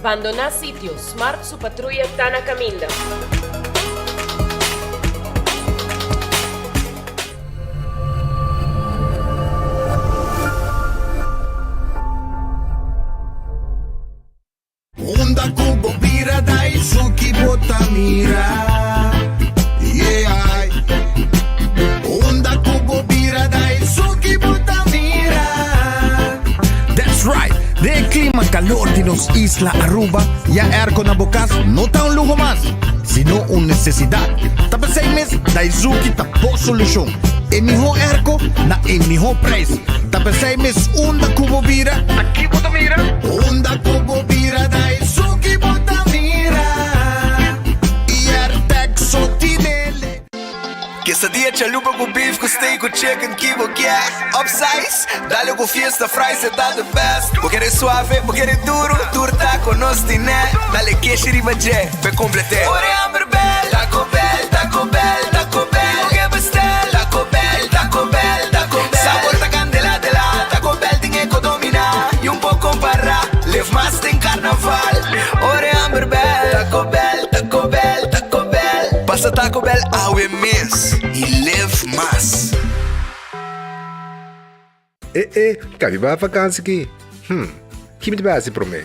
Bandoná sitio, Smart su patruya ta na kaminda. Unda ku bo bira Daisuki bo ta mira Yeah Unda ku bo bira Daisuki bo ta mira That's right! Den e klima kalor di nos isla Aruba, ya airco na bo kas no ta un luho mas, sino un nesesidat. Ta p'esei mes Daizuki ta bo solushon. E mihó airco na e mihó prijs. Ta p'esei mes unda ku bo bira, ta ki bo ta mira? Unda ku bo bira ta esun ki bo ta mira. I Airtag so tinele. Quesadilla chalupa ku beef ku steak ku chicken ki bo kier Upsize, dale ku fiesta fries e ta the best Bo kere suave, bo kere duro, tur taco nos tine Dale keshi riba dje, p'e complete Ora e hamber bel, Taco Bell, Taco Bell, Taco Bell Bo ke bestel, Taco Bell, Taco Bell, Taco Bell Sabor ta candela de la, Taco Bell tin e co domina Y un por compara, live mas den carnaval Ora e hamber bel, Taco Bell, Taco Bell, Taco Bell Pasa Taco Bell awe mes y live mas. E e, ka mi bai vakansi ki? Hm, ki mi ta bai hasi promé?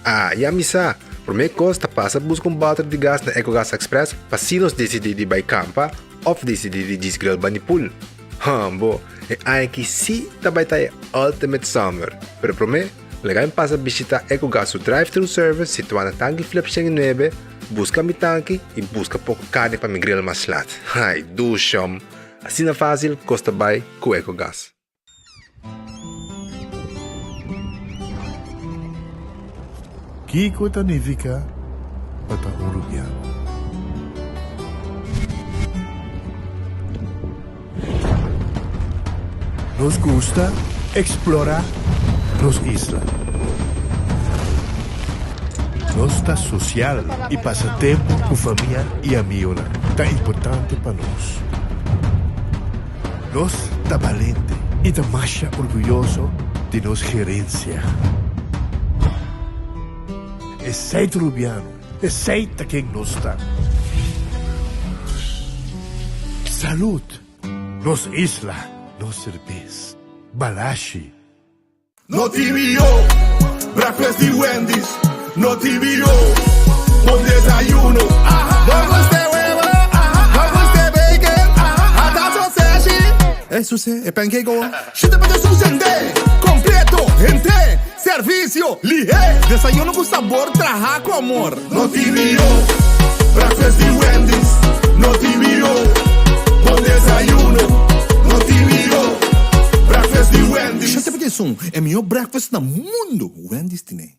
Ah, ya mi sa! Promé kos ta pasa buska un bòter di gas na Ecogas Express pa si nos disidí di bai kampa òf disidí di djis grill bani pool. Hambo, e aña aki sí ta bai ta e ultimate summer! Pero promé, laga mi pasa bishitá Ecogas su drive-thru service situá na Tanki Flip 109, buska mi tanki i buska poko karni pa mi grill mas lat. Ai, dushom! Asina fásil kos ta bai ku Ecogas. Kiko ta nifiká pa ta un rubiano? Nos gusta eksplorá nos isla. Nos ta sosial i pasa tempu ku famia i amigonan ta importante pa nos. Nos ta balente i ta masha orguyoso di nos gerensia. Esei ta Rubiano, esei ta ken nos ta. Salud! Nos isla, nos serbes. Balashi. No TVO, breakfast di Wendy's. No TVO, bon desayuno. No gusta e huevo, no gusta e bacon, ata sausage. E suse, e pancake o. Shita pa ta sende, completo, hente, servicio, lihe. Desayuno cu sabor traha cu amor. No TVO, breakfast di Wendy's. No TVO, bon desayuno. No TVO, breakfast di Wendy's. Shete pa esun, e mihó breakfast na mundo, Wendy's tine.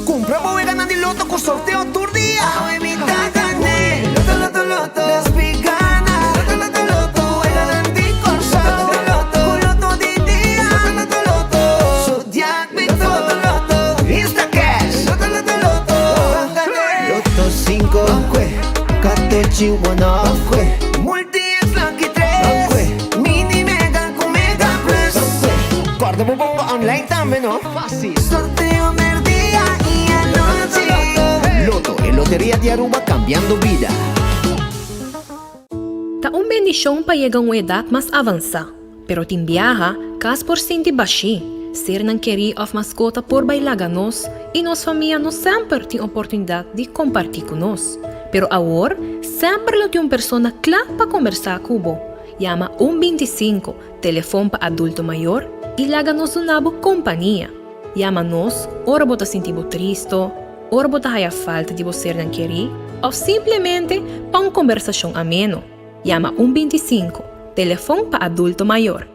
Kumpra bo weganan di loto ku sorteo tur dia. Awe mi ta gané. Loto, loto, loto. Nos pi gana. Loto, loto, loto. Weganan di Kòrsou. Loto, loto, ku loto di dia. Loto, loto, loto. Zodiac Loto, loto, loto, Instacash. Loto, loto, loto, Loto 5, Katochi one Multi X Lucky 3, Mini Mega ku Mega Plus. Kòrda bo bongo online tambe no. Fásil. Sorteo merdia i anochi. Loto, e loteria di Aruba kambiando bida. Ta un bendishon pa yega un edat mas avansá. Pero tin biaha, kas por sinti bashí, sernan kerí òf maskota por bai laga nos i nos famia no semper tin oportunidat di kompartí ku nos. Pero awor, semper lo tin un persona kla pa kombersá ku bo. Yama un 25, telefon pa adulto mayor, i laga nos duna bo kompania. Yama nos ora bo ta sinti bo tristo, ora bo ta haya falta di bo sernan kerí òf simplemente pa un kombersashon ameno. Yama un 25, telefon pa adulto mayor.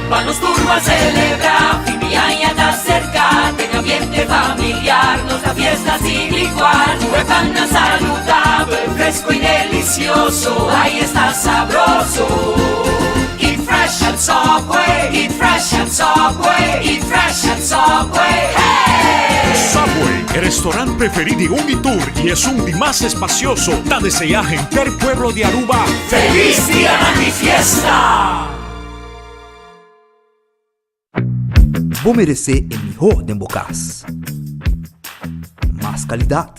Pa nos tur ban celebra, fin di aña ta cerca, den ambiente familiar nos ta fiesta sin igual. Cu e pannan saludabel, fresco y delicioso, ay esta sabroso. Eat fresh at Subway, eat fresh at Subway, eat fresh at Subway, hey! Subway, e restaurant preferi di un y tur y esun di mas espacioso, ta desea henter pueblo di Aruba Feliz Dianan di Fiesta! Bo meresé e mihó den bo kas. Mas kalidat,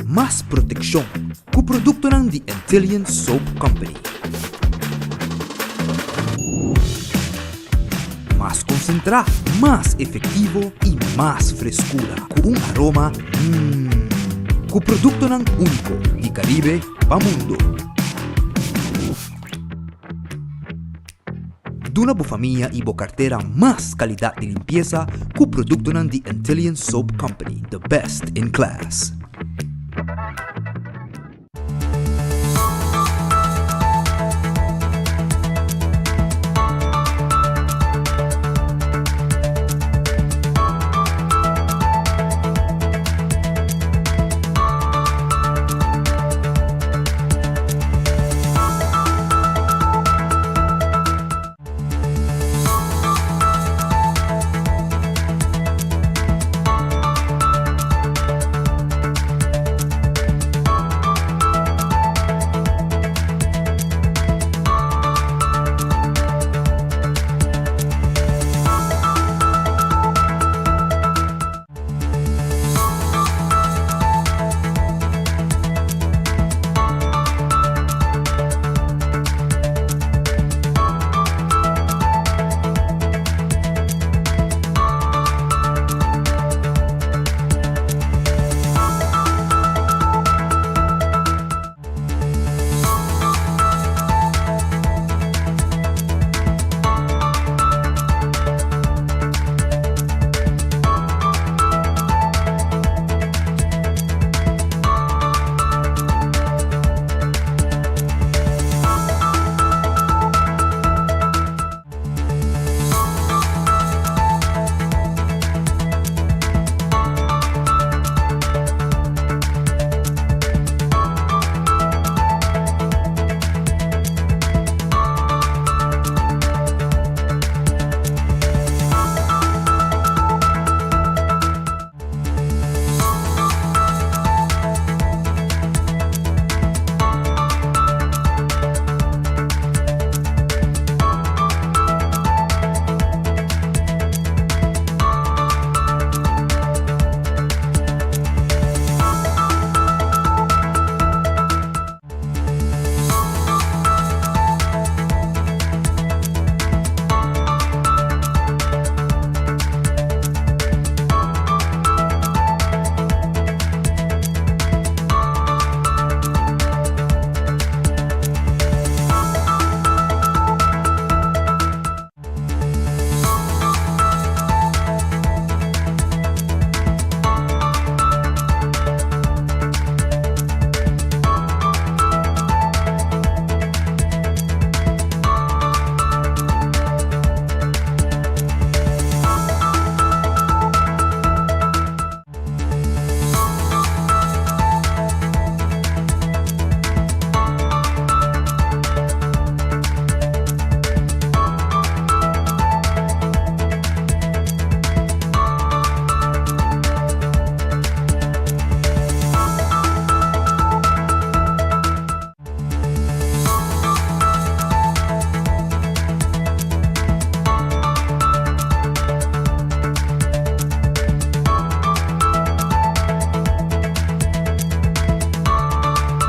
mas protekshon ku produktonan di Antillian Soap Company. Mas konsentrá, mas efektivo i mas freskura ku un aroma mmm ku produktonan úniko di Karibe pa mundo. Duna bo famia i bo kartera mas kalidat di limpiesa ku produktonan di Antillian Soap Company, the best in class.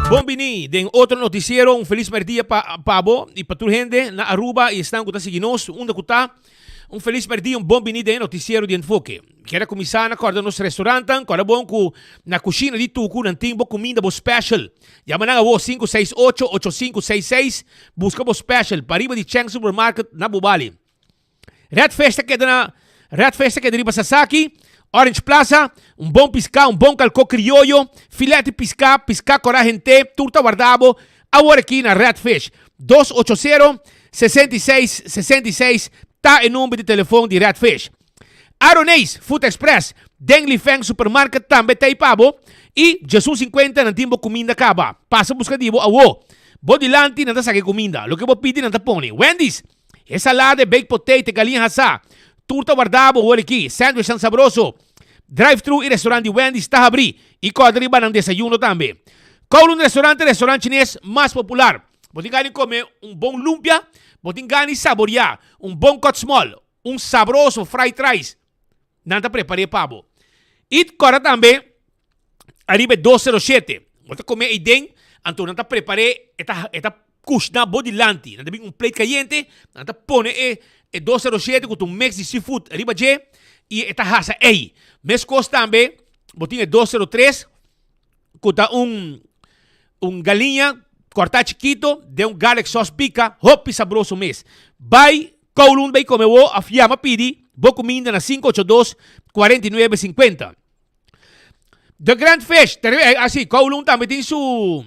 Bon bini den otro noticiero. Un feliz merdia pa pa bo y pa tur hende na Aruba y esnan cu ta sigui nos unda cu ta. Un feliz merdia, un bon bini den e noticiero di Enfoke. Mi kier a cuminsa na corda nos restaurantan, corda bon cu na cushina di Tucu nan tin bo cuminda bo special. Yama nan awo 568 8566, busca bo special pariba di Cheng Supermarket na Bubali. Red Fish ta keda na Red Fish ta keda riba Sasaki, Orange Plaza, un bon piská, un bon kalkó krioyo, filet di piská, piská kora hent'é, tur ta warda bo awor aki na Red Fish. 280 66 66 ta e number di telefon di Red Fish. Aroneis Food Express den Li Feng Supermarket tambe ta ei pa bo i djesun sinkuenta nan tin bo kuminda kaba. Pasa buska di bo awo. Bo dilanti nan ta saka e kuminda. Loke bo pidi nan ta pone. Wendy's E salada, e baked potato, e galiña hasá. Tur ta wardá bo hoor aki. Sandwichnan sabroso. Drive-thru i restaurant di Wendy's ta habrí i kòrda riba nan desayuno tambe. Kowloon Restaurant ta e restaurant chines mas popular. Bo tin gana di kome un bon lumpia? Bo tin gana di saboriá un bon kòt smòl, un sabroso fried rice? Nan ta prepar'é pa bo. I kòrda tambe. Ariba e 207. Bo ta come ei den, anto nan ta prepare, e ta, e ta kushna bo dilanti. Nan ta bin un plate cayente, nan ta pone e, e 207 ku ta un mix di seafood riba dje, i e ta hasa ei. Meskos tambe, bo tin e 203 ku ta un, un galiña kòrtá chikito den un garlic sauce pika, hopi sabroso mes. Bai Kowloon bai come bo òf yama pidi bo kuminda na 582 49 50. The Grand Fish, así, Kowloon tambe tin su,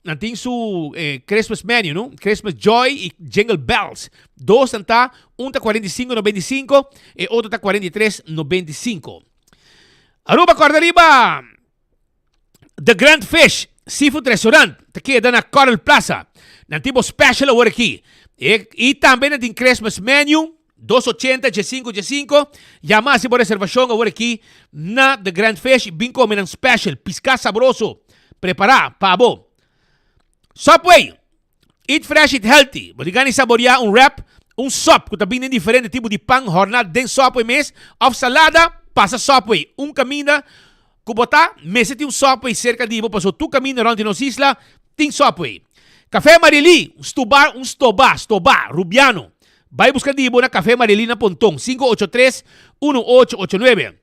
nan tin su eh, Christmas menu, no? Christmas Joy y Jingle Bells. Dos nan ta, un ta 45.95, e otro ta 43.95. Aruba corda riba The Grand Fish Seafood Restaurant ta keda na Coral Plaza. Nan tin bo special awor aki. E, y tambe nan tin Christmas menu. Dos ochenta dje sinku dje sinku, Yama hasi bo reservashon awor aki na The Grand Fish i bin kome nan special piská sabroso prepará pa bo. Subway, Eat fresh, eat healthy. Bo tin gana di saboriá un wrap, un sop ku ta bini den diferente tipo di pan hòrná den Subway mes òf salada? Pasa Subway. Un kaminda ku bo ta mester tin un Subway serka di bo pasobra tur kaminda rònt di nos isla tin Subway. Café Marilí, un stuba, un stoba, stobá, rubiano. Bai buska di bo na Café Marilí na Ponton, 583 1889.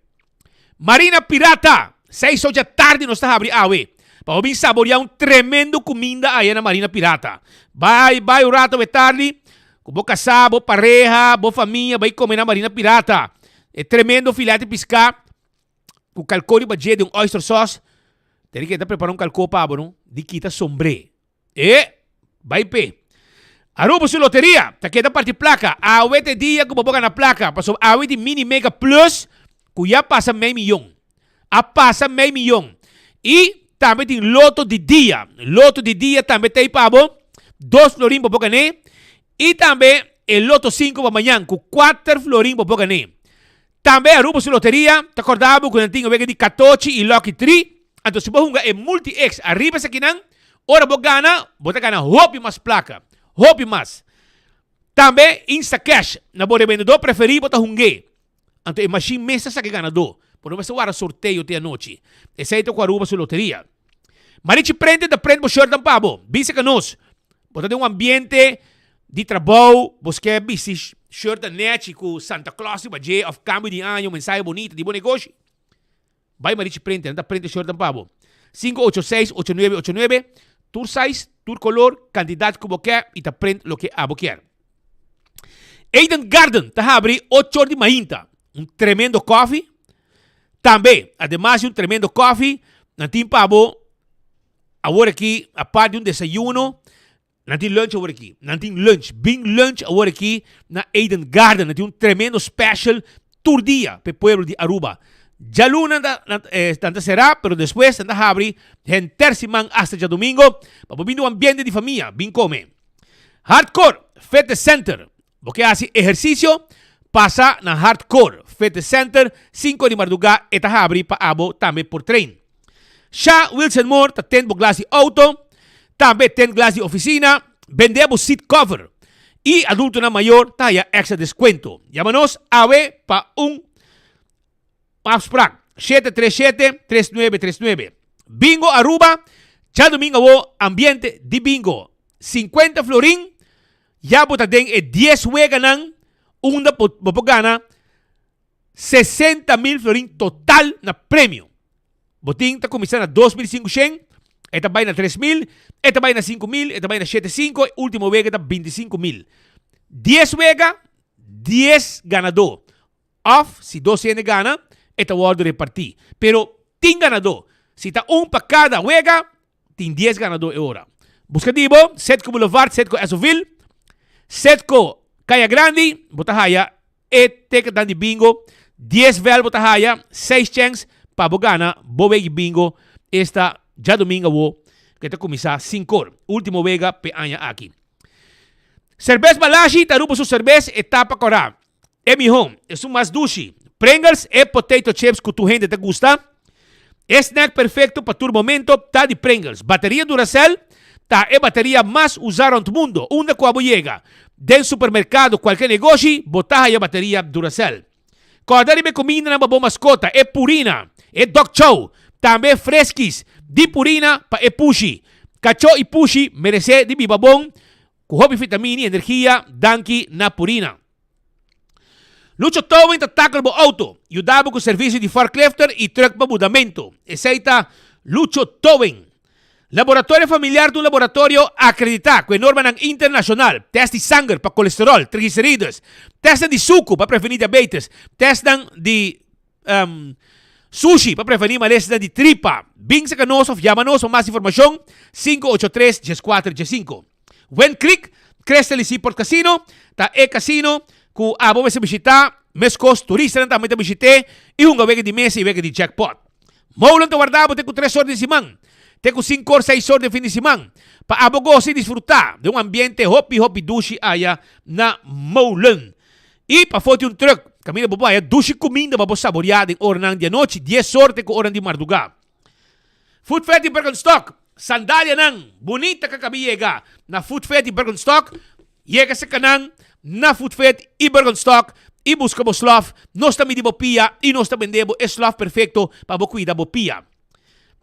Marina Pirata, Seis ocha tardi nos ta habri awe. Pa bo bin saboria un tremendo kuminda aya na Marina Pirata. Bai, bai un rato awe tardi ku bo kasá, bo pareha, bo famia bai kome na Marina Pirata. E tremendo filete piská ku kalkó riba dje den un oyster sauce. Tene ke ta prepara un kalkó pa bo no, di kita sombré. E bai p'e. Aruba su loteria ta keda parti plaka. Awe ta e dia ku bo por gana plaka, pasobra awe tin Mini Mega Plus ku ya pasa mei miyon. A pasa mei miyon. I tambe tin Loto di dia. Loto di dia tambe ta ei pa bo. Dos florin bo por gan'é. I tambe e Loto sinku pa mañan ku kuater florin bo por gan'é. Tambe Aruba su loteria ta korda bo ku nan tin e wega di katochi i Lucky Tree. Anto si bo hunga e Multi-X ariba esakinan, ora bo gana, bo ta gana hopi mas plaka. Hopi mas. Tambe Instacash, na bo rebendedor preferí bo ta hung'é. Anto e mashin mes ta saka e ganadó. Bo no mester wara sorteo te anochi. Esei ta ku Aruba su loteria. Marichi Prente ta prent bo shirtnan pa bo. Bisa ka nos. Bo ta den un ambiente di trabou, bo sker bisti shirtnan nechi ku Santa Claus riba dje òf kambio di aña, un mensahe bonito di bo negoshi. Bai Marichi Prente, nan ta prente shirtnan pa bo. 586 8989, tur size, tur kolor, kantidat ku bo ke i ta prent loke abo kier. Eden Garden ta habri ocho or di mainta. Un tremendo koffie. Tambe, ademas di un tremendo koffie, nan tin pa bo awor aki, apart di un desayuno, nan tin lunch awor aki. Nan tin lunch, bin lunch awor aki na Eden Garden. Nan tin un tremendo special tur dia pa e pueblo di Aruba. Djaluna nan ta, nan, eh, nan ta será, pero despues nan ta habri henter siman hasta djadomingo pa bo bin den un ambiente di famia, bin come. Hardcore Fitness Center, Bo ke hasi ehersisio? Pasa na Hardcore Fitness Center, sinku di mardugá e ta habri pa abo tambe por train. Sha Wilson Moore ta tend bo glas di auto, tambe tend glas di ofisina, bende bo seat cover i adultonan mayor ta haya extra deskuento. Yama nos awe pa un Afsprak, 737 3939. Bingo Aruba, djadumingo awo ambiente di bingo. 50 florin, ya bo ta den e dies weganan unda bo por gana 60 mil florin total na premio. Bo tin ta kuminsá na 2500, e ta bai na 3000, e ta bai na 5000, e ta bai na shete sinku, e ultimo wega ta 25 mil. Dies wega, dies ganadó. Of si dos hende gana, e ta wòrdu repartí. Pero tin ganadó. Si ta un pa kada wega, tin dies ganadó e ora. Buska di bo, Setco Boulevard, Setco Esoville, Setco Kaya Grandi, bo ta haya e teketnan di bingo. Dies vèl bo ta haya, seis chèns pa bo gana bo wega di bingo esta djadumingu awo ku e ta kuminsá sinkor. Último wega p'e aña aki. Serbes Balashi ta Aruba su serbes e tapa kòrá. E mihó, esun mas dushi. Pringles, e potato chips ku tur hende ta gusta. E snack perfekto pa tur momento ta di Pringles. Bateria Duracell ta e bateria mas usá rònt mundo. Unda ku abo yega, den supermerkado, kualke negoshi, bo ta haya bateria Duracell. Kòrda riba e kumindanan pa bo maskota, e Purina, e Dog Chow. Tambe Friskies di Purina pa e pushi. Kachó i pushi meresé di biba bon ku hopi vitamina i energia danki na Purina. Lucho Towing ta tackle bo auto, yuda bo ku servisio di forklifter i truck pa mudamentu. Esei ta Lucho Towing. Laboratorio Familiar ta un laboratorio akreditá ku e normanan internashonal, tèst di sanger pa kolesteròl, triglicerides, tèstnan di suku pa prevení diabetes, tèstnan di sushi pa prevení malesnan di tripa. Bin saka nos òf yama nos pa mas informashon, 583 14 15. Wind Creek, Crystal y Seaport Casino ta e casino ku abo mester bishitá, meskos turistanan tambe ta bishit'é i hunga wega di mesa i wega di jackpot. Molen ta warda bo te ku tres or den siman, te ku sinku or, seis or den fin di siman, pa abo gosa i disfrutá den un ambiente hopi hopi dushi aya na Molen. I pafó tin un trùk kaminda bo por haya dushi kuminda pa bo saboriá den oranan di anochi, dies or te ku oran di mardugá. Food Fair di Birkenstock, Sandalianan bunita ka kabi yega na Food Fair di Birkenstock. Yega serka nan na Food Fair i Birkenstock i buska bo slof. Nos ta midi bo pia i nos ta bende bo e slof perfekto pa bo kuida bo pia.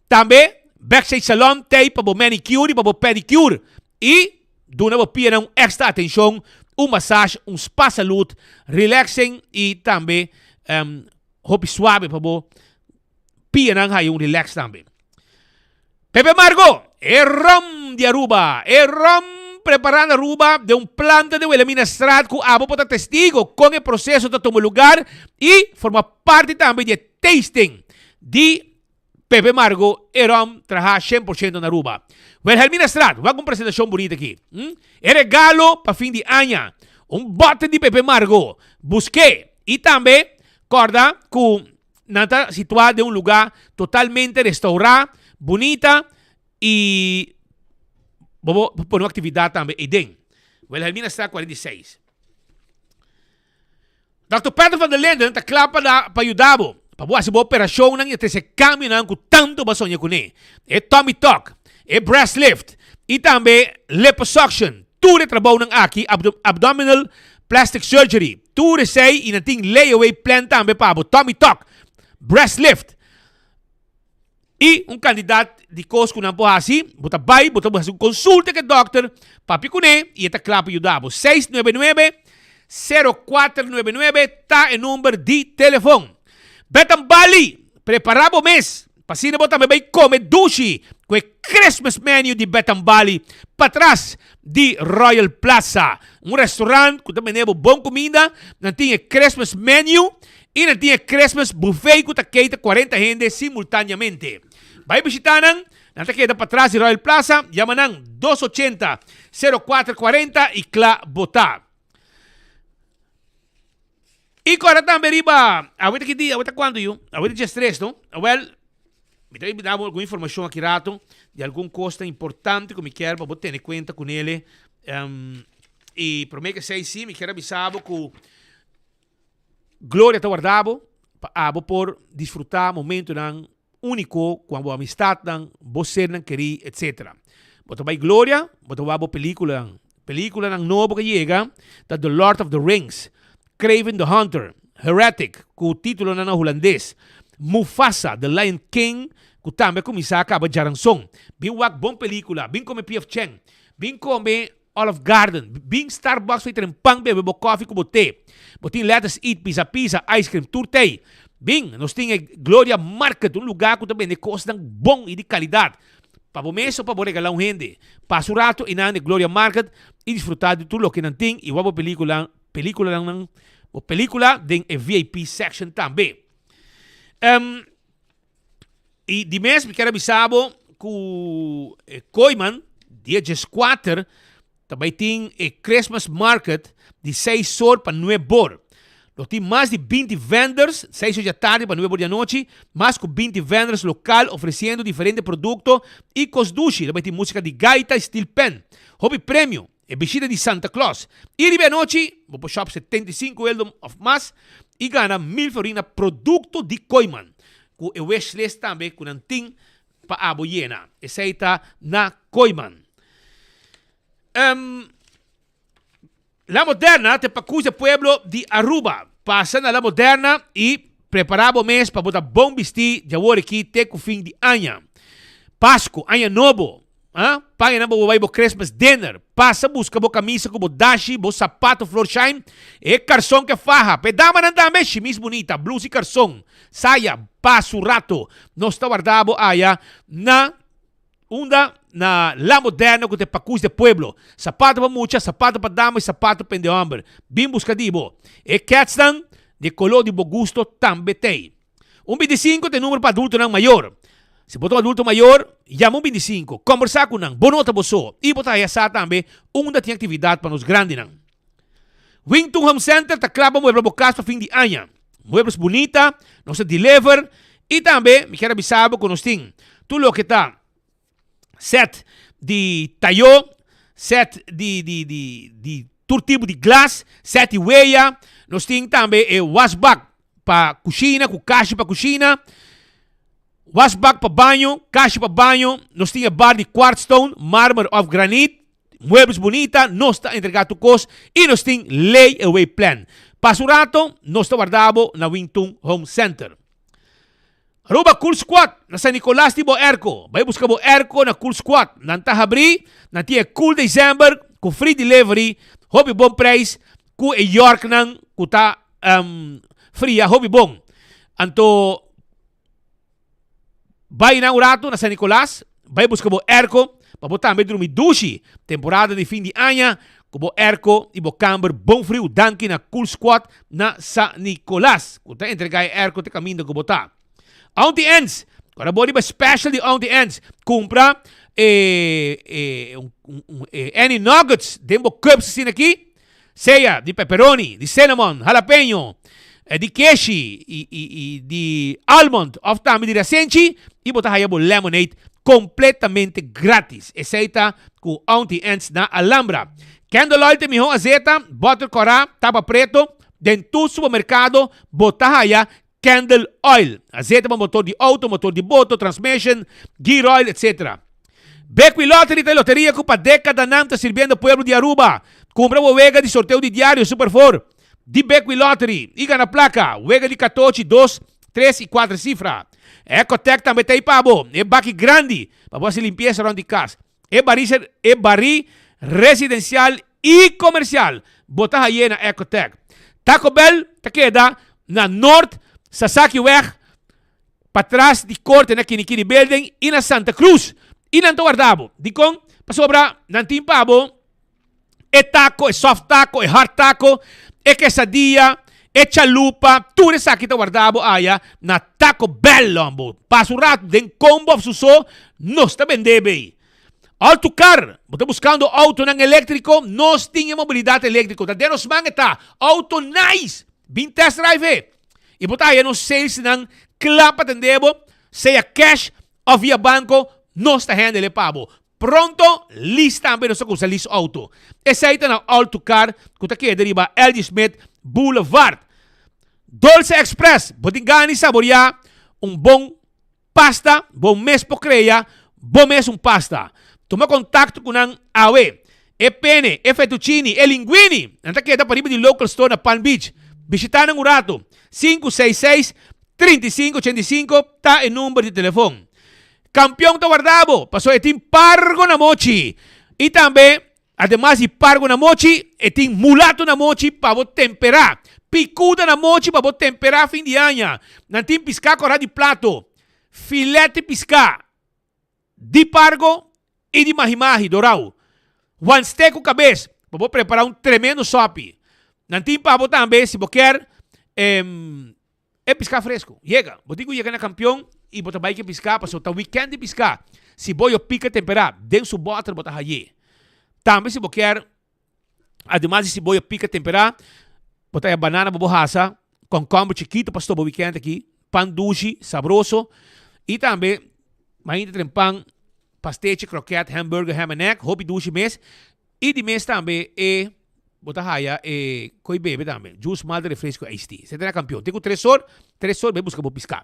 Tambe Backstage Salon t'ei pa bo manicure i pa bo pedicure i duna bo pianan un extra atenshon, un massage, un spa salud, relaxing i tambe hopi suave pa bo pianan haya un relax tambe. Pepe Margo, e rom di Aruba, e rom prepara na Aruba den un planta den Wilhelminastraat cu abo por ta testigo con e proceso ta tuma lugar y forma parti tambe di e tasting di Pepe Margo, e rom traha shen por shento na Aruba. Wilhelminastraat, wak un presentacion bunita aki. E regalo pa fin di aña, un bote di Pepe Margo, buske y tambe corda cu Nan ta situá den un lugá totalmente restaurá, bunita i bo por pone un aktividat tambe eiden. Wilhelminastraat 46. Dòkter Patrick van der Linden ta kla pa da pa yuda bo pa bo hasi bo operashonnan i a trese kambionan ku tantu bo a soña kuné. E tummy tuck, e breast lift i tambe liposuction. Tur e trabounan aki, abdominal plastic surgery, tur esei i nan tin layaway plan tambe pa bo, tummy tuck, breast lift i un kandidat di kos ku nan por hasi, bo ta bai, bo ta hasi un konsulta ku e dòkter, papia kuné i e ta kla pa yuda bo. Seis nuebe nuebe, sero kuater nuebe nuebe ta e number di telefon. Betan Bali, prepara bo mes Pa asina bo tambe bai kome dushi ku e Christmas menu di Betambali patras di Royal Plaza. Un restaurant ku ta bende bo bon kuminda. Nan tin e Christmas menu i nan tin e Christmas buffet ku ta keita 40 hende simultaneamente. Bai bishita nan, nan ta keda patras di Royal Plaza. Yama nan dos ochenta, sero kuater kuarenta i kla bo ta. I kòrda tambe riba, awe ta ki dia, awe ta kuantu yu? Awe ta diestres, no? Awèl, mi ta da bo algun informashon aki rato di algun kos tan importante ku mi kier pa bo tene kuenta kunele. I promé ke esei si, mi kier a bisa bo ku Gloria ta warda bo pa abo por disfrutá momentunan Úniko ku bo amistatnan, bo sernan kerí, etc. Bo ta bai Gloria, bo ta wak bo pelíkulanan. Pelíkulanan nobo ku a yega ta The Lord of the Rings, Kraven the Hunter, Heretic, ku títulonan na hulandes, Mufasa, The Lion King, ku tambe a kuminsá kaba djaranson. Bin wak bon pelíkula, bin kome P.F. Chang, bin kome Olive Garden, bin Starbucks pa tren pan bebe bo koffie ku bo te. Bo tin Let Us Eat, Pizza Pizza, ice cream, tur tei. Bin, nos tin e Gloria Market, un lugá ku ta bende kosnan bon i di kalidat. Pa bo mes o pa bo regalá un hende. Pasa un rato einan den Gloria Market i disfrutá di tur loke nan tin i wak bo pelikula, pelikulanan, bo pelikula den e VIP section tambe. I di mes mi kier a bisa bo ku e Kooiman dia dieskuater ta bai tin e Christmas Market di seis or pa nuebe or. Lo tin mas di binti vendors, seis or di atardi pa nuebe or di anochi, mas ku binti vendors lokal ofresiendo diferente produkto i kos dushi. Lo bai tin musika di gaita i steel pan. Hopi premio. E bishita di Santa Claus. I riba e anochi bo por shop 75 eldo of mas i gana mil florin na produkto di Kooiman. Ku e wishlist tambe ku nan tin pa abo yena. Esei ta na Kooiman. Um, La Moderna te pakus e pueblo di Aruba. Pasa na La Moderna i. Prepará bo mes pa bo ta bon bistí djawor aki te ku fin di aña. Pasku, Aña Nobo, ah, pañanan pa bo bai bo Christmas dinner. Pasa buska bo kamisa ku bo dashi, bo sapato Florsheim, e karson ke faha. Pa e damanan tambe, shimis bunita, blus i karson, saya, pa su rato. Nos ta warda bo aya na. Unda na La Moderna ku ta e pakus di e pueblo. Sapato pa mucha, sapato pa dama i sapato pa hende hòmber. Bin buska di bo. E kètsnan di e koló di bo gusto tambe t'ei. Un bintisinku ta e numero pa adultonan mayor. Si bo ta un adulto mayor, yama un bintisinku, kòmbersá ku nan, bo no ta bo so i bo ta haya sa tambe unda tin aktividat pa nos grandinan. Wington Home Center ta kla pa muebla bo kas pa fin di aña. Muebles bunita, nos ta deliver y tambe mi kier a bisa bo cu nos tin tur loke ta set di tayo, set di di di di tur tipo di glas, set di weya, nos tin tambe e wasbak pa cushina cu kashi pa cushina, wasbak pa baño, kashi pa baño, nos tin e bar di quartzstone, marmer of granit. Muebles bunita, nos ta entrega tur kos y nos tin lay away plan. Pasa un rato, nos ta warda bo na Wingtun Home Center. Aruba Cool Squad na San Nicolas tin bo airco. Bai busca bo airco na Cool Squad. Nan ta habri, nan tin e Cool December cu free delivery, hopi bon prijs cu e Yorknan cu ta fria hopi bon. Anto. Bai na un rato na San Nicolas, bai busca bo airco pa bo tambe drumi dushi. Temporada di fin di aña cu bo airco y bo camber bon friu danki na Cool Squad na San Nicolas cu ta entrega e airco te caminda cu bo ta. Auntie Anne's, ora bo riba special di Auntie Anne's, cumpra e e e any nuggets den bo cups asina aki. Sea di pepperoni, di cinnamon, jalapeño, di keshi y y di almond of tambe di rasenchi y bo ta haya bo lemonade completamente gratis. Esey ta cu Auntie Anne's na Alhambra. Candle oil ta e miho azeta, boter cora, tapa preto, den tur supermercado bo ta haya Candle oil, azeta pa motor di auto, motor di boto, transmission, gear oil, etc. Bequi Lottery ta e loteria cu pa decadanan ta sirbiendo pueblo di Aruba. Cumpra bo wega di sorteo di diario Super Four di Bequi Lottery y gana placa. Wega di catochi, dos, tres y cuater cifra. Ecotec tambe ta ey pa bo. E baki grandi pa bo haci limpieza rond di cas. E bari e bari residencial y comercial bo ta haye na Ecotec. Taco Bell ta keda na Noord Sasakiweg patras di corte na Kinikini Building y na Santa Cruz y nan ta warda bo. Dicon? Pasobra nan tin pa bo e taco, e soft taco, e hard taco, e quesadilla, e chalupa, tur esaki ta warda bo aya na Taco Bell lombo. Pasa un rato den combo of su so, nos ta bende bay. Autocar, bo ta buscando autonan electrico? Nos tin e mobilidad electrico, ta den nos man e ta. Auto nice! Bin test drive e. Y bo ta haya nos salesnan cla pa tende bo, sea cash of via banco, nos ta handle e pa bo. Pronto, lease tambe nos ta cusa lease auto. Esey ta na All to Car cu ta keda riba LG Smith Boulevard. Dolce Express, bo tin gana di saboria un bon pasta, bo mes por crea bo mes un pasta. Tuma contacto cu nan awe. E pene, e fettuccini, e linguini, nan ta keda pariba di Local Store na Palm Beach. Bishita nan un rato. Sinku seis seis, 35 85 ta e number di telefon. Campeon ta warda bo, pasobra e tin pargo na mochi. Y tambe, ademas di pargo na mochi, e tin mulato na mochi pa bo tempera. Picuda na mochi pa bo tempera fin di aña. Nan tin pisca cora di plato, filet di pisca, di pargo y di mahi-mahi, dorao. Wanste cu cabes pa bo prepara un tremendo sopi. Nan tin pa bo tambe si bo kier E piská fresku. Yega. Bo tin ku yega na kampion i bo ta bai ku e piská pasobra ta wikènt di piská. Si bo yo pika temperá den su bòter bo ta hay'é. Tambe si bo kier ademas di si bo yo pika temperá bo ta haya banana pa bo hasa, kònkòmber chikitu pa stoba wikènt aki, pan dushi, sabroso i tambe mainta tren pan, pastechi, krokèt, hamburger, ham and egg, hopi dushi mes. I di mes tambe e bo ta haya e koi bebe tambe, juice, malta, refresco, iced tea. Esei ta na kampion. Te ku tres or, tres or bai buska bo piská.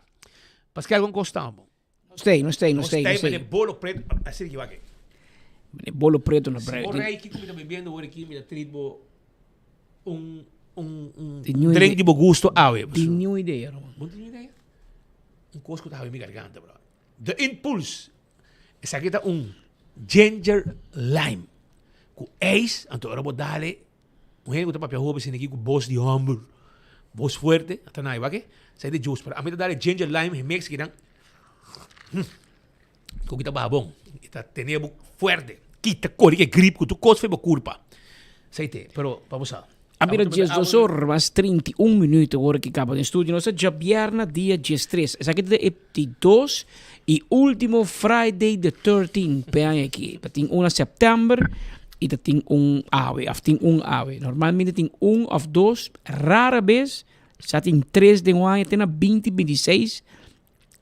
Paske algun kos ta bo. No stay, no stay, no stay, no stay. Mane bolo preto, asina ki wak e. Mane bolo preto na Si bo rei kiko mi ta bebiendo awor aki mi ta treat bo un. Un un drink di bo gusto awe. Tin niun idea, Roman. Bo no tin niun idea? Un kos ku ta hawe mi garganta, bro. The Impulse. Esaki ta un ginger lime ku ijs, anto ora bo dale, un hende ku ta papia hopi asina aki ku bos di homber, bos fuerte, a ta nai wak e, esaki ta juice, pero ami ta dale ginger lime e mix kinan, ku kita baha bon, e ta tene bo fuerte, kita kore ke grip ku tur kos for bo kurpa, esei te, pero pa bo sa. A bira diesdos or mas 31 minuut ora ki kaba den studio. Nos ta djabièrnè dia diestres. Esaki ta e di dos i ultimo Friday the 13 p'e aña aki. Ta tin un na sèptèmber i ta tin un awe òf tin un awe. Normalmente tin un òf dos, rara bes sa tin tres den un aña te na binti bintiseis.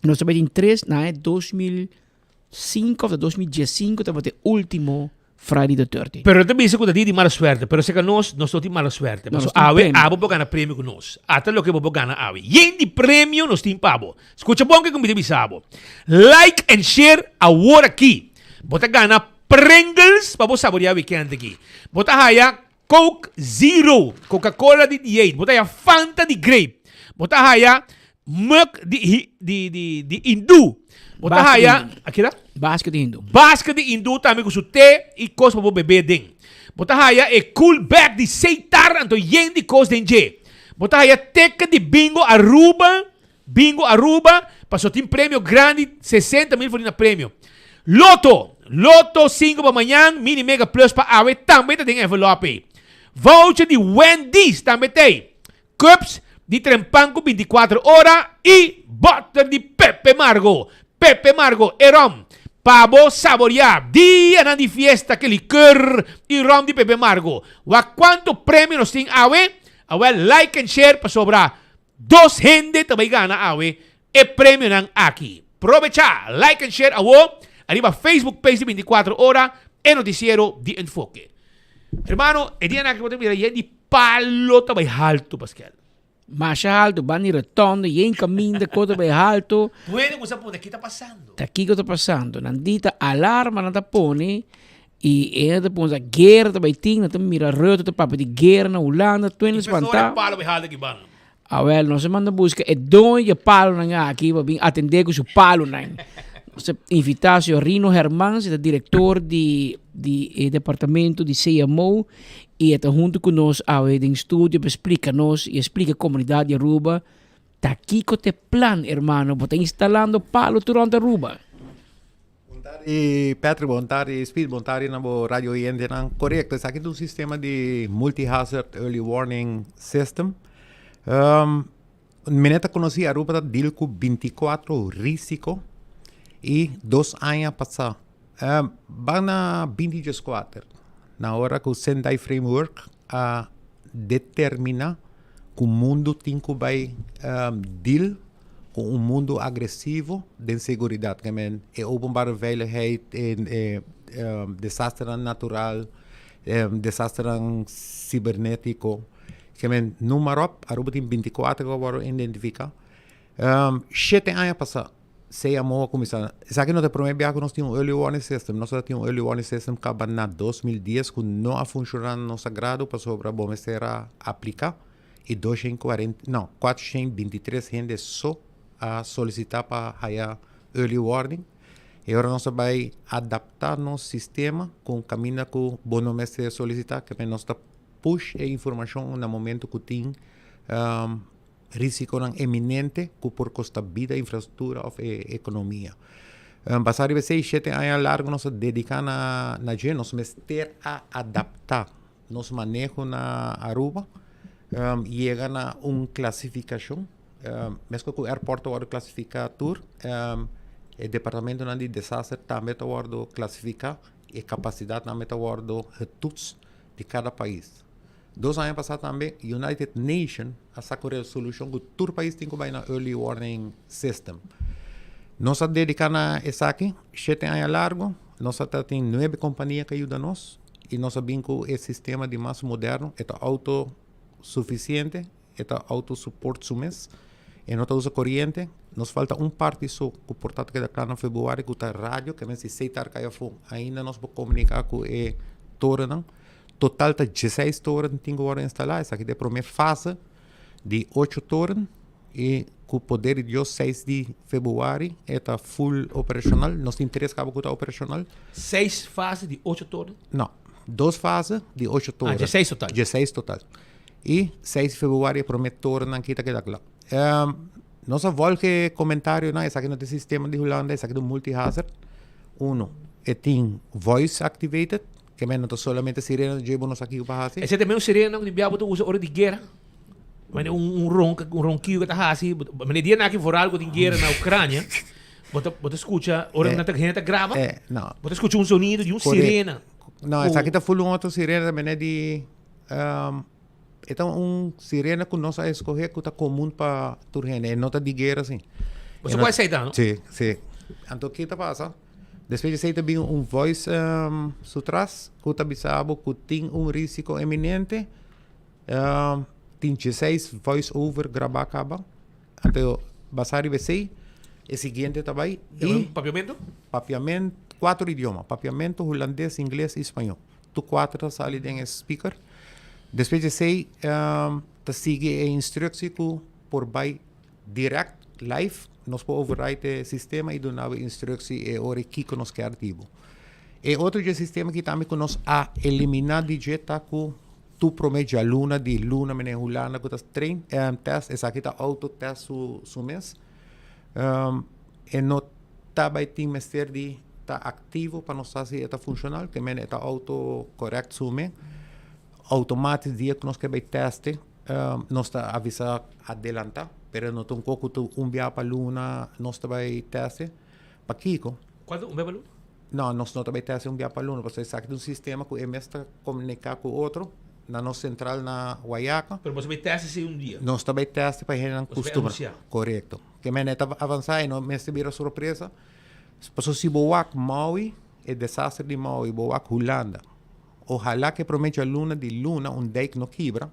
Nos ta bai tin tres na aña 2005 òf ta 20diesinku tabata e ultimo Friday the 13. Pero ta bisa cu ta dia di mala suerte, pero seca nos, nos no tin mala suerte. No, Paso nos tin awe, premio. abo por gana premio cu nos. Ata loke bo por gana awe. Yen di premio nos tin pa bo. Scucha bon ke cu mi ta bisa bo. Like and share awor aki. Bo ta gana Pringles pa bo saborea weekend aki. Bo ta haya Coke Zero, Coca-Cola di dieet, bo ta haya Fanta di grape, bo ta haya Muk di hi di di di hindú, bo ta Basket di haya hindú. a keda? Basket di hindú. Basket di hindú tambe ku su te i kos pa bo bebe den. Bo ta haya e cool bag di Seitar anto yen di kos den dje. Bo ta haya ticket di Bingo Aruba, Bingo Aruba, paso tin premio grandi, 60 mil florin na premio. Lotto, Lotto 5 pa mañan, Mini Mega Plus pa awe tambe ta den envelop ei. Voucher di Wendy's tambe t'ei. Cups di Trempan ku 24 ora i bòter di Pepe Margo. Pepe Margo e ròm pa bo saboriá dianan di fiesta ke likeur i ròm di Pepe Margo. Wak kuantu premio nos tin awe? Awèl like and share pasobra dos hende ta bai gana awe e premionan aki. Probechá! Like and share awo ariba Facebook page di 24 ora e noticiero di Enfoke. Hermano, e dianan aki bo ta mira yen di palo ta bai halto, Paskel. Masha halto, ban di rotonde, yen kaminda ko ta bai halto. Puede ku sa punta, ki ta pasando? Ta kiko ta pasando? Nan di ta alarma nan ta pone i e ta pone sa guera ta bai tin, nan ta mira Rutte ta papia di guera na Hulanda, tur hende spanta. E palo bai halto aki ban. Awel, nos a manda buska e doño di e palonan aki pa bin atendé ku su palonan. Nos a invitá señor Rino Hermans, e ta direktor di di e departamento di CMO i e ta huntu ku nos awe den studio pa splika nos i splika komunidat di Aruba ta kiko ta e plan, hermano. Bo ta instalando palo tur rònt Aruba. Bon tardi Patrick, bon tardi Speed, bon tardi na bo radio oyentenan. Korekto, esaki ta un sistema di multi-hazard early warning system. Um, mene ta konosí Aruba ta deal ku 24 risiko i dos aña pasá. Um, ban na 2014, na ora ku Sendai Framework a determiná ku mundu tin ku bai um, deal ku un mundu agresivo den seguridat. Ke men e openbare veiligheid, e e desasternan natural, e desasternan sibernetiko. Ke men noem maar op, Aruba tin 24 ku a wòrdu identifiká. Shete aña pasá CMO a kuminsá. Esaki no ta e promé biaha ku nos tin un early warning system. Nos a tin un early warning system kaba na 2010 ku no a funshoná na nos agrado pasobra bo mester a apliká. i 240, no, 423 hende so a solicita pa haya early warning. E ora nos a bay adapta nos sistema cu caminda cu bo no mester solicita, ke nos ta push e informacion na momento cu tin um, risiconan eminente cu por costa bida, infrastructura of e economia. Um, basa riba esey, shete aña largo nos a dedica na, na dje, nos mester a adapta Nos maneho na Aruba yega na un klasifikashon. Meskos ku airport ta wòrdu klasifiká tur, e departamentonan di desaster tambe ta wòrdu klasifiká, e kapasidat tambe ta wòrdu getoets di kada pais. Dos aña pasá tambe United Nation a saka un resolushon ku tur pais tin ku bai na early warning system. Nos a dediká na esaki shete aña largu, nos a ta tin nuebe kompania ku a yuda nos. i nos a bin ku e sistema di mas moderno, e ta auto sufisiente, e ta auto support su mes, e no ta usa koriente, nos falta un parti so ku por ta keda kla na februari ku ta radio, ke men si setar kai afó ainda nos por komuniká ku e torennan. Total ta 16 toren tin ku wòrdu instalá. Esaki ta e promé fase di ocho toren i ku poder di Dios seis di febrüari e ta full operashonal. Nos tin tres kaba ku ta operashonal. Seis fase di ocho toren? No, dos fase di ocho toren. Ah, dieseis total. Dieseis total. I seis di febrüari e promé torennan aki ta keda kla. Nos a volg e comentarionan, esaki no ta e sistema di Hulanda, esaki ta un multi-hazard. Uno, e tin voice activated, ke men no ta solamente sirena dje bo no sa kiko pa hasi. Esei ta e mesun sirena ku di bia bo ta usa ora di guera? Manera un un ronka, un ronkido ku ta hasi, manera e dianan aki vooral ku tin guera na Ucrania, bo ta bo ta skucha ora nan ta hende ta graba, bo ta skucha un sonido di un sirena. No, esaki ta full un otro sirena, manera di E ta un sirena ku nos a eskohé ku ta komun pa tur hende. E no ta di guera si. Bo sa kua esei ta, no? Si, si. Anto ke ta pasa? Despues di esei ta bin un voice su tras ku ta bisa bo ku tin un risiko eminente. Tin dieseis voice over grabá kaba. Anto basá riba esei e siguiente ta bai i. Papiamentu? Papiamentu, kuater idioma. Papiamentu, hulandes, ingles i spañó. Tur kuater ta sali den e speaker. Despues di esei ta sigui e instructie ku por bai direct live. Nos por override e sistema i duna bo e instructie e ora kiko nos kier di bo. E otro dje sistema aki tambe ku nos a eliminá di dje ta ku tur promé djaluna di luna mene Hulanda ku ta train test esaki ta auto test su su mes. E no ta bai tin mester di ta aktivo pa nos sa si e ta funshonal, ke mene e ta auto correct su me. Outomatis dia ku nos ke bai teste nos ta avisa adelanta, pero no ta un kos ku ta un bia pa luna nos ta bai teste. Pakiko? Kuantu? Un bia pa luna? No, nos no ta bai teste un bia pa luna, pasobra esaki ta un sistema ku e mes ta komunika ku otro na nos sentral na Wayaca. Pero boso bai teste si un dia? Nos ta bai teste pa e hendenan kustumbrá. Korekto. Ke mene ta avansá e no mester bira sorpresa. Pasobra si bo wak Maui, e desaster di Maui, bo wak Hulanda, ohalá ke promé djaluna di luna un dijk no kibra,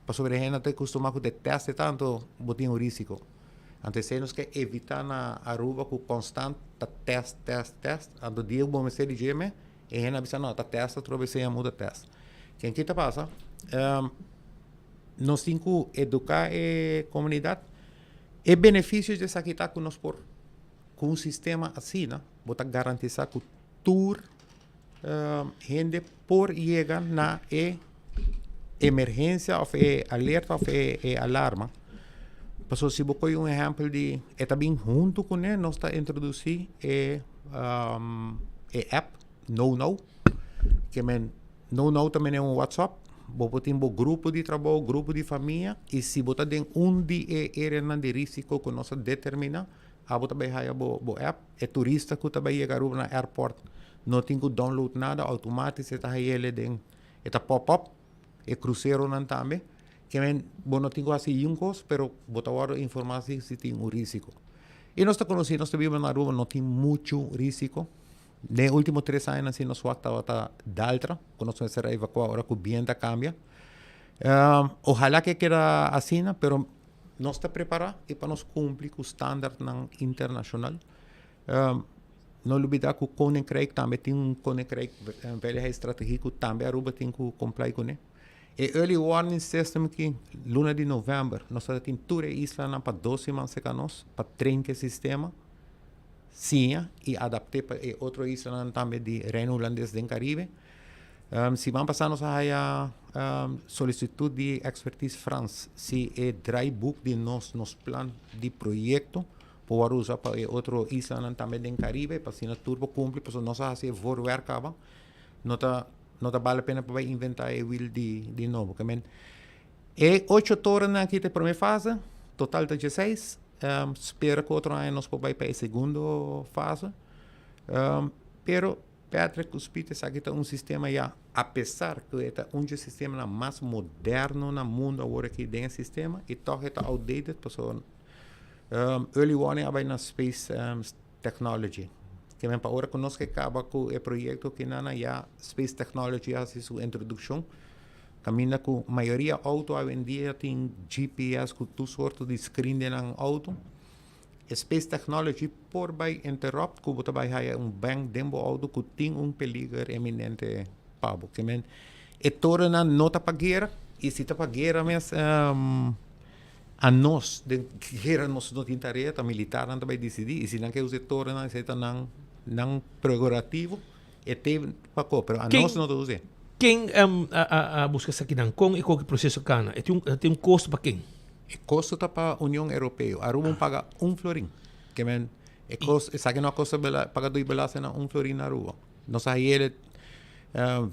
pasobra e hende ta kustumá ku te teste tantu bo tin un risiko. Anto esei nos ke evitá na Aruba ku konstant ta tèst, tèst, tèst. Anto dia ku bo mester di dje me, e hende a bisa no, ta tèst atrobe esei a muda tèst. Ken ki ta pasa? Nos tin ku eduká e komunidat. E benefisio di esaki ta ku nos por ku un sistema asina bo ta garantisá ku tur hende por yega na e emergensia òf e alerta òf e alarma. Pasobra si bo kohe un ehèmpel di e ta bin huntu kuné nos ta introdusí e e app No No ke men No No ta mene un WhatsApp, bo por tin bo grupo di trabou, grupo di famia y si bo ta den un di e areanan di risico cu nos a determina, abo ta bay haya bo bo app. E turista cu ta bay yega Aruba na airport no tin cu download nada, automatico e ta hayele den, e ta pop up, e cruceronan tambe. Ke men bo no tin cu haci yun cos, pero bo ta wordo informa si si tin un risico. Y nos ta conoci, nos ta biba na Aruba, no tin mucho risico. Den e ultimo tres añanan si nos wak tabata daltra ku nos mester a evakuá ora ku bientu a kambia. Ohalá ke keda asina, pero nos ta prepará i pa nos kumpli ku standardnan internashonal. No lubidá ku Koninkrijk tambe tin un Koninkrijk Veiligheidsstrategie ku tambe Aruba tin ku komplai kuné. E early warning system ki luna di novèmber nos ta tin tur e islanan pa dos siman serka nos pa train ku e sistema. siña i adapt'é pa e otro islanan tambe di Reino Hulandes den Karibe. Siman pasá nos a haya solisitut di expertise Frans si e draaiboek di nos, nos plan di proyekto por wòrdu usa pa e otro islanan tambe den Karibe pa asina tur por kumpli pasobra nos a hasi e voorwerk kaba no ta no ta bale pena pa bai inventá e wiel di di nobo. Ke men e ocho torennan aki ta e promé fase, total ta dieseis. Spera ku otro aña nos por bai pa e segundo fase. Pero Patrick ku Speed esaki ta un sistema ya apesar ku e ta un dje sistemanan mas moderno na mundu awor aki den e sistema i tòg e ta outdated pasobra early warning a bai na space technology. Ke men pa ora ku nos ke kaba ku e proyekto kinan ya space technology a hasi su introdukshon. Kaminda ku mayoria outo awendia tin GPS ku tur sorto di screen den nan outo. E space technology por bai interrupt ku bo ta bai haya un bang den bo outo ku tin un peliger eminente pa bo. Ke men. E torennan no ta pa guera y si ta pa guera mes a nos den guera nos no tin tarea ta militarnan ta bay dicidi y si nan ke usa e torennan esey ta nan nan prerogativo e te pa ko pero a nos no ta usa. Ken a busca esakinan? Con y con e proceso cana? E tin un costo pa ken? E costo ta pa Union Europeo. Aruba no paga un florin. Ke men e cos esaki no a costa paga dui belasting nan un florin na Aruba. Nos a haye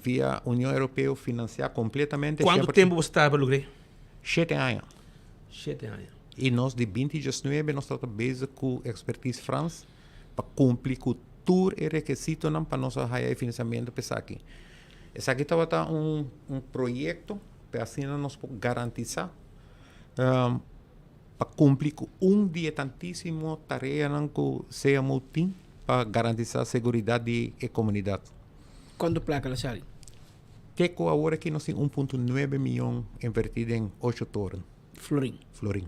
via Union Europeo financia completamente. Cuanto tempo bo sta pa logr'é? Shete aña. Shete aña. Y nos di binti diesnuebe nos tabata bezig cu Expertise France pa cumpli cu tur e requisitonan pa nos a haya e financiamento pa esaki. Esaki tabata un un proyecto pa asina nos por garantisa pa cumpli cu un di e tantisimo tareanan cu CMO tin pa garantisa seguridad di e comunidad. Cuanto placa la sali? Te cu awor aki nos tin un punto nuebe miyon inverti den ocho toren. Florin. Florin.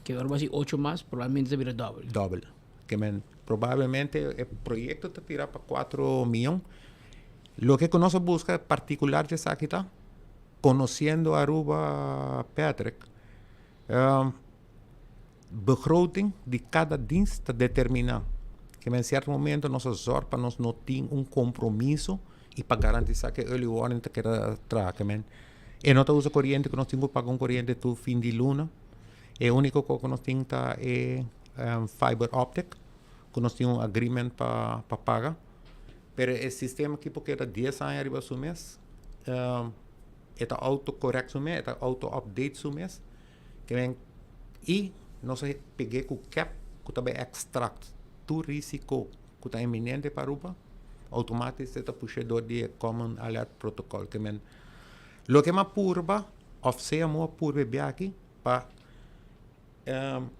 Ke ora bo hasi ocho mas probablemente ta bira dobel. Dobel. Ke men probablemente e proyecto ta tira pa cuatro miyon. Loke cu nos a busca particular dje esaki ta, conociendo Aruba Patrick, Begroting di kada dienst ta determiná ke men sierto momento nos a zòrg pa nos no tin un kompromiso i pa garantisá ke early warning ta keda traha. Ke men e no ta usa koriente ku nos tin ku paga un koriente tur fin di luna. E úniko kos ku nos tin ta e fiber optic ku nos tin un agreement pa pa paga. Pero e sistema aki por keda dies aña riba su mes. E ta auto correct su mes, e ta auto update su mes. Ke men i nos a peg'é ku kèp ku ta bai ekstrakt tur risiko ku ta eminente pa Aruba, outomatis e ta push'é dor di e Common Alert Protocol. Ke men loke mi a purba òf sea mi a purba e biaha pa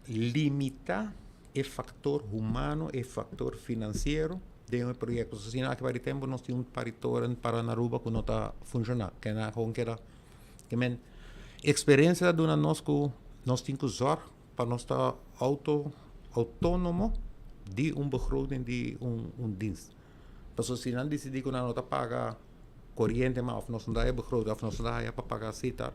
limitá e faktor humano, e faktor finansiero den e proyekto. Asina aki pa di tempu nos tin un par di toren para na Aruba ku no ta funshoná, ke nan a kon keda. Ke men Experiencia ta duna nos cu nos tin cu zorg pa nos ta auto autonomo di un begroting di un un dienst. Pasobra si nan dicidi cu nan no ta paga coriente mas of nos no ta haya begroting of nos no ta haya pa paga asita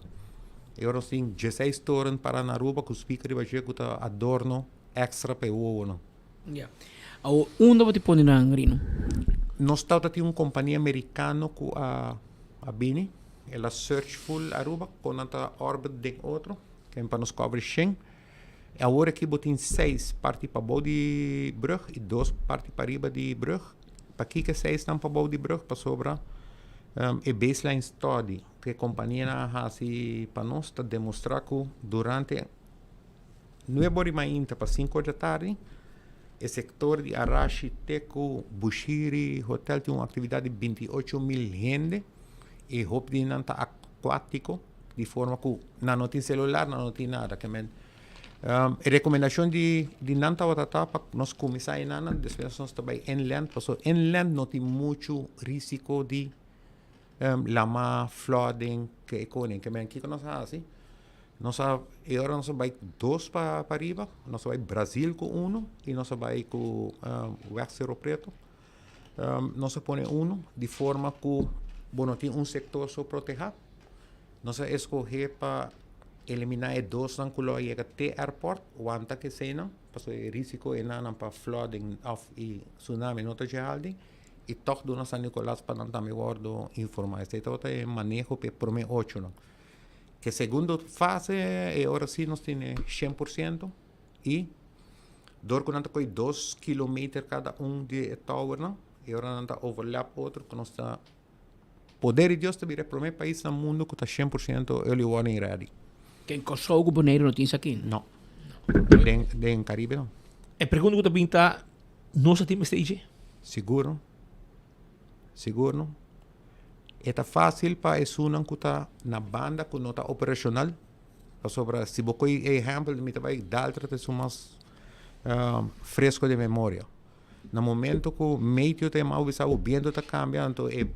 e ora nos tin dieseis toren para na Aruba cu speaker riba dje cu ta adorno extra pa e wowonan. Ya. Awor unda bo ta pone nan, Rino? Nos tabata tin un compania mericano cu a a bini. El a search full Aruba kon nan ta orbit den otro ken pa nos cover shen. Awor aki bo tin seis parti pabou di brug y dos parti pariba di brug. Pakiko e seis nan pabou di brug? Pasobra e baseline study ku e kompanianan a hasi pa nos ta demostra ku durante nuebe ora di mainta pa sinku ora di atardi e sektor di Arashi te ku Bushiri Hotel tin un aktividat di binti ocho mil hende. E hopi di nan ta akuátiko, di forma ku nan no tin selular, nan no tin nada. Ke men e rekomendashon di di nan tabata ta pa nos kuminsá enanan, despues nos ta bai inland, pasobra inland no tin muchu risiko di lama, flooding, ke e konen. Ke men kiko nos a hasi? Nos a e ora nos a bai dos pa pariba, nos a bai Brazil ku unu i nos a bai ku West Cerro Preto. Nos a pone uno di forma ku bo no tin un sektor so protehá. Nos a eskohé pa eliminá e dosnan ku lo a yega te airport, wanta ku eseinan, pasobra e risiko enanan pa flooding òf i tsunami no ta dje haldi, i tòg duna San Nicolas pa nan tambe wòrdu informá. Esei tabata e maneho pa e promé ochonan. Ke segundo fase e ora sí nos tene shen por siento. I dor ku nan ta kohe dos kilometer kada un di e towernan, e ora nan ta overlap otro ku nos ta poder di Dios ta bira e promé pais na mundu ku ta 100% early warning ready. Ken Kòrsou ku Boneiru no tin esaki? No. Den den Karibe no. E pregunta ku ta bin ta, nos a tin mester ichi? Sigur no. Sigur no. E ta fásil pa esunnan ku ta na banda ku no ta operashonal. Pasobra si bo koe e ehempel mi ta bai daltra ta esun mas fresco den memoria. Na momento ku meteo ta yama bo bisa bo biento ta kambia anto e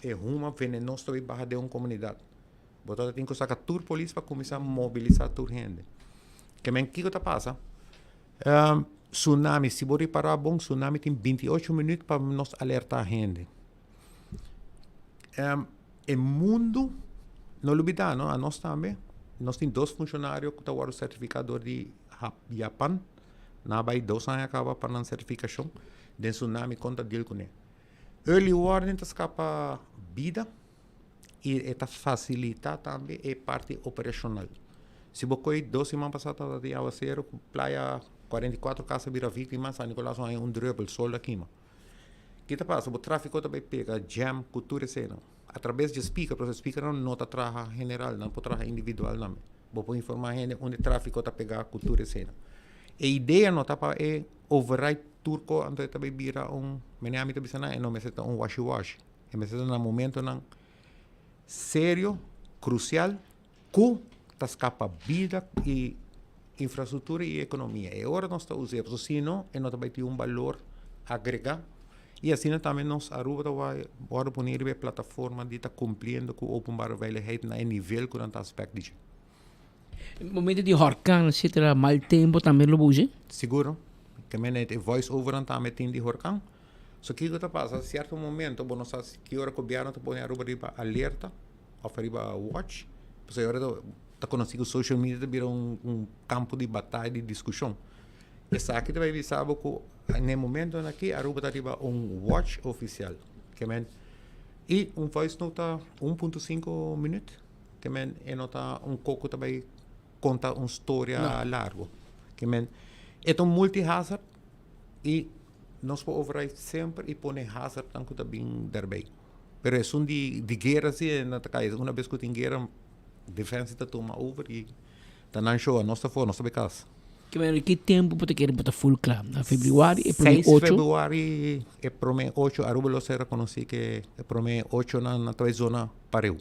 e huma venenoso ta bai baha den un komunidat. Bo ta tin ku saka tur polis pa kuminsá mobilisá tur hende. Ke men kiko ta pasa? Tsunami, si bo ripará bon tsunami tin binti ocho minüt pa nos alertá hende. E mundu, no lubidá no, anos tambe, nos tin dos funshonario ku ta wòrdu sertifiká dor di Japan, nan a bai dos aña kaba pa nan sertifikashon den tsunami kon ta deal kuné. Early warning ta skapa bida i e ta fasilitá tambe e parti operashonal. Si bo koe dos siman pasá tabata tin awaseru ku playa 44 kas a bira víktima, San Nicolas no haña un drùpel, sol a kima. Ki ta pasa? Bo tráfiko ta bai pega jam ku tur eseinan. Atrabes dje speaker, pasobra e speakernan no ta traha general, nan por traha individual tambe. Bo por informá hende unda e tráfiko ta pegá ku tur eseinan. E idea no ta pa e override tur ko, anto e ta bai bira un, mene ami ta bisa nan, e no mester ta un washy washy. E mester ta na momentonan serio, krusial, ku ta skapa bida i infrastruktura i ekonomia. E ora nos ta us'é, pasobra si no e no ta bai tin un balor agregá i asina tambe nos Aruba ta wòrdu pone riba e plataforma di ta kumpliendo ku openbare veiligheid na e nivel ku nan ta aspèkt di dje. Momento di horkan etcetera mal tempo tambe lo bo us'é? Siguro. Ke mene e voice overnan tambe tin di horkan. So kiko ta pasa sierto momento bo no sa ki ora gobièrnu ta pone Aruba riba alerta. Of riba watch. Pasobra e ora ta konosí ku social media ta bira un un kampo di bataya di diskushon. Esaki ta bai bisa bo ku na e momentonan aki Aruba ta riba un watch ofisial. Ke men i un voice note ta 1.5 minüt. Ke men e no ta un koko ta bai konta un storia largu. Ke men e ta un multi hazard i nos por override semper i pone hazardnan ku ta bin derbei. Pero esun di di guera si e no ta kai. Una bes ku tin guera defensa ta tuma over i ta nan show. Nos ta for, nos ta bai kas. Ki manera ki tempu bo ta kere bo ta full kla? Na februari e prome Seis ocho? februari e prome ocho Aruba lo ser rekonosí ke e prome ochonan nan ta bai zona pareu.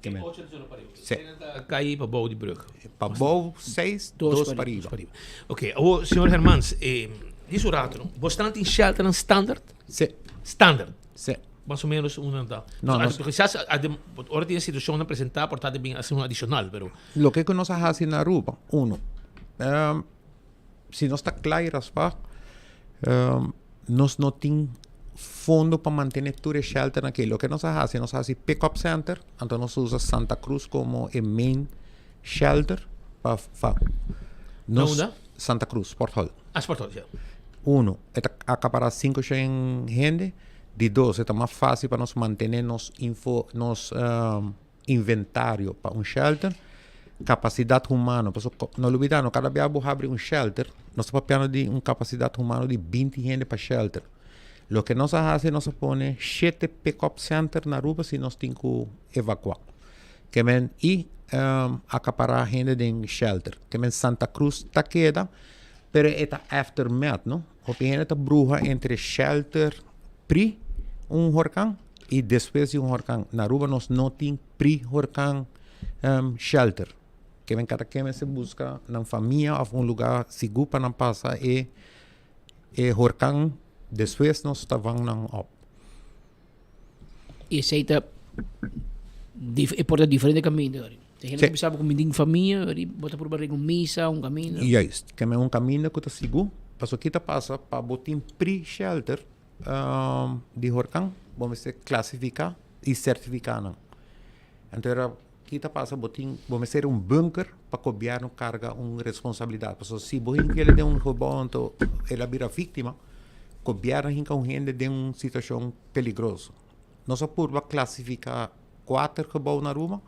E ocho ta zona pareu. Si. Nan ta kai pa bou di brug. Pa bou seis, dos pa riba. Dos pa riba. Ok, awor señor Hermans, di su rato no, bo stan tin shelternan standard? Si. Standard? Si. Mas o menos un ta. No, no. Quizás ora tin e situacionnan presentá por ta di bin hasi un adicional, pero. Loke ku nos a hasi na Aruba, uno, si nos ta kla i raspá, nos no tin fondo pa mantené tur e shelternan aki. Loke nos a hasi, nos a hasi pick up center, anto nos a usa Santa Cruz komo e main shelter pa fa. Na unda? Santa Cruz, Sport Hall. Ah, Sport Hall, ya. Uno, e ta akapará 500 hende. Di dos, e ta mas fásil pa nos mantené nos info, nos inventario pa un shelter. Kapasidat humano, pasobra no lubidá no, kada bia bo habri un shelter, nos ta papiando di un kapasidat humano di binti hende pa shelter. Loke nos a hasi, nos a pone shete pick-up center na Aruba si nos tin ku evakuá. Ke men i akapará hende den shelter. Ke men Santa Cruz ta keda, pero e ta aftermath, no? Hopi hende ta bruha entre shelter pri un horkan i despues di un horkan. Na Aruba nos no tin pri horkan shelter. Ke men kada ken mester buska nan famia of un luga sigur pa nan pasa e e horkan despues nos ta van nan op. I esei ta e por ta diferente kaminda. Te hende ku bisa ku mi tin famia, bo ta purba rega un misa, un kaminda. Juist, ke men un kaminda ku ta sigur, pasobra ki ta pasa pa bo tin pre-shelter di horkan, bo mester klasifiká i sertifiká nan. Anto era ki ta pasa bo tin bo mester un bunker pa gobièrnu karga un responsabilidat, pasobra si bo hinka el den un gebou anto el a bira víktima, gobièrnu hinka un hende den un situashon peligroso. Nos a purba klasifiká kuater gebou na Aruba,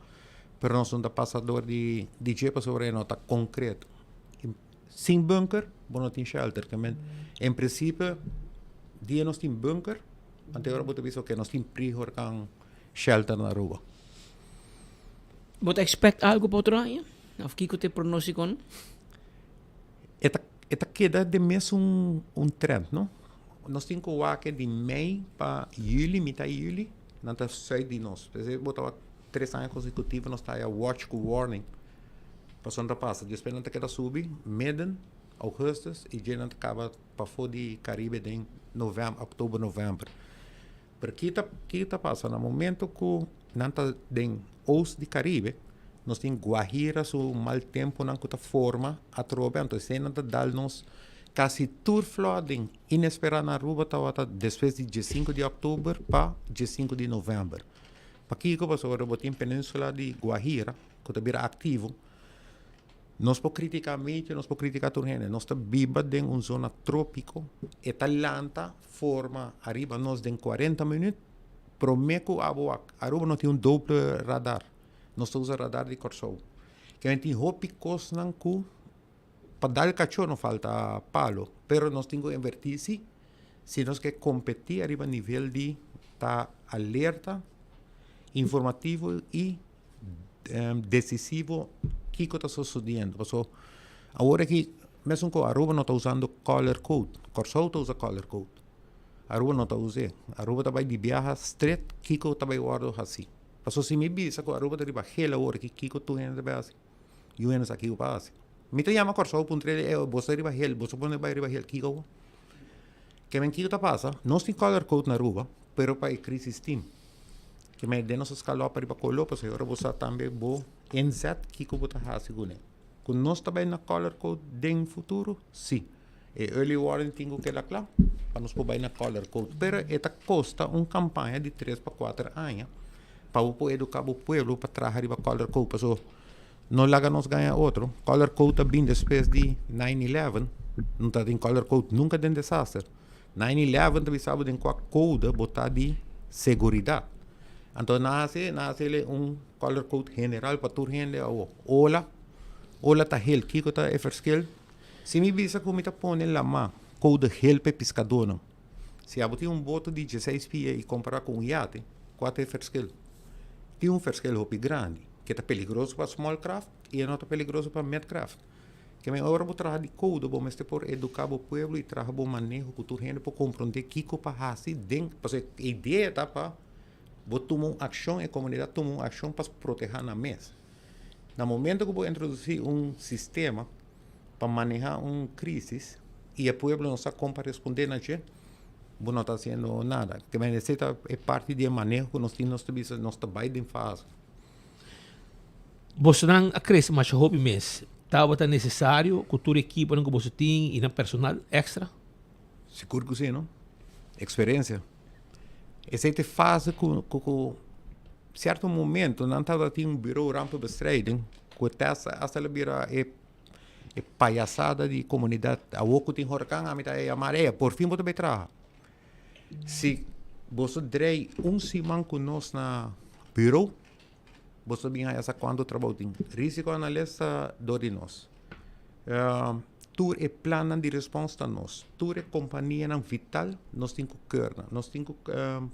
pero nos no ta pasa dor di di dje pasobra e no ta konkreto. Sin bunker bo no tin shelter. Ke men en prinsipio dia nos tin bunker anto e ora bo ta bisa oke nos tin pre-horkan shelter na Aruba. Bo ta expect algo pa otro aña? Of kiko ta e pronostikonan? E ta e ta keda den mesun un trend no. Nos tin ku wak di mei pa juli, mitad di juli, nan ta sùit di nos. P'esei bo ta wak tres aña konsekutivo nos ta haya watch ku warning. Pasobra nan ta pasa. Despues nan ta keda subi midden augustus i dje nan ta kaba pafó di Karibe den novèmber, òktober, novèmber. Pero ki ta ki ta pasa na momento ku nan ta den oost di Karibe, nos tin Guajira su mal tempunan ku ta forma atrobe, anto esei nan ta dal nos kasi tur flooding inesperá na Aruba tabata despues di diesinku di òktober pa diesinku di novèmber. Pakiko? Pasobra bo tin peninsula di Guajira ku ta bira aktivo. Nos por kritiká medio, nos por kritiká tur hende. Nos ta biba den un zona trópiko, e ta lanta forma ariba nos den kuarenta minüt promé ku abo wak. Aruba no tin un doble radar. Nos ta usa radar di Kòrsou. Kimen tin hopi kosnan ku pa dal kachó no falta palo, pero nos tin ku invertí sí si nos ke kompetí ariba nivel di ta alerta, informativo i desisivo kiko ta sosodiendo. Paso awor aki mesun ku Aruba no ta usando color code, Kòrsou ta usa color code, Aruba no ta us'é. Aruba ta bai di biaha stret kiko ta bai wòrdu hasí. Paso si mi bisa ku Aruba ta riba gel awor aki kiko tur hende ta bai hasi? Yu hende sa kiko pa hasi. Mi ta yama Kòrsou puntra elei, ey boso ta riba gel, boso pone bai riba gel, kiko awor? Ke men kiko ta pasa? Nos tin color code na Aruba, pero pa e crisis team. Ke men den nos a scala op riba kolo, pasobra ora bo sa tambe bo inzet kiko bo ta hasi kuné. Ku nos ta bai na color code den futuro? Si. E early warning tin ku keda kla pa nos por bai na color code. Pero e ta kosta un kampaña di tres pa kuater aña pa bo por eduká bo pueblo pa traha riba color code. Pasobra no laga nos gaña otro. Color code ta bin despues di nine eleven. No ta tin color code nunka den desaster. Nine eleven ta bisa bo den kua code bo ta di seguridat. Anto nan hasi, nan hasi un color code general pa tur hende awo. Ola, ola ta hel. Kiko ta e verschil? Si mi bisa ku mi ta pone lamá koude hel pa e piskadónan, si abo tin un boto di dieseis pia i kompará ku un yate, kua ta e ferskil? Tin un ferskil hopi grandi, ke ta peligroso pa small craft i e no ta peligroso pa mid craft. Ke men ora bo traha di koude bo mester por eduká bo pueblo i traha bo maneho ku tur hende por komprondé kiko pa hasi den, pasobra e idea ta pa bo tuma un akshon, e komunidat tuma un akshon pa protehá nan mes. Na momento ku bo introdusí un sistema pa maneha un crisis y e pueblo no sa con pa responde na dje, bo no ta haciendo nada. Ke men esey ta e parti di e maneho ku nos tin, nos ta bisa nos ta bay den fase. Bosonan a crece masha hopi mes. Tabata necesario cu tur ekiponan cu boso tin y nan personal extra? Sigur cu si, no? Experiencia. Esey ta e fase cu cu cierto momento nan tabata tin un bureau rampenbestrijding cu e test hasta lo bira e e payasada di comunidad. Awor cu tin horcan ami ta yama ey por fin bo ta bay traha. Si boso drei un siman cu nos na bureau boso bin haya sa cuanto trabou tin. Risico analist ta dor di nos. Tur e plannan di respons ta nos. Tur e companianan vital nos tin cu keurnan. Nos tin cu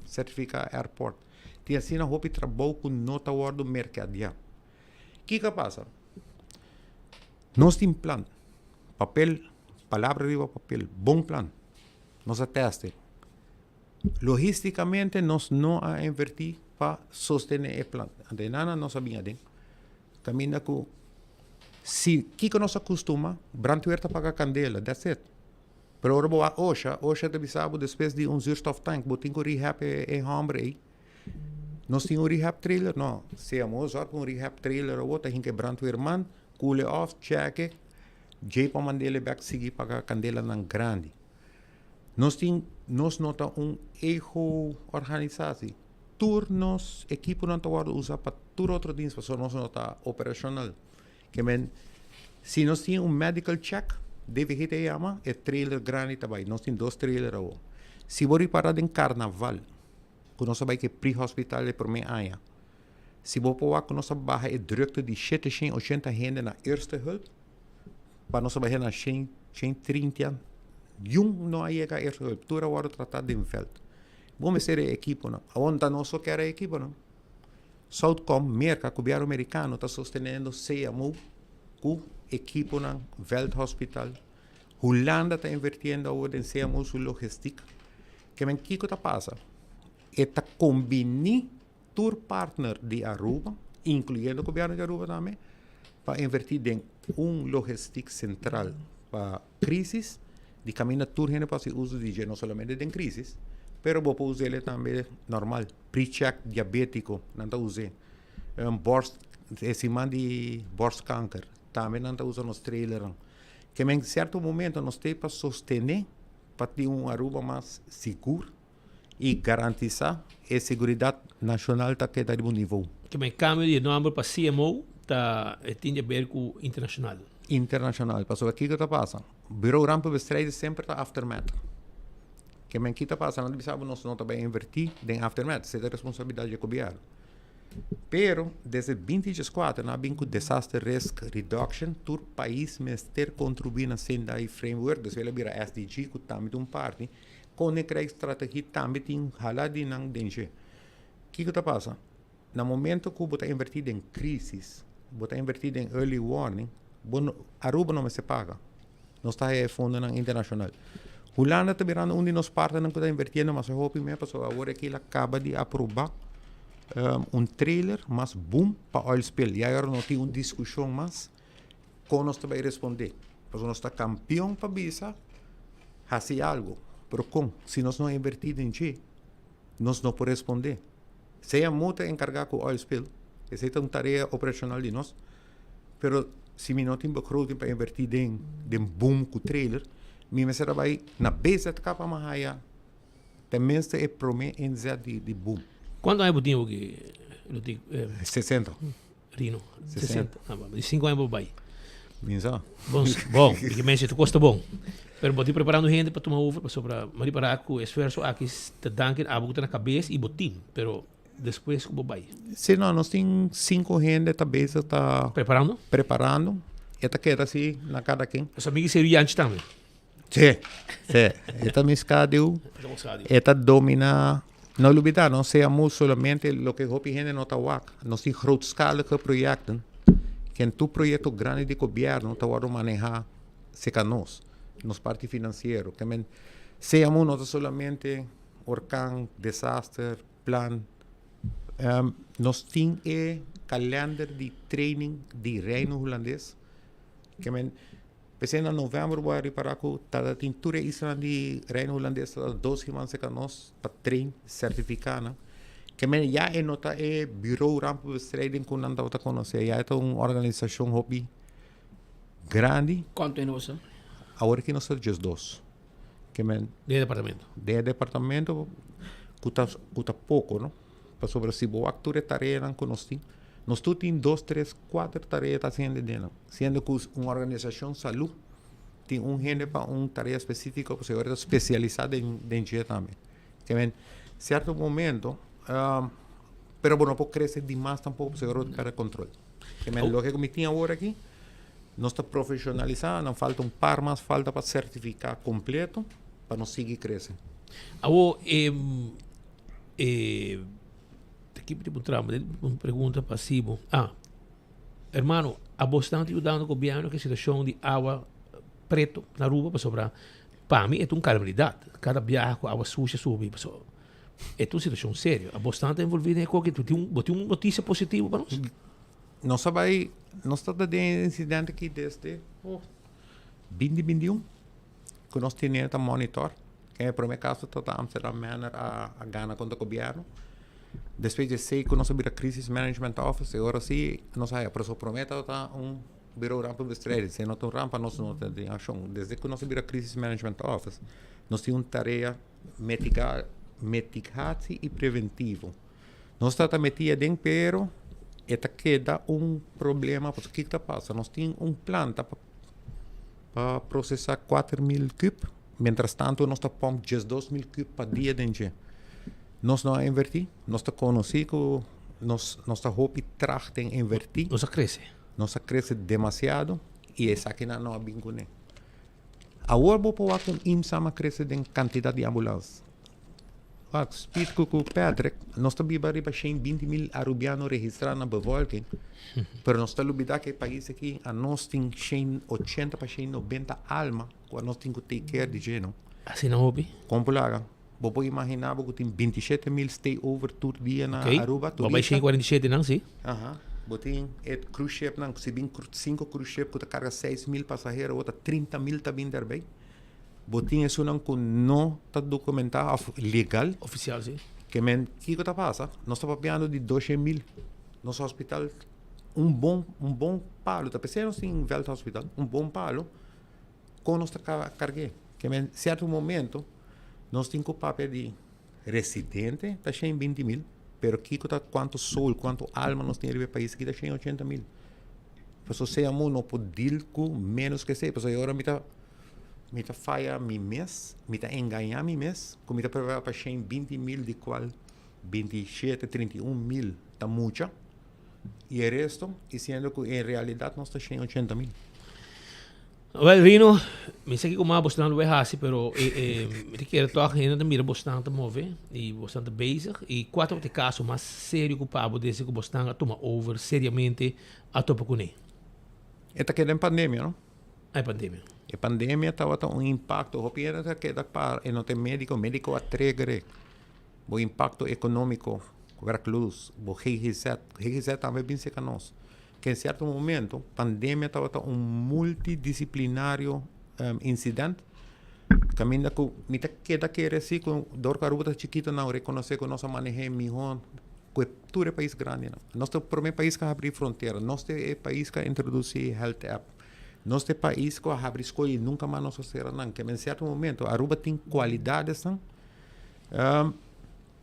certifica airport. Tin asina hopi trabou cu no ta wordo mercadia. Kiko a pasa? Nos tin plan. Papel, palabra riba papel, bon plan. Nos a teste. Logisticamente nos no a inverti pa sostene e plan. Anto e nana nos a bin aden. Caminda cu si kiko nos a custuma, brandweer ta paga candela, that's it. Pero ora bo a OSHA, OSHA ta bisa bo despues di un zuurstoftank bo tin cu rehab e homber ey. Nos tin un rehab trailer? No. Sea mo zorg pa un rehab trailer awor ta hinca e brandweerman, cool e off, check e, djey pa mand'e bek sigui paga candelanan grandi. Nos tin, nos no ta un ego organisatie. Tur nos ekiponan ta wordo usa pa tur otro dienst pasobra nos no ta operacional. Ke men, si nos tin un medical check, DVG ta yama, e trailer grandi ta bai. Nos tin dos trailer awor. Si bo ripara den carnaval, ku nos a bai ku e pre-hospital e prome aña, si bo por wak ku nos a baha e drukte di shete shen ochenta hende na eerste hulp, pa nos a baha na shen, shen trinta, niun no a yega eerste hulp. Tur a wòrdu tratá den vèlt. Bo mester e ekiponan. Awor no ta nos so kere e ekiponan. Southcom, Merka, Gobierno Merikano ta sostenendo CMO ku ekiponan, veldhospital. Hulanda ta invertiendo awor den CMO su logistik. Ke men kiko ta pasa? E ta kombiní tur partner di Aruba, inkluyendo gobierno di Aruba tambe, pa invertí den un logistik sentral pa crisis di caminda tur hende por haci uso di dje no solamente den crisis pero bo por us'e tambe normal pre-check diabetico nan ta us'e borst e siman di borstkanker tambe nan ta usa nos trailernan ke men cierto momento nos te pa sostene pa tin un Aruba mas sigur. Y garantisa e seguridad nacional ta keda riba un nivo. Ke men cambio di e nomber pa CMO ta e tin di haber cu internacional. Internacional, pasobra kico ta pasa? Bureau Rampenbestrijding semper ta aftermath. Ke men ki ta pasa? Nan ta bisa bo nos no ta bay inverti den aftermath, esey ta responsabilidad di e gobierno. Pero desde binti dieskuater nan a bin cu Disaster Risk Reduction, tur pais mester contribui na Sendai Framework, despues el a bira SDG cu tambe ta un parti. Koninkrijksstrategie tambe tin hala di nan den dje. Kiko ta pasa? Na momento ku bo ta invertí den krísis, bo ta invertí den early warning, bo no, Aruba no mester paga. Nos ta haya e fondonan internashonal. Hulanda ta birando un di nos partnernan ku ta invertiendo mas hopi mes pasobra awor aki el a kaba di aprobá un trailer mas boom pa oil spill. Ya ahora no tin un diskushon mas Kon nos ta bai respondé? Pasobra nos ta kampion pa bisa hasi algu, pero kon? Si nos no a invertí den dje, nos no por respondé. Sea mu ta enkargá ku oil spill, esei ta un tarea operashonal di nos, pero si mi no tin begroting pa invertí den den boom ku trailer, mi mester a bai na BZK pa mi haya tenminste e promé inzet di boom. Kuantu aña bo tin awoki, Lutik? Sesenta. Rino, 60. Ah, di 5 aña bo bai. Minsa. Bon, bon, di que mensen te kosta bon. Pero bo ti preparando gente pa tuma over, pasobra mari para ku esfuerzo aki te danken abo ku ta na kabes i bo team, pero despues ku bo bai. Si no, nos tin 5 hende ta bezig ta Preparando? Preparando. E ta keda si na kada ken. Nos amigo Seru Yanchi tambe. Sí, sí. E ta mi skadiu. E ta domina. No lubida, no sea mu solamente loke hopi hende no ta wak. Nos tin grootschalige projecten. Ken tur proyecto grandi di gobierno ta wordo maneha cerca nos, nos parti financiero. Ke men sea mu no ta solamente orkan, desaster, plan. Nos tin e kalender di training di Reino Hulandes. Ke men P'esei na novèmber bo a ripará ku tabata tin tur e islanan di Reino Hulandes tabata dos siman serka nos pa train, sertifiká nan. Ke men ya e no ta e Bureau Rampenbestrijding ku nan tabata konosé, ya e ta un organisashon hopi grandi. Kuantu hende boso ta? Awor aki nos ta diesdos. Ke men. Den e departamento? Den e departamento ku ta ku ta poko no. Pasobra si bo wak tur e tareanan ku nos tin, nos tur tin dos, tres, kuater tarea ta hasiendo den nan. Siendo ku un organisashon salú tin un hende pa un tarea spesífiko, pasobra e ora ta spesialisá den den dje tambe. Ke men sierto momento, pero bo no por krese dimas tampoko pasobra e ora bo ta pèrdè kontrol. Ke men loke ku mi tin awor aki, nos ta profeshonalisá, nan falta un par mas falta pa sertifiká kompleto pa nos sigui krese. Awor e E ta kipi tipo trama un pregunta pa Sibo. Ah, hermano, abo stan ta yudando gobierno ku e situacion di awa preto na Aruba pasobra pa mi e ta un calamidad. Cada biaha ku awa sushi a subi pasobra e ta un situacion serio. Abo stan ta envolvi den e koki? Bo tin bo tin un noticia positivo pa nos? Nos a bai, nos ta den e incidente aki desde oh binti binti un. Ku nos tene ta monitor. E prome kaso ta ta Amsterdam Manor a a gana kontra gobièrnu. Despues di esei ku nos a bira Crisis Management Office e ora si nos a haya. Pero so prome tabata un Bureau Rampenbestrijding. Si no ta un rampa nos no ta den akshon. Desde ku nos a bira Crisis Management Office nos tin un tarea mitiga mitigatie i preventivo. Nos ta ta meti aden pero e ta keda un problema pasobra kiko ta pasa nos tin un planta pa Pa procesa 4000 kub, mientras tanto nos ta pomp 12000 kub pa dia den dje. Nos no a inverti, nos ta conoci cu nos, nos ta hopi traag den inverti. Nos a crece. Nos a crece demasiado y esakinan no a bin cune. Awor bo por wak con IMSAM a crece den cantidad di ambulans. Wak, Speed cu cu Patrick, nos ta biba riba shen binti mil Arubiano registra na bevolking, pero nos ta lubida cu e pais aki anos tin shen ochenta pa shen nobenta alma cu anos tin cu take care di dje, no? Asina hopi? Con por laga? Bo por imagina bo cu tin binti shete mil stay over tur dia na Ok, Aruba, bo bai turista? shen cuarenta y shete nan, si. Aha. Bo tin e cruise ship nan, si bin cinco cruise ship cu ta carga 6000 pasahero, bo ta 30,000 ta bin derbey. Bo tin esunnan ku no ta dokumentá òf legal. Ofisial, si. Ke men, kiko ta pasa? Nos ta papiando di doshen mil. Nos hospital, un bon, un bon palo, ta p'esei nos tin vèlt hospital, un bon palo, kon nos ta karg'é? Ke men, sierto momento, nos tin ku papia di. Residente ta 120 mil, pero kiko ta kuantu soul, kuantu alma nos tin riba e pais aki ta 180 mil. Pasobra sea mu no por deal ku menos ku esei, pasobra e ora mi ta mi ta faya mi mes, mi ta engañá mi mes ku mi ta prepara pa 120 mil di kual 27, 31 mil ta mucha i e resto, i siendo ku en realidat nos ta 180 mil. Wel Rino, mi sa kiko mas bosnan lo bay hasi pero mi ta kere tog hende ta mira bosnan ta move y bosnan ta bezig y cua tabata e caso mas serio cu pa bo desde cu bosnan a tuma over seriamente a topa cune? E ta keda en pandemia no. E pandemia. E pandemia tabata un impacto hopi hende ta keda para e no ta e medico, medico a trigger e bo impacto economico, werkloos, bo GGZ, GGZ tambe a bin cerca nos. Ke en sierto momento pandemia tabata un multidisciplinario incident kaminda ku mi ta keda kere si ku dor ku Aruba ta chikito nan rekonosé ku nos a maneh'é mihó ku e tur e pais grandinan. Nos ta e promé pais ku a habri frontera, nos ta e pais ku a introdusí health app, nos ta e pais ku a habri skol i nunka mas nos a sera nan. Ke en sierto momento Aruba tin kualidadesnan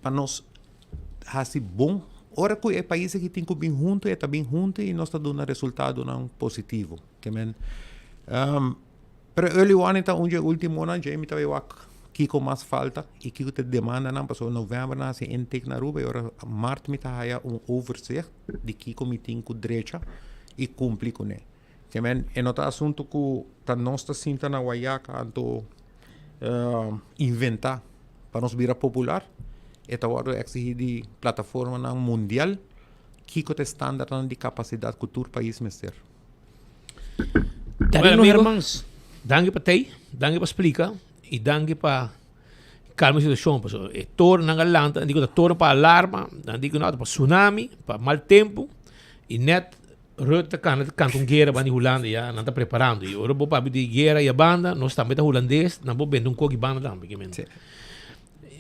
Pa nos hasi bon. Ora ku e pais aki tin ku bin huntu, e ta bin huntu i nos ta duna resultadonan positivo. Ke men, pero early warning ta un dje ultimonan, dje mi ta bai wak kiko mas falta i kiko ta e demandanan, pasobra novèmber nan hasi intake na Aruba i ora mart mi ta haya un overzicht di kiko mi tin ku drecha i kumpli kuné. Ke men, e no ta asuntu ku ta nos ta sinta na Guayaca anto inventá pa nos bira popular. E ta wòrdu eksigí di plataformanan mundial kiko ta e standardnan di kapasidat ku tur pais mester. Darino Hermans. Danki pa tei, danki pa splika i danki pa kalma e situashon. Pasobra e torennan a lanta, nan di ku ta toren pa alarma, nan di ku no ta pa tsunami, pa mal tempu i nèt Rutte ta cana ta canta un guera banda di Hulanda ya nan ta preparando y ora bo papia di guera ya banda nos tambe ta hulandes nan por bende un koki banda tambe ke men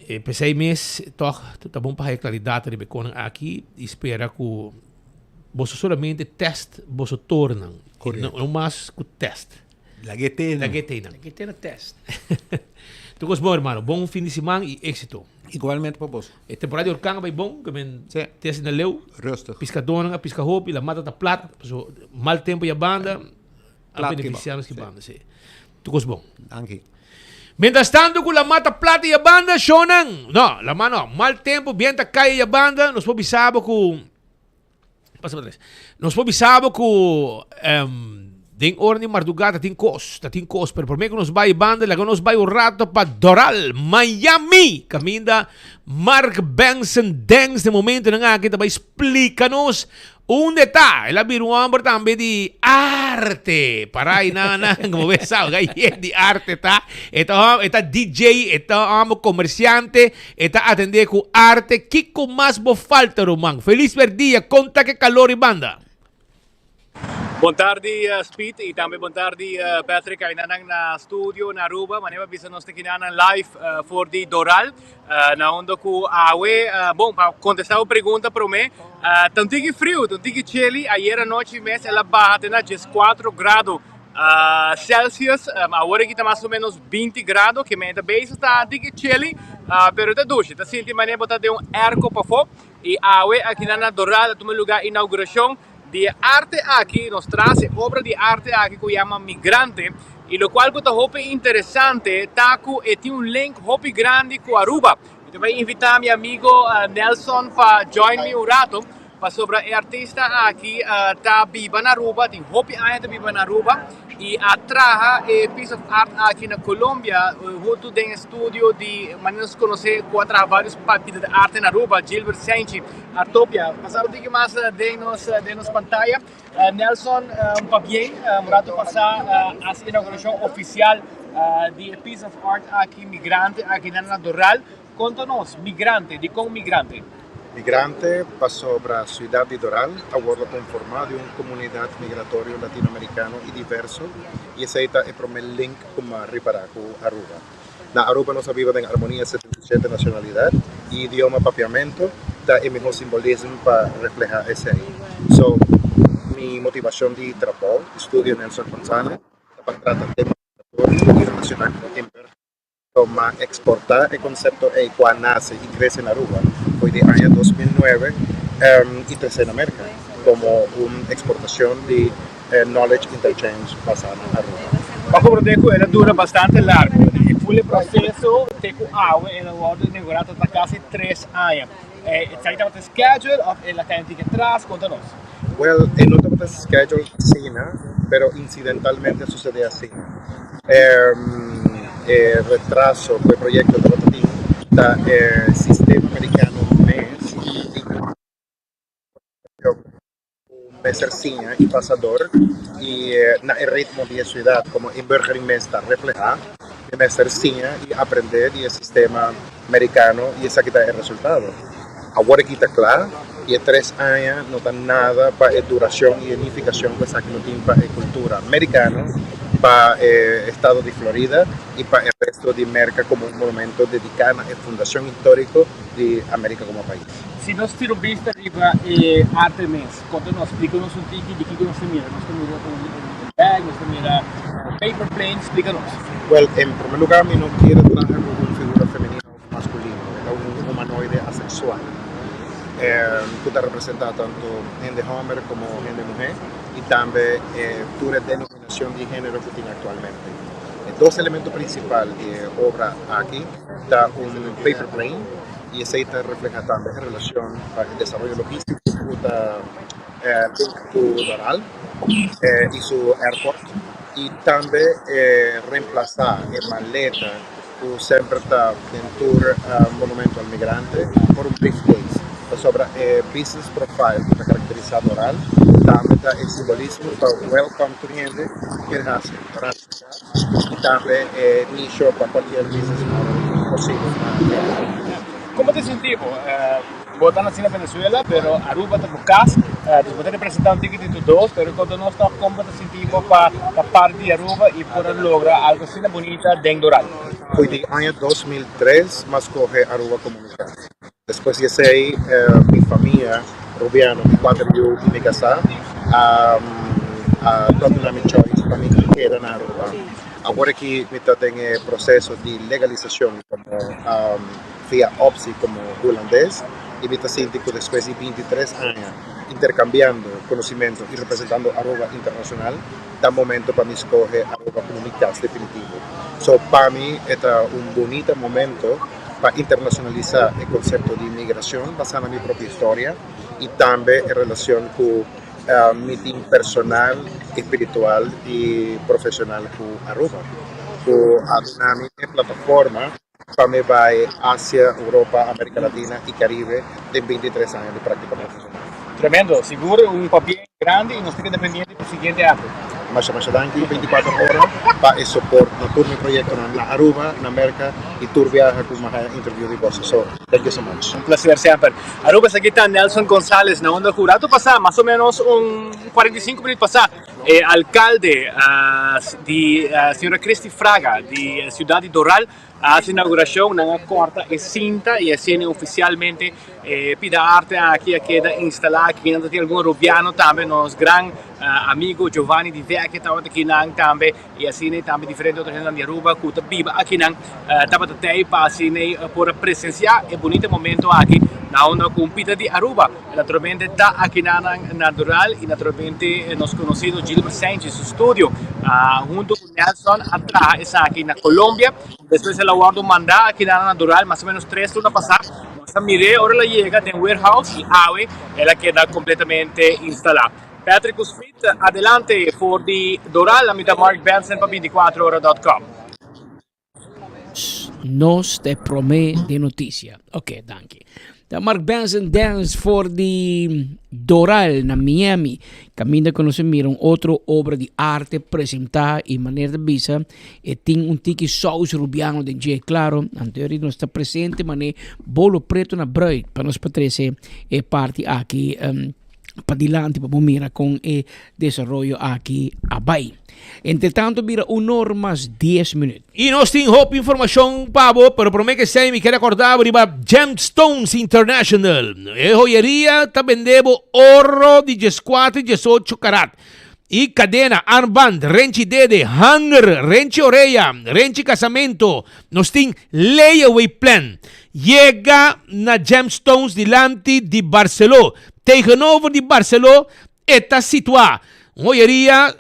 e pesey mes toch ta bon pa haya claridad riba e konan aki y spera ku boso solamente test boso tornan no mas ku test. Lag'é te nan. Lag'é te nan. Lag'é te na test. Tur kos bon hermano. Bon fin di siman y éxito. Igualmente pa bos. E temporada di orkan a bai bon, ke men te asina leu. Rustig. Piskadónan a piska hopi, la mata ta plat, paso mal tempo ya banda a benefisiá nos ki banda, sí. Tur kos bon. Danki. Mientras tanto ku la mata plat ya banda, shownan, no, la ma no, mal tempo, bienta kai ya banda, nos por bisa bo ku Pasa pa tres. Nos por bisa bo ku um, den ora di mardugá ta tin kos, ta tin kos, pero promé ku nos bai banda, laga nos bai un rato pa Doral, Miami, kaminda Mark Benson Dens den momentonan aki ta bai splika nos unda e ta. El a bira un hòmber tambe di arte. Para i nan nan, komo bo sa, gai di arte ta. E ta e ta DJ, e ta hòmber komersiante, E ta atendé ku arte. Kiko mas bo falta ruman? Felis berdia, kon ta ke kalor i banda? Bon tardi Speed y tambe bon tardi Patrick ainanan na studio na Aruba. Manera bisa nos ta kinanan live for di Doral na unda ku awe bon pa contesta bo pregunta prome ta un tiki friu ta un tiki chilly ayer anochi mes el a baha te na 14 grado Celsius, awor aki ta mas o menos 20 grado, ke men ta bezig ta diki chilly, pero ta dushi, ta sinti manera bo ta den un airco pafó. I awe akinan na Doral a tuma lugar inauguracion di e arte aki, nos tras e obra di arte aki ku yama Migrante, i lokual ku ta hopi interesante ta ku e tin un link hopi grandi ku Aruba. Mi ta bai invita mi amigo Nelson pa join mi un rato. Pasobra e artista aki ta biba na Aruba, tin hopi aña ta biba na Aruba y a traha e piece of art aki na Colombia hunto den e studio di manera nos conoce cu a traha varios pida di arte na Aruba, Gilbert Senchi Artopia. Pasa un tiki mas den nos den nos pantaya. Nelson, un pabien, un rato pasa haci inauguracion oficial di e piece of art aki, Migrante, aki na Doral. Konta nos, migrante, dikon migrante? Migrante pasobra siudat di Doral a wordo konformá di un komunidat migratorio latinoamerikano i diverso i esei ta e promé link ku m'a ripará ku Aruba. Na Aruba nos a biba den armonia 77 nashonalidat i idioma papiamentu ta e mihó simbolism pa reflehá esei. So, mi motivashon di trabou di Studio Nelson Gonzalez ta pa trata tema migratorio i relashoná ku inburgerung. Anto m'a exporta e concepto ey cu a nace y crece na Aruba fo'i di aña 2009 y trece na Merca como un exportacion di knowledge interchange basa na Aruba. Pa comprende cu el a dura bastante largo e full e proceso te cu awe el a wordo inaugura ta casi tres aña. Esaki tabata schedule of el a cay un tiki atras? Conta nos. Well, e no tabata schedule asina, pero incidentalmente a sucede asina. E retraso cu e proyecto tabata tin ta e sistema mericano mes y cu mester siña y pasa dor y na e ritmo di e ciudad como inburgering mes ta refleha, e mester siña y aprende di e sistema mericano y esaki ta e resultado. Awor aki ta cla y e tres aña no ta nada pa e duracion y e nificacion cu esaki lo tin pa e cultura mericano, pa e estado di Florida y pa e resto di Merca como un monumento dedica na e fundacion historico di America como pais. Si nos tira un bista riba e arte mes, conta nos, splica nos un tiki di kico nos ta mira. Nos ta mira un bag, nos ta mira paper plane, splica nos. Well, en primer lugar mi no kier traha cu un figura femenino of masculino, e ta un humanoide asexual cu ta representa tanto hende homber como hende muher y tambe tur e denominacion di genero cu tin actualmente. E dos elemento principal di e obra aki ta un paper plane y esey ta refleha tambe e relacion pa e desaroyo logistico cu ta link cu Doral y su airport y tambe e reemplaza e maleta cu semper ta den tur monumento al migrante por un briefcase pasobra e business profile cu ta caracterisa Doral tambe ta e simbolismo pa welcome tur hende cu kier haci Doral su cas y tambe e nicho pa cualkier business model posibel na Aruba. Como ta sinti bo? Bo ta naci na Venezuela pero Aruba ta bo cas, dus bo ta representa un tiki di tur dos, pero conta nos toch como bo ta sinti bo pa ta parti di Aruba y por a logra algo asina bunita den Doral. Fo'i di aña 2003 m'a scoge Aruba como mi cas. Despues di esey mi famia Rubiano, mi cuater yu y mi casá a a duna mi choice pa mi keda na Aruba. Awor aki mi ta den e proceso di legalisacion como via optie como Hulandes y mi ta sinti cu despues di 23 aña intercambiando conocimento y representando Aruba internacional ta momento pa mi scoge Aruba como mi cas definitivo. So pa mi e ta un bunita momento pa internacionalisa e concepto di migracion basa na mi propio historia y tambe e relacion cu mi tin personal, espiritual y profesional cu Aruba cu a duna mi e plataforma pa mi bai Asia, Europa, America Latina y Caribe den 23 aña di practica profesional. Tremendo, sigur un pabien grandi y nos ta keda pendiente pa siguiente acto. Masha masha danki 24 ora pa e support na tur mi proyectonan na Aruba, na Merca y tur biaha cu mi a haya interview di boso. So, thank you so much. Un placer semper. Aruba esaki ta Nelson Gonzalez na unda cu rato pasa, mas o menos un 45 minuut pasa, E alkalde di señora Christy Fraga di siudat di Doral a hasi inaugurashon. Nan a kòrta e sinta i asina ofisialmente e pida arte aki a keda instalá aki. Nan ta tin algun arubiano tambe, nos gran amigo Giovanni Di Vecchia tabata akinan tambe i asina tambe diferente otro hendenan di Aruba ku ta biba akinan tabata tei pa asina por a presensiá e bunita momento aki na unda ku un pida di Aruba. Naturalmente ta akinanan na Doral y naturalmente nos conocido Gilbert Sanchez su studio hunto cu Nelson a traha esaki na Colombia. Despues el a wordo manda akinanan na Doral mas o menos tres luna pasa. Nos a mire ora el a yega den warehouse y awe el a keda completamente instala. Patrick cu Smith adelante for di Doral. Ami ta Mark Benson pa 24ora dot com. Nos ta e promé den noticia. Ok, danki. Ta Mark Benson Dance for di Doral na Miami. Caminda cu nos a mira un otro obra di arte presenta y manera ta bisa e tin un tiki saus rubiano den dje. Claro, anterior nos ta presente mane bolo preto na bruid pa nos pa trece e parti aki um, padilanti pa bo mira con e desaroyo aki a bay. Entre tanto bira un or mas 10 minuut. Y nos tin hopi informacion pa bo, pero prome que esey mi ker acorda bo riba Gemstones International. E joyeria ta bende bo oro di diescuatro y diesocho karat. Y cadena, armband, renchi dede, hanger, renchi orea, renchi casamento. Nos tin layaway plan. Yega na Gemstones dilanti di Barceló. Tegenover di Barceló e ta situá. Un hoyeria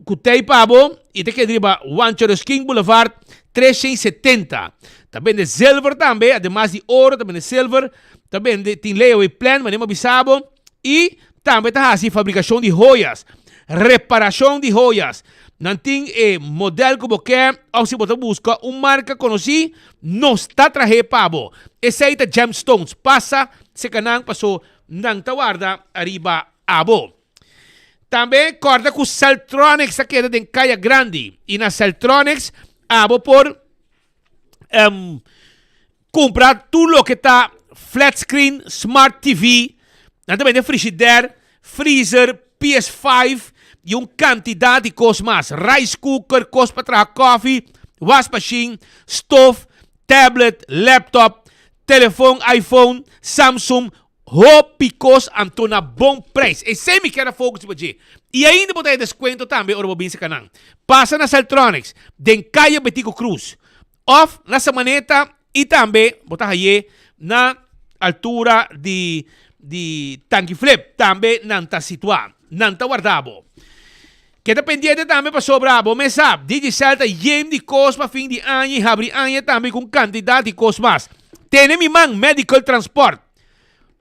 cu t'ey pa bo y ta keda riba Juancho Ruskin Boulevard 370. Ta bende zilver tambe, ademas di oro ta bende zilver, ta bende tin layaway plan manera mi a bisa bo. Y tambe ta haci fabricacion di joyas, reparacion di joyas. Nan tin e model cu bo ke of si bo ta busca un marca conoci, nos ta trahe pa bo. Esey ta Gemstones. Pasa seca nan paso nan ta warda ariba abo. Tambe corda cu Celtronics ta keda den Caya Grandi y na Celtronics abo por Cumpra tur loke ta flat screen, smart TV, nan ta bende frigidaire, freezer, PS5 y un cantidad di cos mas. Rice cooker, cos pa traha koffie, wasmachine, stof, tablet, laptop, telefon iPhone, Samsung, hopi cos anto na bon prijs. Esey mi kier a focus riba dje. Y ainda bo ta haya descuento tambe ora bo bin cerca nan. Pasa na Celtronics, den Calle Betico Croes. Of na Samaneta y tambe bo ta haye na altura di di Tanki Flip tambe nan ta situa. Nan ta warda bo. Keda pendiente tambe pasobra bo mes sa Digicel ta yen di kos pa fin di aña y habri aña tambe ku un kantidat di kos mas. Tene mi man Medical Transport.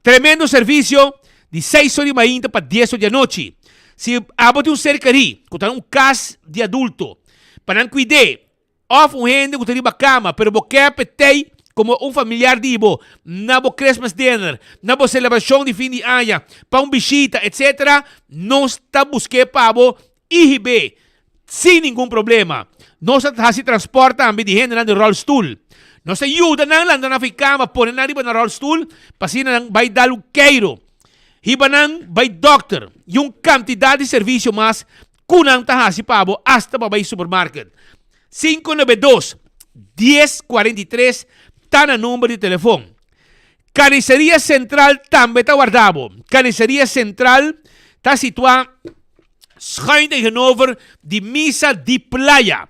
Tremendo servicio di seis or di mainta pa dies or di anochi. Si abo tin un ser kerí ku ta na un kas di adulto pa nan kuid'é Of un hende ku ta riba kama, pero bo ke petei komo un familiar di bo na bo Christmas dinner, na bo selebrashon di fin di aña, pa un bishita, etc. Nos ta busk'é pa bo i hib'é sin ningun problema. Nos ta hasi transpòrt tambe di hendenan di ròlstul. Nos ta yuda nan lanta nan for di kama, pone nan riba nan ròlstul pa asina nan bai dal un keiro, hiba nan bai dòkter i un kantidat di servisio mas Ku nan ta hasi pa bo asta pa bai supermarket. 592 1043 ta na number di telefon. Carniceria Central tambe ta warda bo. Carniceria Central ta situa schuin tegenover di Misa di Playa.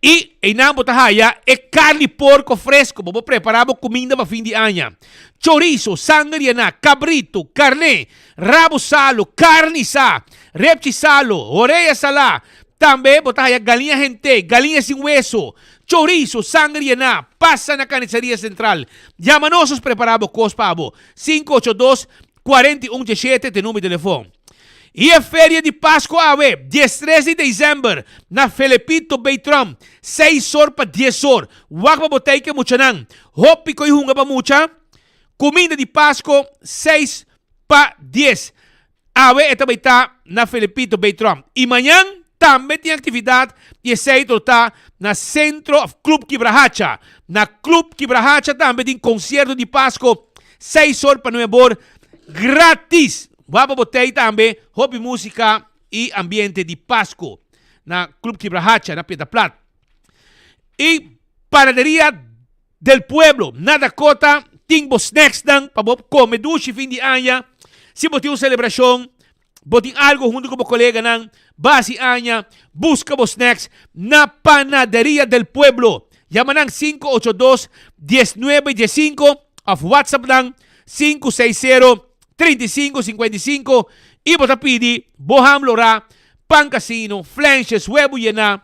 I einan bo ta haya e karni porko fresko pa bo prepará bo kuminda pa fin di aña. Chorizo, sanger yená, kabritu, karné, rabu salu, karni sa, repchi salu, orea salá. Tambe bo ta haya galiña hent'é, galiña sin weso, chorizo, sanger yená. Pasa na Carniceria Central. Yama nos nos prepará bo kos pa bo. 582 41 17 ta e number di telefon. I e feria di Pasco awe, diestres di december, na Felepito Baytrom, seis or pa dies or. Wak pa bo tei ke muchanan. Hopi koi hunga pa mucha. Kuminda di Pasco, seis pa dies. Awe e ta bai ta na Felepito Baytrom. I mañan tambe tin aktividat i esei lo ta na Centro of Club Kibrahacha. Na Club Kibrahacha tambe tin konsierto di Pasco, seis or pa nuebe or, gratis. Wak pa bo tei tambe hopi músika i ambiente di Pasku na Club Kibrahacha na Piedra Plat. I Panaderia del Pueblo na Dakota tin bo snacksnan pa bo kome dushi fin di aña. Si bo tin un selebrashon, bo tin algu huntu ku bo koleganan, basi aña, buska bo snacks na Panaderia del Pueblo. Yama nan 582 19 15 òf WhatsApp nan 560 35 55 i bo ta pidi bo ham lorá, pan kasino, flenshes, webu yená,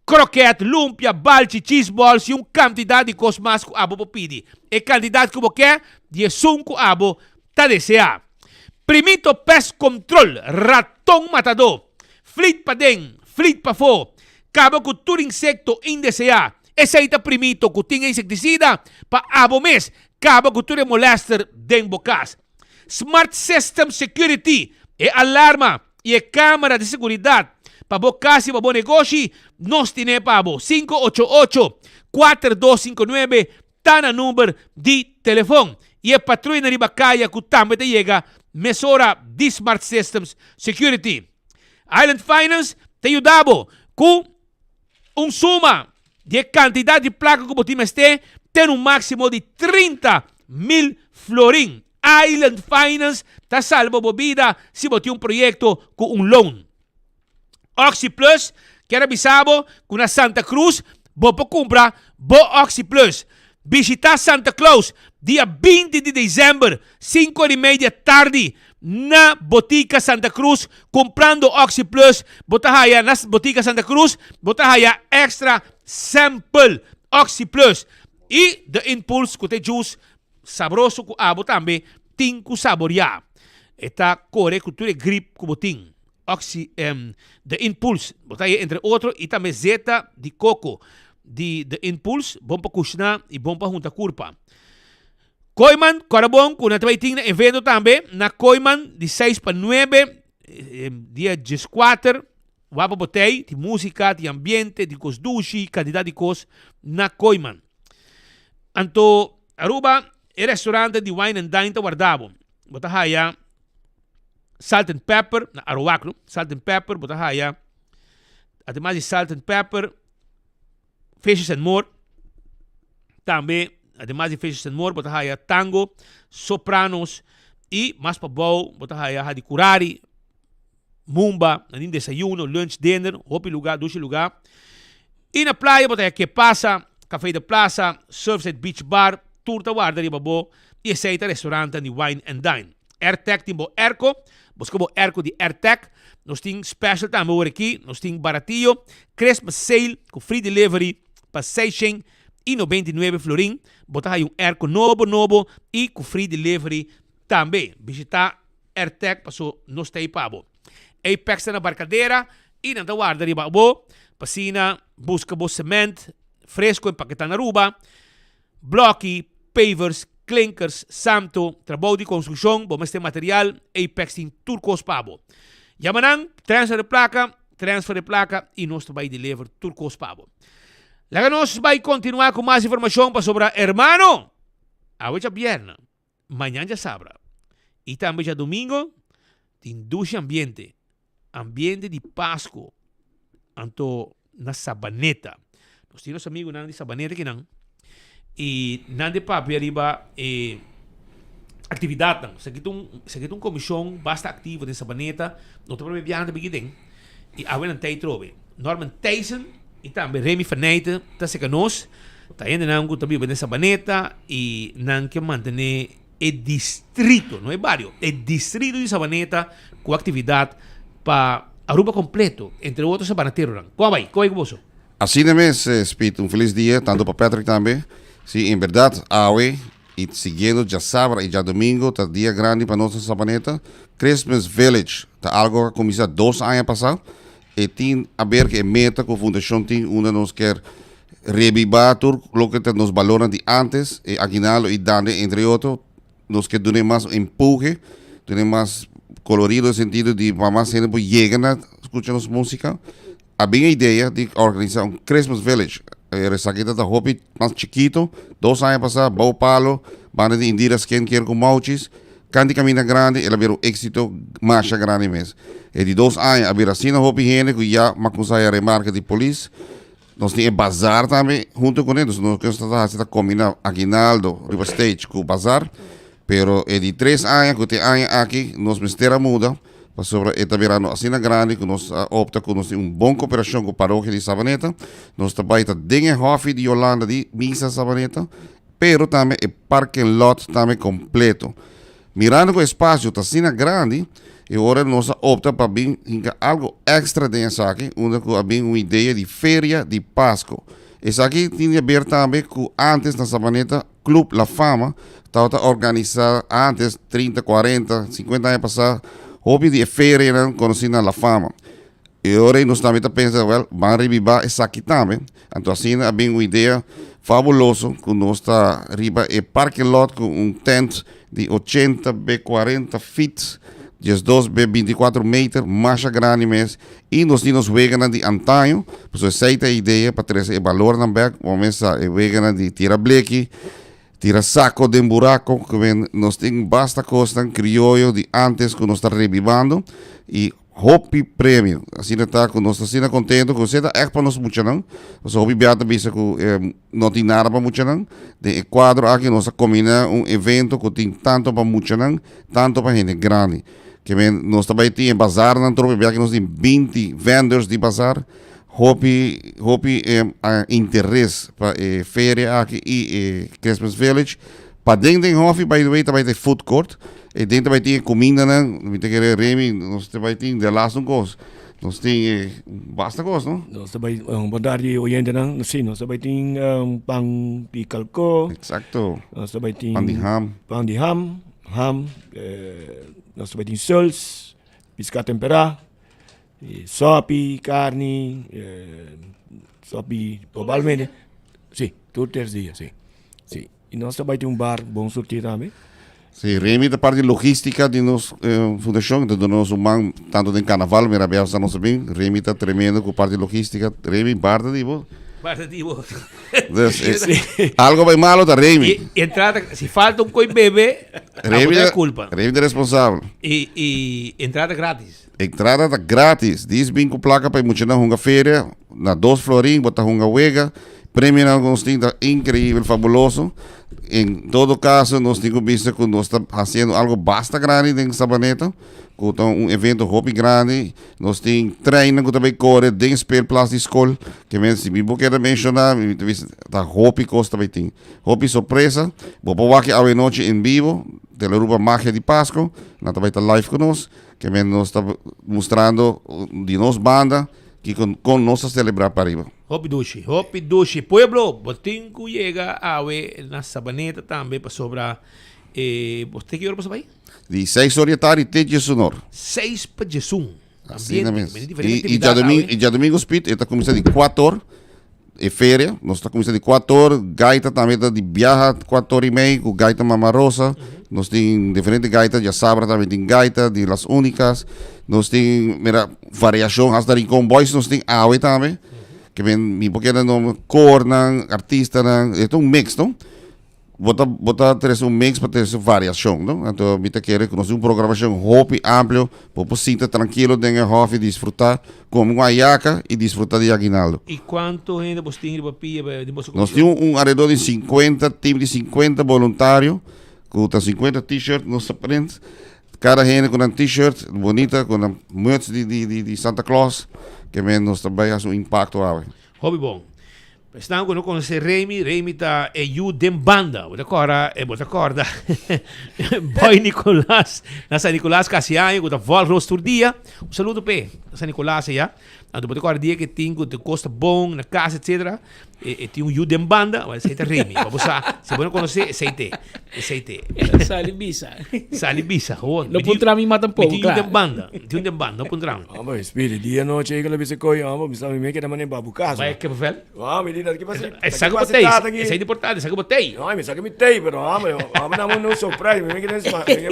kroket, lumpia, balchi, cheese balls i un kantidat di kos mas ku abo por pidi. E kantidat ku bo ke di esun ku abo ta deseá. Primito Pest Control, raton matadó, flit paden, flit pafó, kaba ku tur insekto indeseá. Esei ta Primito ku tin e insektisida pa abo mes Kaba ku tur e molèster den bo kas. Smart System Security, e alarma i e kamera di seguridat pa bo kas i pa bo negoshi, nos tine pa bo. 588 4259 ta na number di telefon. I e patruina riba kaya ku tambe ta yega mesora di Smart Systems Security. Island Finance ta yuda bo ku Un suma di e kantidat di plaka ku bo tin mester ten un máksimo di 30 mil florin. Island Finance ta salba bo bida si bo tin un proyekto ku un loan. Oxi Plus kier a bisa bo ku na Santa Cruz bo por kumpra bo Oxi Plus. Bishita Santa Claus dia 20 di december 5 ora y media tardi na Botica Santa Cruz kumprando Oxi Plus bo ta haya na Botica Santa Cruz bo ta haya extra sample Oxi Plus y The Impulse ku ta e juice sabroso ku abo tambe tin ku saboria. E ta kore ku tur e grip ku bo tin. Oxi, The Impulse, bo ta haye entre otro y tambe zeta di coco di The Impulse, bon pa cushna y bon pa hunta curpa. Kooiman, cora bon cu nan ta bay tin na evento tambe na Kooiman di seis pa nuebe, dia dieskuater, wapa bo tey, tin musica, tin ambiente, tin cos dushi, cantidad di cos na Kooiman. Anto Aruba, e restaurante di Wine and Dine ta warda bo. Bo ta haya Salt and pepper, na Aruwak no, salt and pepper bo ta haya, ademas di salt and pepper, fishes and more, tambe ademas di fishes and more bo ta haya tango, sopranos y mas pabou bo ta haya hadicurari, mumba, nan tin desayuno, lunch, dinner, hopi lugar, dushi lugar. Y na playa bo ta haya Que Pasa, Café de Plaza, Surfside Beach Bar, tur ta warda riba bo y esey ta restaurantenan di Wine and Dine. Airtag tin bo airco, busca bo airco di Airtag. Nos tin special tambe awor aki, nos tin baratillo, Christmas sale cu free delivery pa 699 florin. Bo ta haya un airco nobo nobo y cu free delivery tambe. Bishita Airtag paso nos ta ey pa bo. Apex ta na Barcadera y nan ta warda riba bo pa asina busca bo cement fresco empaketa na Aruba. Bloki, pavers, klinkers, santo, trabou di konstrukshon, bo mester material, Apex tin tur kos pa bo. Yama nan, transfer e plaka, transfer e plaka i nos ta bai deliver tur kos pa bo. Laga nos bai kontinuá ku mas informashon pasobra hermano, awe djabièrnè, mañan djasabra i tambe djadumingo tin dushi ambiente. Ambiente di Pasco anto na Sabaneta. Nos tin nos amigunan di Sabaneta kinan y nan de papia riba e actividadnan. Esaki ta un esaki ta un comision basta activo den Sabaneta. No ta prome biaha nan ta bigi den y awe nan ta ahí trobe. Norman Thijssen y tambe Remy Faneyte ta acerca nos. Ta hendenan cu ta biba den Sabaneta y nan ke mantene e distrito, no e bario, e distrito di Sabaneta cu actividad pa Aruba completo, entre otro Sabanateronan. Con a bay? Con a bay cu boso? Asina mes, Speed, un feliz dia, tanto pa Patrick tambe. Si, en berdad, awe y siguiendo djasabra y djadomingo ta dia grandi pa nos na Sabaneta. Christmas Village ta algo cu a cuminsa dos aña pasa. E tin aber cu e meta cu fundacion tin unda nos kier rebiba tur loke ta nos balornan di antes, e aguinaldo y dande entre otro, nos kier dun'e mas empuje, dun'e mas colorido en sentido di pa mas hende por yega na scucha nos musica. A bin e idea di organisa un Christmas Village. E resaki ta ta hopi mas chikito, dos aña pasa, bou palo, banda di Indira Skin Care cu Mauchis. Canti Caminda Grandi el a bira un éxito masha grandi mes. E di dos aña a bira asina hopi hende cu ya macusa ya remarca di polis. Nos tin e bazar tambe hunto cu ne, dus nos ta haci ta combina aguinaldo riba stage cu bazar. Pero e di tres aña cu te aña aki nos mester a muda pasobra e ta birando asina grandi cu nos a opta cu nos tin un bon cooperacion cu parokia di Sabaneta. Nos ta bay ta den e hofi di Yolanda di Misa Sabaneta. Pero tambe e parking lot tambe completo. Mirando cu e espacio ta asina grandi, e ora nos a opta pa bin hinca algo extra den esaki, unda cu a bin un idea di feria di Pasco. Esaki tin di haber tambe cu antes na Sabaneta Club La Fama tabata organisa antes, 30, 40, 50 aña pasa, hopi di e ferianan conoci na La Fama. E ora ei nos tambe ta pensa, wèl, ban ribibá esaki tambe. Anto asina a bin un idea fabuloso ku nos ta riba e parking lot ku un tent di ochenta be kuarenta feet, diesdos be bintikuatro meter, masha grandi mes, i nos tin nos weganan di antaño, pasobra esei ta e idea pa trese e balornan bèk, bo mes sa e weganan di tira bleki, tira sako den burako, ku men nos tin basta kosnan krioyo di antes ku nos ta rebibando i Hopi premio. Asina ta ku nos ta asina kontento ku esei ta ègt pa nos muchanan. Pasobra hopi bia ta bisa ku no tin nada pa muchanan. Den e kuadro aki nos a kombiná un evento ku tin tanto pa muchanan, tanto pa hende grandi. Ke men nos ta bai tin e bazarnan trope bia ke nos tin 20 vendors di bazar. Hopi hopi interes pa e feria aki i e Christmas Village. Paden den hofi by the way ta bai ta e food court. E den ta bai tin e kumindanan. Mi ta kere Remy nos ta bai tin de laatste un kos. Nos tin e basta kos no. Nos ta bai bon tardi oyentenan. Si nos ta bai tin pan di kalko. Exacto. Nos ta bai tin Pan di ham. Pan di ham, ham. Nos ta bai tin suls, piská temperá. Sopi, carni, sopi probalmente. Si, tur tres dia, si. Si. Y nos ta bai tin un bar bon surti tambe. Si, Remy ta parti logistica di nos fundacion, ta duna nos un man tanto den carnaval, mira bia sa nos a bin. Remy ta tremendo cu parti logistica. Remy, bar ta di bo. Bar ta di bo. Dus, eh, algo bai malo ta Remy. Y entrada, si falta un coi bebe, Remy ta culpa. Remy ta responsabel. Y, y entrada gratis. Entrada ta gratis. Dis bin ku plaka pa e muchanan hunga feria. Na dos florin bo ta hunga wega. Premionan ku nos tin ta inkreibel, fabuloso. En todo kaso nos tin ku bisa ku nos ta hasiendo algo basta grandi den Sabaneta, ku ta un evento hopi grandi. Nos tin treinnan ku ta bai kore den speelplaats di skol. Ke men si mi bo keda menshoná mi ta bisa ta hopi kos ta bai tin. Hopi sorpresa. Bo por wak awe nochi en bibo, Telearuba Magia di Pasco. Nan ta bai ta live ku nos. Ke men nos ta mustrando di nos banda kiko kon nos ta selebrá pariba. Hopi dushi, hopi dushi. Pueblo, bo tin ku yega awe na Sabaneta tambe pasobra e bo te ki ora boso bai? Di seis or di atardi te djesun or. Seis pa djesun. Asina Ambiente, mes. mene diferente I, i aktividat awe. djadomingo, i djadomingo Speed e ta kuminsá di kuator e feria. Nos ta kuminsá di kuator, gaita tambe ta di biaha kuator i mei ku gaita Mama Rosa. Nos tin diferente gaita, djasabra tambe tin gaita di Las Únicas. Nos tin, mira, variashon hasta Rincon Boys nos tin awe tambe. Ke men mi por keda nomo koornan, artistanan, e ta un mix, no? Bo ta bo ta trese un mix pa trese variacion, no? Anto mi ta kere ku nos tin un programacion hopi amplio, bo por sinta trankilo den e hof i disfruta, kome un ayaka i disfruta di aguinaldo. I kuantu hende bos tin riba pia den boso Nos komishon? tin un alrededor di 50, team di 50 boluntario ku ta 50 t-shirt nos ta print. Kada hende ku nan t-shirt bonita, ku nan muts di di di di Santa Claus, ke men nos ta bai hasi un impakto awe. Hopi bon. Esnan ku no konosé Remy, Remy ta e yu den banda. Bo ta kòrda, eh, bo ta kòrda Boy Nicolas na San Nicolas kasi aña ku ta vòlg nos tur dia. Un saludo p'e na San Nicolas aya. Anto bo ta kòrda dia ke tin ku te kos ta bon na kas etcetera. E, e tin un yu den banda, wèl esei ta Remy. Pa bo sa, si bo no konosé, esei t'e. Esei t'e. Sali bisa. Sali bisa, gewoon. No puntra mi mas tampoco, Mi tin yu claro. den banda. Mi tin yu den banda, no puntra mi. Hombre, Speedy, dia noche ahí que le bisa coy, hombre, mi sabe mi que mané babu casa. Vaya que papel. Ah, mi di, ¿qué pasa? E saca botei, esei di portante, saca botei. No, mi saca mi tei, pero hombre, hombre, dame un surprise, mi que mi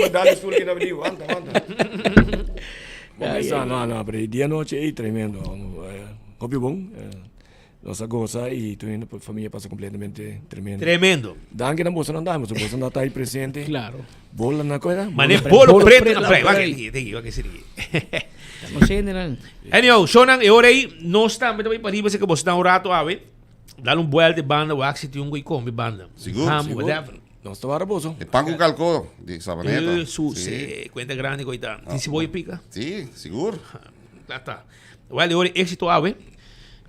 que dale stoel que dame di, aguanta, aguanta. No, no, pero dia noche ahí tremendo, hombre. Hopi bon. Nos a goza y tur hende familia pasa completamente tremendo. Tremendo. Danki na boso nan dame, boso nan ta ahí presente. Claro. Bola na koe da? Mane bolo preto na prei. Wak aquí, tiki, wak esiri. No sé nan. Anyhow, shonan e ora ei nos tambe ta bai pariba si ke boso ta un rato awe. Dal un buelta e banda wak si tin un koi kombi banda. Sigur, Ham, sigur. whatever. Nos ta wara boso. E pan ku kalko di Sabaneta. Eh, su, se, cuenta grande koi ta. Tin siboya pika? Si, sigur. La ta. Wel e ora éxito awe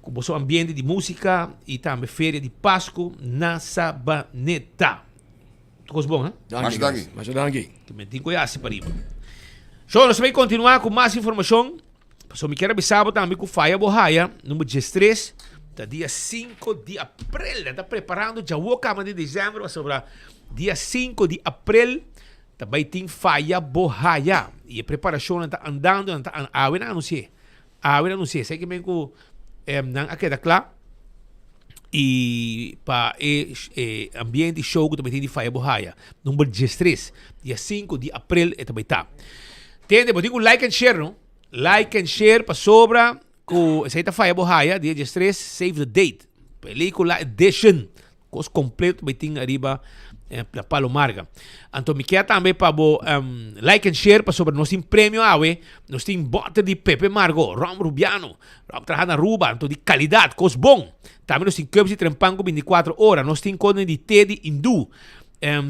ku boso ambiente di músika i tambe feria di Pasku na Sabaneta. Tur kos bon, hè? Danki, Masha danki. Masha danki. Ke men tin ku e hasi pariba. So, nos ta bai kontinuá ku mas informashon. Pasobra mi kier a bisa bo tambe ku faya bo haya number diestres ta dia sinku di aprel. Nan ta preparando djawo kaba di desèmber pasobra dia sinku di aprel Ta bai tin faya bo haya. I e preparashonnan ta andando, nan ta awe nan anunsi'é. Awe nan anunsi'é. Esei ke men ku nan a keda kla i pa e e ambiente i show ku ta bai tin di faya bo haya. Number diestres, dia sinku di aprel e ta bai ta. Tende, bo tin ku like and share no. Like and share pasobra ku esei ta faya bo haya dia diestres, save the date. Pelikula edition. Kos kompleto bai tin ariba na Palo Marga. Anto mi kier tambe pa bo like and share pasobra nos tin premio awe. Nos tin boter di Pepe Margo, rom Rubiano, rom traha na Aruba, anto di calidad, kos bon. Tambe nos tin cups di Trempanco 24 ora. Nos tin konen di te di Indu.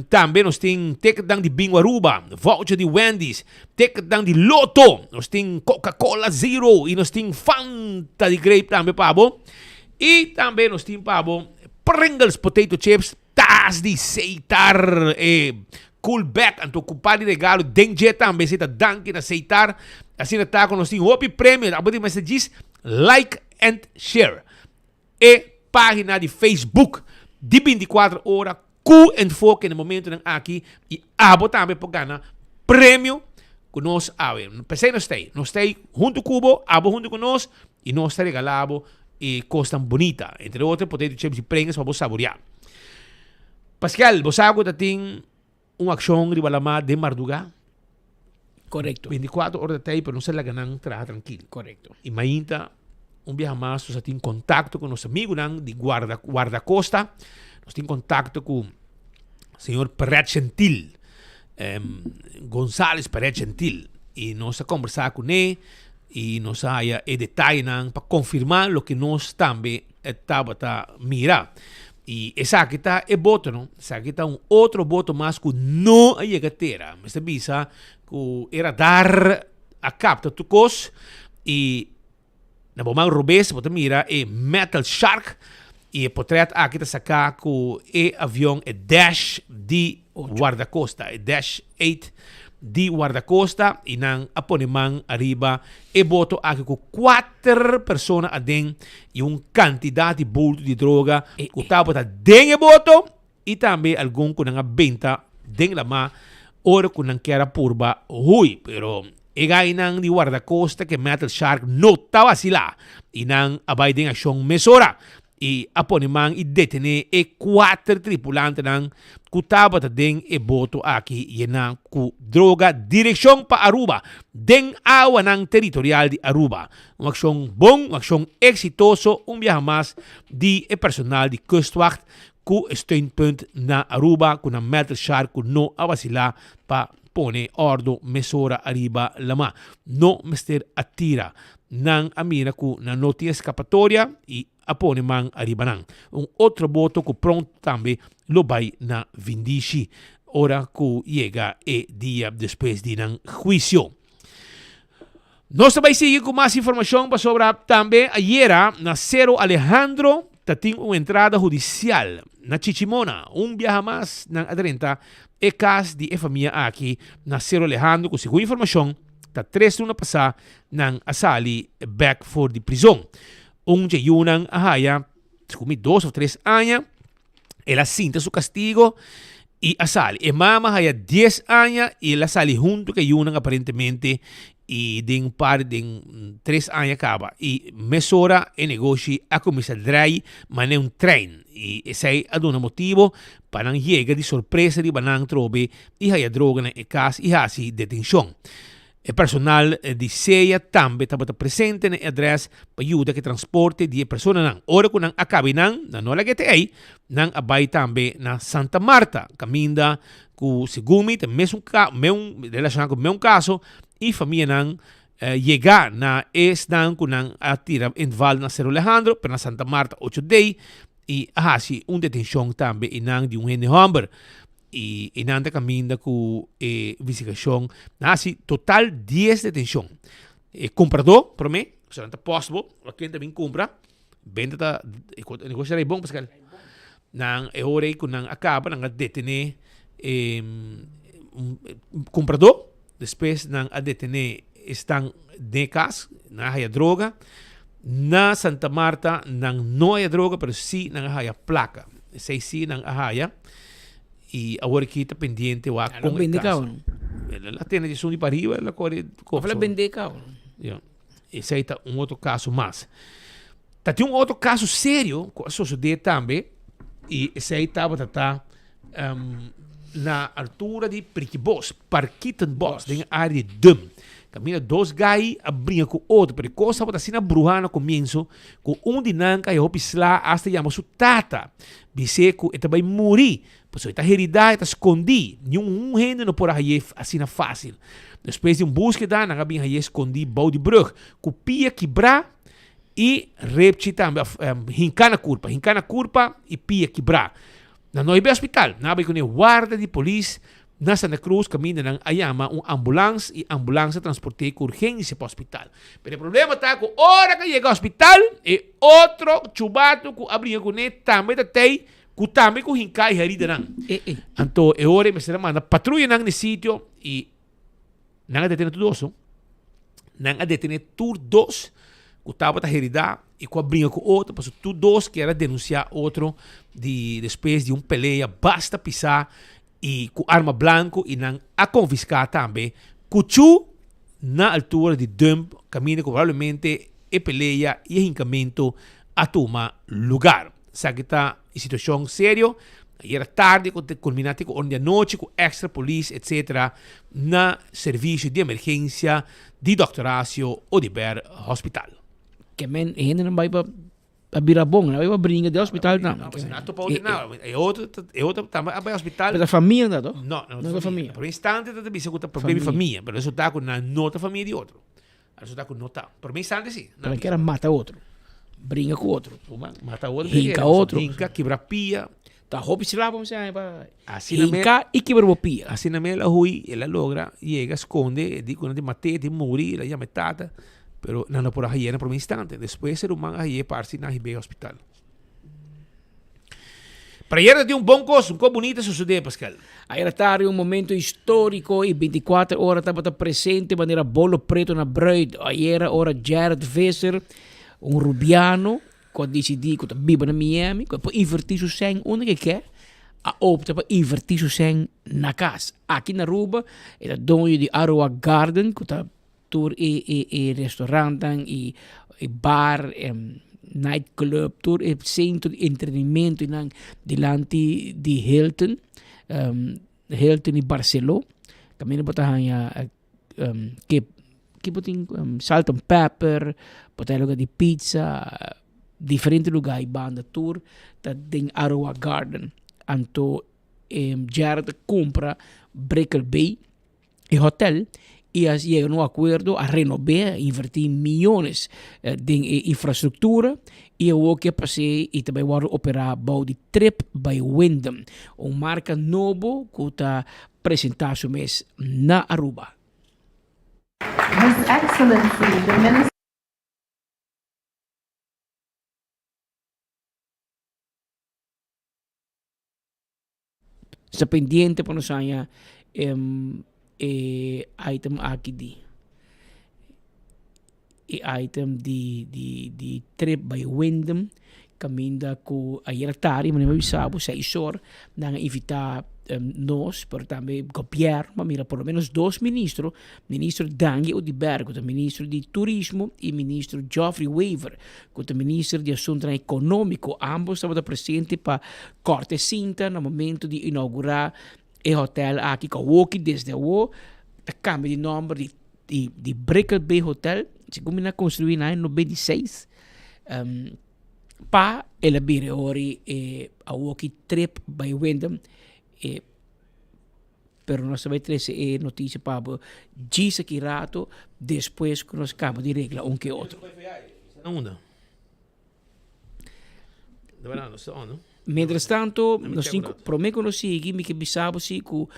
Tambe nos tin ticketnan di Bingo Aruba, voucher di Wendy's, ticketnan di Lotto, nos tin Coca-Cola Zero y nos tin Fanta di grape tambe pa bo. Y tambe nos tin pa bo Pringles potato chips, tas di Seitar, e cool bag, anto cu par di regalo den dje tambe, esey ta danki na Seitar. Asina ta cu nos tin hopi premio, abo tin mester djis like and share. E pagina di Facebook di 24 ora cu enfoke na momentonan aki y abo tambe por gana premio cu nos awe. Pesey nos ta ey. Nos ta ey hunto cu bo, abo hunto cu nos y nos ta regala bo e cosnan bunita. Entre otro potato chips y Pringles pa bo saborea. Pascal, bo sa cu ta tin Un accion riba la mar den marduga. Correcto. 24 ora ta tey, pero no se laga nan traha trankil. Correcto. Y mainta un biaha mas nos a tin contacto cu nos amigunan di guarda guardacosta. Nos tin contacto cu señor Perret Gentil, um, Gonzales Perret Gentil. Y nos a conversa cu ne y nos a haya e detayenan pa confirma loke nos tambe tabata mira. Y esaki ta e boto, no? Esaki ta un otro boto mas cu no a yega tera. Mester bisa cu e radar a capta tur cos y na bo man robes bo ta mira e Metal Shark y e potret aki ta saca cu e avion e Dash di Guardacosta, e Dash 8 di Guardacosta y nan a pone man ariba e boto aki cu cuater persona aden y un cantidad di bulto di droga cu tabata den e boto y tambe algun cu nan a benta den lama ora cu nan kier a purba huy. Pero e gainan di Guardacosta cu e Metal Shark no ta vacila y nan a bay den accion mesora. I a pone man i detené e kuater tripulantenan ku tabata den e boto aki yená ku droga direkshon pa Aruba den awanan teritorial di Aruba. Un akshon bon, un akshon eksitoso un biaha mas di e personal di Kustwacht ku e steunpunt na Aruba ku nan metal shark ku no a wasilá pa pone òrdu mesora ariba lamá. No mester a tira. Nan a mira ku nan no tin eskapatoria i a pone man ariba nan. Un otro boto ku pronto tambe lo bai na vindishi ora ku yega e dia despues di nan huisio. Nos ta bai sigui ku mas informashon pasobra tambe ayera na Sero Alejandro ta tin un entrada hudisial na Chichimona. Un biaha mas nan a drenta e kas di e famia aki na Sero Alejandro ku segun informashon ta tres luna pasá nan a sali bek for di prizon. Un dje yunan a haya, segun mi, dos of tres aña. El a sinta su kastigo i a sali. E mama a haya dies aña i el a sali huntu ku e yunan aparentemente i den un par den tres aña kaba. I mesora e negoshi a kuminsá drai manera un trein i esei a duna motibo pa nan yega di sorpresa riba nan trobe i haya droga na e kas i hasi detenshon. E personal di SEA tambe tabata presente na e adres pa yuda ku e transporte di e personanan. Ora ku nan a kaba einan, nan no a laga te ei, nan a bai tambe na Santa Marta, kaminda ku segun mi ta mesun ka meun relashoná ku meun kaso i famianan yega na esnan ku nan a tira inval na Cerro Alejandro, pero na Santa Marta ocho dei i a hasi un detenshon tambe einan di un hende hòmber. I einan ta kaminda ku e investigashon. Nan hasi total dies detenshon. E kumpradó promé, pasobra nan ta pòst bo, ora ken ta bin kumpra, benta ta, e negoshi ta rei bon Pascal. Nan e ora ei ku nan a kaba nan a detené e kumpradó, despues nan a detené esnan den e kas, nan a haya droga. Na Santa Marta nan no haya droga pero sí nan a haya plaka. Esei sí nan a haya y awor aki ta pendiente wak con e caso. El a tene esun di pariba el a core Of el a bende cabo. Ja. Esei ta un otro caso mas. Ta tin un otro caso serio cu a sosode tambe y esei tabata ta um, na altura di Prikibos, Parkietenbos, den área di Dum. Kaminda dos gai a bringa ku otro, pero e kos tabata asina bruhá na komienso ku un di nan kai hopi sla asta yama su tata, bis'é ku e ta bai muri, pasobra e ta heridá, e ta skondí, niun hende no por a hay'é asina fásil. Despues di un búskeda, nan a bin hay'é skondí bou di brùg, ku pia kibrá i repchi tambe, hinká na kurpa, hinká na kurpa i pia kibrá. Nan no a bai hospital, nan a bai ku e warda di polis na Santa Cruz kaminda nan a yama un ambulans i ambulans a transport'é ku urgensia pa hospital. Pero e problema ta ku ora ku a yega hospital e otro chubatu ku a bringa kuné tambe ta tei ku tambe ku hinká e heridanan. Anto e ora e mester a manda patruyanan na e sitio i Nan a detene tur dos, no? Nan a detene tur dos ku tabata heridá i ku a bringa ku otro, pasobra tur dos kier a denunsiá otro di despues di un pelea basta pisá i ku arma blanko i nan a konfiská tambe kuchú na altura di dump kaminda ku probablemente e pelea i e hinkamentu a tuma lugar. Esaki ta e situacion serio. Ayera tardi cu ta culmina te cu ora di anochi cu extra polis etc. Na servicio di emergencia di Dòkter Horacio Oduber Hospital. Ke men e hendenan bai pa pa bira bon, nan bai pa bringa den hospital tambe. No, pasobra nan a topa otro nan. E otro e otro tambe a bai hospital. Pero ta famia nan ta to? No, nan no ta famia. Por un instante ta ta bisa cu ta problema di famia, pero resulta cu nan no ta famia di otro. Resulta cu no ta. Prome instante si. Pero nan kier a mata otro. Bringa cu otro. Mata otro. Hinca otro. Hinca, kibra pia. Ta hopi slapo mi sa pa hinca y kibra bo pia. Asina me el a hui, el a logra yega sconde, e di cu nan tin mat'e, tin muri, el a yama e tata, pero nan no por a haye na prome instante. Despues e ruman a haye parsi nan hib'e hospital. Pero ayer ta tin un bon cos, un cos bunita sucede, Pascal. Ayer tardi un momento historico y 24 ora tabata presente manera bolo preto na bruid. Ayera ora Jared Visser, un Rubiano cu a dicidi cu ta biba na Miami, cu e por inverti su cen unda cu e ke, a opta pa inverti su cen na cas. Aki na Aruba e ta doño di Aruba Garden cu ta Tur e e e restaurantnan y e bar, night club, tur e centro di entretenimientonan dilanti di Hilton, Hilton y Barceló. Caminda bo ta haña kip kip bo tin salt and pepper, bo ta haña lugar di pizza, diferente lugar y banda tur ta den Aruba Garden. Anto Gerard a cumpra Brickell Bay. E hotel y a yega na un acuerdo a renob'é, a inverti miyones den e infrastructura y awor ke pas'é y ta bay wordo opera bou di Trip by Wyndham, un marca nobo cu ta presenta su mes na Aruba. His Excellency the Minister. Sta pendiente pa nos haña e item aki di e item di di di trip by Wyndham kaminda ku ayera tardi manera mi a bisa bo seis or nan a invita nos pero tambe gobièrnu pa mira por lo menos dos ministro, ministro Dangui Oduber ku ta ministro di turismo i ministro Geoffrey Wever ku ta minister di asuntunan ekonómiko ambos tabata presente pa Kòrte sinta na momento di inaugurá e hotèl aki ku awoki desde awo ta kambia di nòmber di di di Brickell Bay Hotel, segun mi nan a konstruí na aña 96, pa el a bira e ora e awoki Trip by Wyndham e pero nos ta bai trese e notisia pa bo djis aki rato despues ku nos kaba di regla un ke otro. Mientras tanto, nos tin cu, prome cu nos sigui, mi ke bisa bo si cu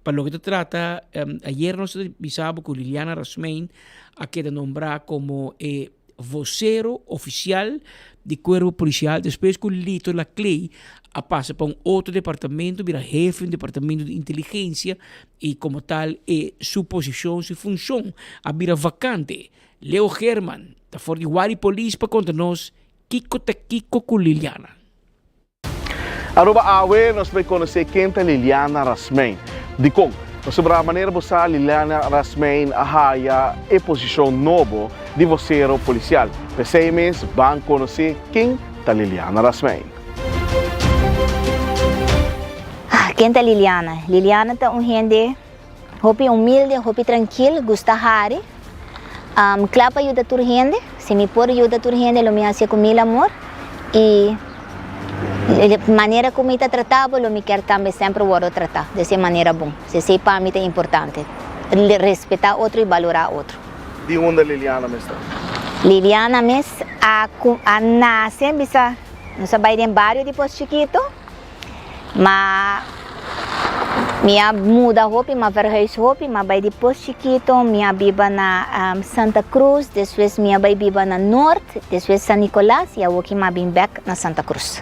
pa loke ta trata, ayer nos ta bisa bo cu Liliana Rasmijn a keda nombra como e vocero oficial di Cuerpo Policial despues cu Lito Laclay a pasa pa un otro departamento, bira hefe di un departamento di inteligencia y como tal e su posicion, su funcion a bira vacante. Leo Geerman ta for di Wari Polis pa konta nos kiko ta kiko ku Liliana. Aruba awe nos bai konosé ken ta Liliana Rasmijn. Dikon? Pasobra manera bo sa Liliana Rasmijn a haya e posishon nobo di vosero polisial. P'esei mes ban konosé ken ta Liliana Rasmijn. Ken ta Liliana? Liliana ta un hende Hopi humilde, hopi trankil, gusta hari. Kla pa yuda tur hende. Si mi por yuda tur hende lo mi hacié ku mil amor. I manera ku mi ta trata bo lo mi kier tambe semper wòrdu tratá di esei manera bon. Esei pa mi ta importante, respetá otro i balorá otro. Di unda Liliana mes ta? Liliana mes a a nase, bisa, nos a bai den bario di Pos Chikito. Ma mi a muda hopi, mi a verhuis hopi, mi a bai di Pos Chikito, mi a biba na Santa Cruz, despues mi a bai biba na Noord, despues San Nicolas y awoki mi a bin bek na Santa Cruz.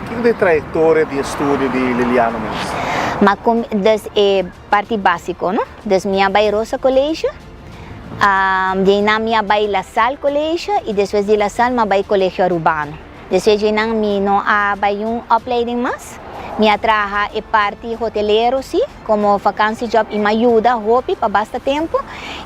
Kiko ta e trayectoria di estudio di Liliana mes? Mi a cum, dus e parti basico no, dus mi a bai Rosa College, di einan mi a bai La Salle College y despues di La Salle mi a bai Colegio Arubano. Despues dje-nan mi no a bai un opleiding mas. Mi a traha e parti hotelero si, como vakantiejob y mi a yuda hopi pa basta tempo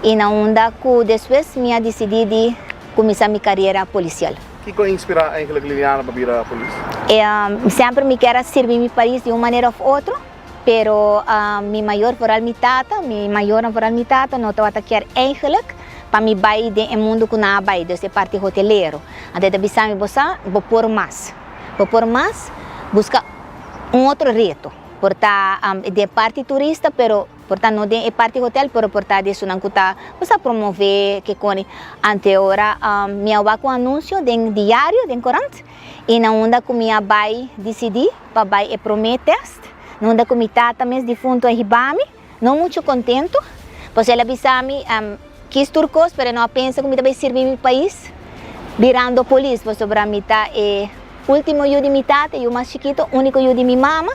y na unda cu despues mi a dicidi di cuminsa mi carera policial. Kico a inspira eigenlijk Liliana pa bira polis? Semper mi kier a sirbi mi pais di un manera of otro, pero mi mayor vooral mi tata, mi mayornan vooral mi tata no tabata kier eigenlijk pa mi bai den e mundo cu nan a bai, dus e parti hotelero. Anto e ta bisa mi, bo sa, bo por mas. Bo por mas, busca un otro reto. Por ta den e parti turista, pero por ta no den e parti hotel, pero por ta di esunnan cu ta, bo sa, promove ke coni. Anto e ora mi a wak un anuncio den diario, den corant, y na unda cu mi a bai dicidi pa bai e prome test, na unda cu mi tata mes difunto a hiba mi. No mucho contento, pasobra el a bisa mi, Kis tur cos, pero e no a pensa cu mi ta bay sirbi mi pais birando polis, pasobra mi ta e ultimo yu di mi tata, e yu mas chikito, unico yu di mi mama,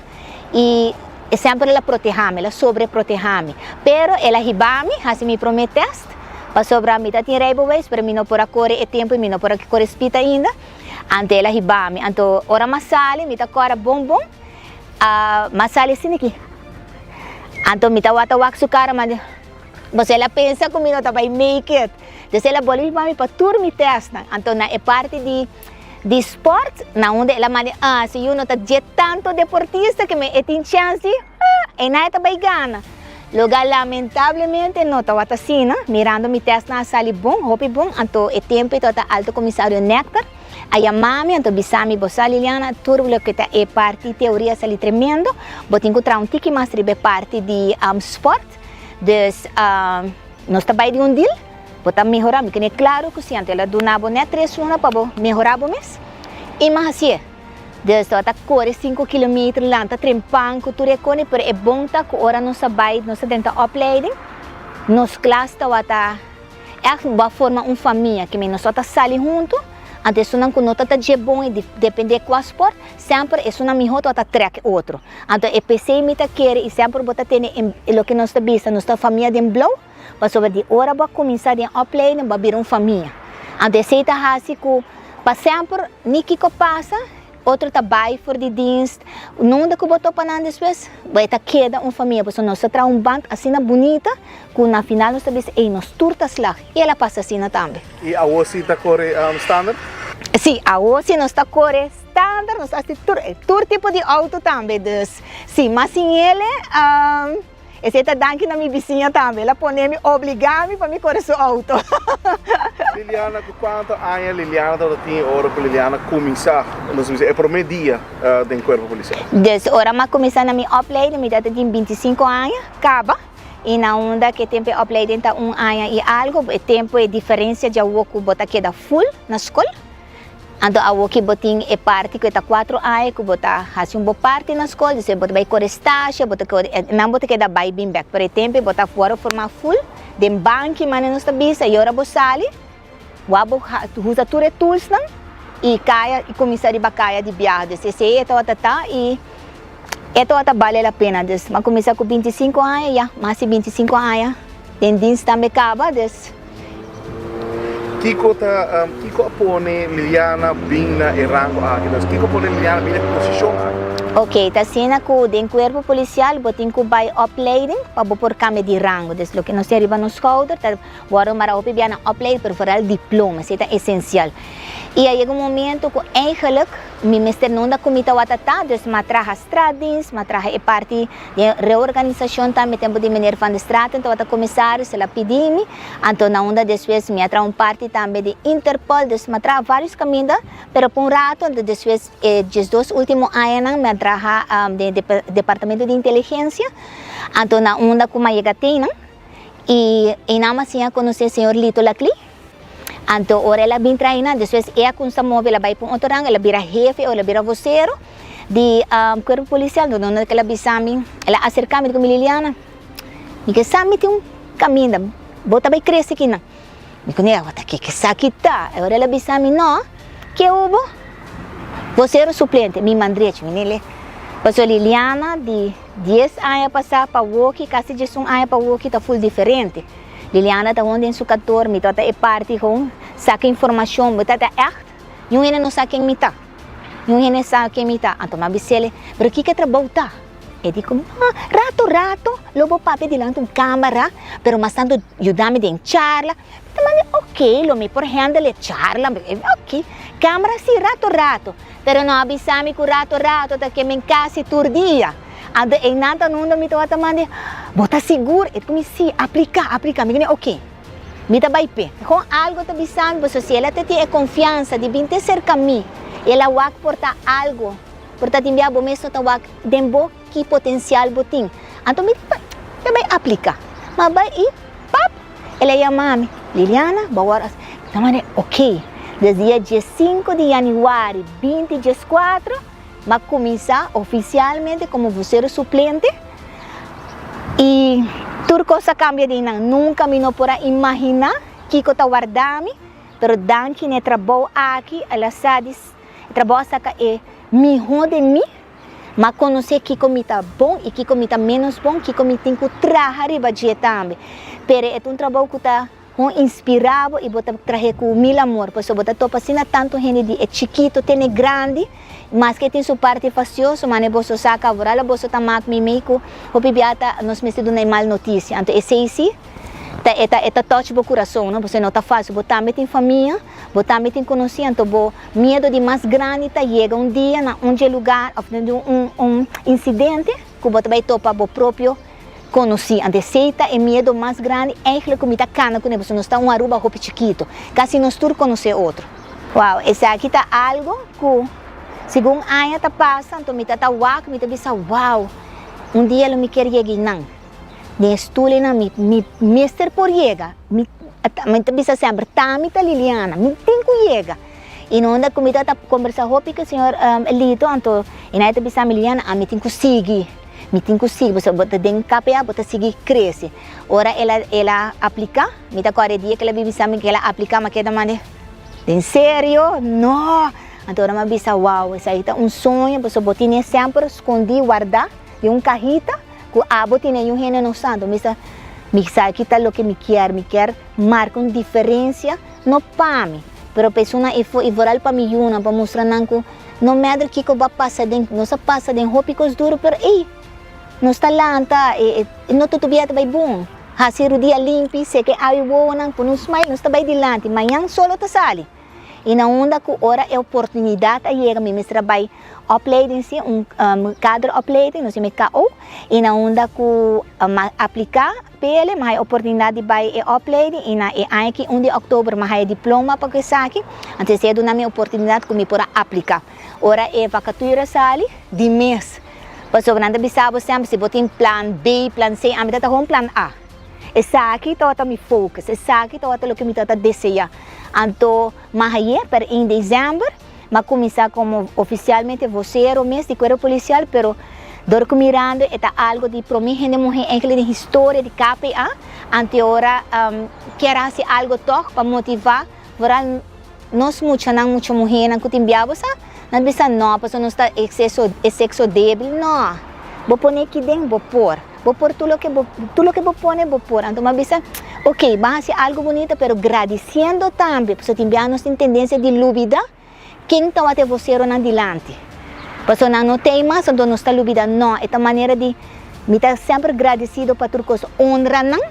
y e semper el a proteha mi, el a sobreproteha mi. Pero el a hiba mi, haci mi prome test, pasobra mi ta tin rijbewijs, pero mi no por a core e tempo y mi no por a core speed ainda, anto el a hiba mi. Anto ora mi a sali, mi ta cora bon bon, mi a sali asina aki. Anto mi tawata wak su cara ma di, Pasobra el a pensa cu mi no ta bay make it. Dus el a bolbe hiba mi pa tur mi testnan. Anto na e parti di di sport, na unda el a manda, ah, si yu no ta dje tanto deportista ke e tin chance di, ah, eynan e ta bay gana. Loga lamentablemente no tawata asina, mirando mi testnan a sali bon, hopi bon, anto e tempo ei tawata Alto Comisario Nectar. A yama mi, anto bisa mi, Bo sa, Liliana, tur loke ta e parti teoria a sali tremendo. Bo tin ku traha un tiki mas riba e parti di sport. Dus, nos ta bai di un deal. Bo ta mehorá. Mi kende klaru ku si. Anto el a duna bo nèt tres luna pa bo mehorá bo mes. I mi a hasié. Dus tabata kore sinku kilometer, lanta trempan ku tur e kone, pero e bon ta ku ora nos a bai, nos a drenta opleiding, nos klas tabata. Ègt bo a forma un famia ke mi nos ta sali huntu, anto esunnan ku no ta ta dje bon i dependé kua sport, semper esunnan mihó ta ta trèk e otro. Anto e p'esei mi ta kere i semper bo ta tene e loke nos ta bisa nos ta famia den blou, pasobra di ora bo a kuminsá den opleiding bo a bira un famia. Anto esei ta hasi ku pa semper ni kiko pasa, Otro ta bai for di dienst. Nunda ku bo topa nan despues, bo e ta keda un famia. Pasobra nos ta traha un band asina bunita ku na final nos ta bisa, ey, nos tur ta slag. I el a pasa asina tambe. I awor si ta kore standaard? Si, awor si nos ta kore standaard. Nos ta hasi tur, tur tipo di outo tambe. Dus, si, mas sin ele. Esei ta danki na mi bisiña tambe. El a pone mi, obligá mi pa mi kore su outo. Liliana, ku kuantu aña Liliana tabata tin e ora ku Liliana kuminsá, nos bisa, e promé dia den kuerpo polisial? Dus ora mi a kuminsá na mi opleiding mi tabata tin bintisinko aña kaba i na unda ku e tempu e opleiding ta un aña i algu, e tempu e diferensia djawo ku bo ta keda ful na skol. Anto awoki bo tin e parti ku e ta kuatro aña ku bo ta hasi un bo parti na skol, despues bo ta bai kore stasje, bo ta kore, nan bo ta keda bai bin bèk. Pero e tempu bo ta wòrdu formá ful den banki manera nos ta bisa i ora bo sali wak bo usa tur e toolsnan i kaya i kuminsá riba kaya di biaha. Dus esei e tabata ta i e tabata bale la pena. Dus mi a kuminsá ku bintisinko aña ya, mas di bintisinko aña den dienst tambe kaba, dus. Kiko ta kiko a pone Liliana bin na e rango aki? Dus kiko a pone Liliana bin na e posishon aki? Ok, ta asina ku den kuerpo polisial bo tin ku bai opleiding pa bo por kambia di rango. Dus loke nos tin riba nos skouder ta wòrdu mara hopi bia na opleiding pero foral diploma, esei ta esensial. I a yega un momento ku eigenlik mi mester nunda ku mi tawata ta, dus mi a traha straatdienst, mi a traha e parti Den reorganisacion tambe tempo di meneer Van der Straten tabata comisario, el a pidi mi, anto na unda despues mi a traha un parti tambe di Interpol, dus mi a traha varios caminda, pero pa un rato, anto despues e diesdos ultimo añanan mi a traha den e departamento di inteligencia, anto na unda cu mi a yega teinan, y einan mi a siña conoce señor Lito Laclé, anto ora el a bin traha einan, despues e a cuminsa move, el a bay pa un otro rango, el a bira hefe, el a bira vocero. di Cuerpo Policial, donde el a bisa mi, el a acerca mi, di ku mi, Liliana, mi ke sa mi tin un caminda, bo ta bay crece kinan. Mi ku nega, wata ke esaki ta? E ora el a bisa mi, no, ke hubo? Vocero suplente, mi mandrechi, mi nele. Pasobra Liliana di dies aña pasá pa woki, kasi diesun aña pa woki ta ful diferente. Liliana ta hon den su kantor, mi tabata e parti hon saka informashon, mi tabata ègt, niun hende no sa ken mi ta, niun hende sa ken mi ta. Anto mi a bis'el, pero kiko e trabou ta? E di ku mi, no, rato rato lo bo papia dilanti un kámara, pero mas tantu yuda mi den charla. Mi ta manda, ok, lo mi por handle e charla, ok, kámara si rato rato, pero no a bisa mi ku rato rato ta ke mi kasi tur dia. Anto einan ta nunda mi tabata manda, bo ta sigur? E di ku mi, si, apliká, apliká. Mi kende, ok, mi ta bai p'e. Kon algu ta bisa mi, pasobra si el a ta tin e konfiansa di bin te serka mi, el a wak por ta algu. Por ta tin bia bo mes no ta wak den bo ki potencial bo tin. Anto mi ta bai aplica. Ma bai y pap! El a yama mi, Liliana, bo awor a. Mi ta manda, ok. Des dia diesinco di januari binti diescuatro m'a cuminsa oficialmente como vocero suplente y tur cos a cambia den nan. Nunca mi no por a imagina kico ta warda mi, pero danki na e trabou aki el a sa di. E trabou a saka e mihó den mi, m'a konosé kiko mi ta bon i kiko mi ta ménos bon, kiko mi tin ku traha riba dje tambe. Pero e ta un trabou ku ta hon inspirá bo i bo ta trah'é ku mil amor, pasobra bo ta topa asina tantu hende di e chikitu te n'e grandi, maske e tin su parti fastioso, mane boso sa kavoral a boso ta mak meimei ku hopi bia ta nos mester duna e mal notisia. Anto esei sí ta e ta e ta touch bo kurason, no, pasobra no ta fásil. Bo tambe tin famia. Bo tambe tin konosí, anto bo miedu di mas grandi ta yega un dia na un dje lugar òf den un un insidente ku bo ta bai topa bo propio konosí. Anto esei ta e miedu mas grandi eigentlik ku mi ta kana kuné pasobra nos ta un Aruba hopi chikitu, kasi nos tur konosé otro. Wow, esaki ta algu ku segun aña ta pasa anto mi ta ta wak, mi ta bisa wow, un dia lo mi kier yega einan. Den e stoelnan mi mi mester por yega, mi mi ta bisa semper ta mi ta Liliana, mi tin ku yega. I no unda ku mi ta kombersá hopi ku señor Elito anto i nan e ta bisa mi Liliana ami tin ku sigui, mi tin ku sigui pasobra bo ta den KPA bo ta sigui krese. Ora el a el a apliká, mi ta kòrda e dia ku el a bin bisa mi ku el a apliká mi a keda manda den serio? No! Anto ora mi a bisa wow esaki ta un soño pasobra bo tene semper skondí wardá den un kahita. Ku abo tene yu hende no santo. Mi sa, mi sa ki ta loke mi kier. Mi kier marka un diferensia, no pa mi, pero pa esunnan efo i vooral pa mi yunan, pa mustra nan ku no matter kiko bo a pasa den, nos a pasa den hopi kos duru, pero ey, nos ta lanta, e no tutu bia ta bai bon. Hasi rudia limpi, seka e awi wowonan, pone un smile, nos ta bai dilanti. Mañan solo ta sali. I na unda ku ora e oportunidat a yega mi mester a bai opleiding si, un kaderopleiding, nos yama e KO, i na unda ku mi a apliká p'e mi haya oportunidat di bai e opleiding i na e aña aki un di òktober mi haya diploma pa ku esaki, anto esei a duna mi oportunidat ku mi por a apliká. Ora e vakatura sali, di mes, pasobra nan ta bisa bo semper si bo tin plan B, plan C, ami ta ta hon plan A. Esaki tabata mi focus, esaki tabata loke mi tabata desea. Anto m'a haye, pero in december m'a cuminsa como oficialmente vocero mes di Cuerpo Policial, pero dor cu mirando e ta algo di prome hende muhe enkele den historia di KPA, anto e ora kier haci algo tog pa motiva vooral nos muchanan, mucha muhenan cu tin bia bo sa, nan ta bisa no pasobra nos ta e sexo, e sexo debil, no, bo pone aki den bo por. Bo por tur loke bo, tur loke bo pone bo por. Anto mi a bisa, ok, ban hasi algo bunita pero gradisiendo tambe, pasobra tin bia nos tin tendensia di lubida ken tabata e voseronan dilanti. Pasobra nan no t'ei mas, anto nos ta lubida. No, e ta manera di, mi ta semper gradisido pa tur kos, honra nan,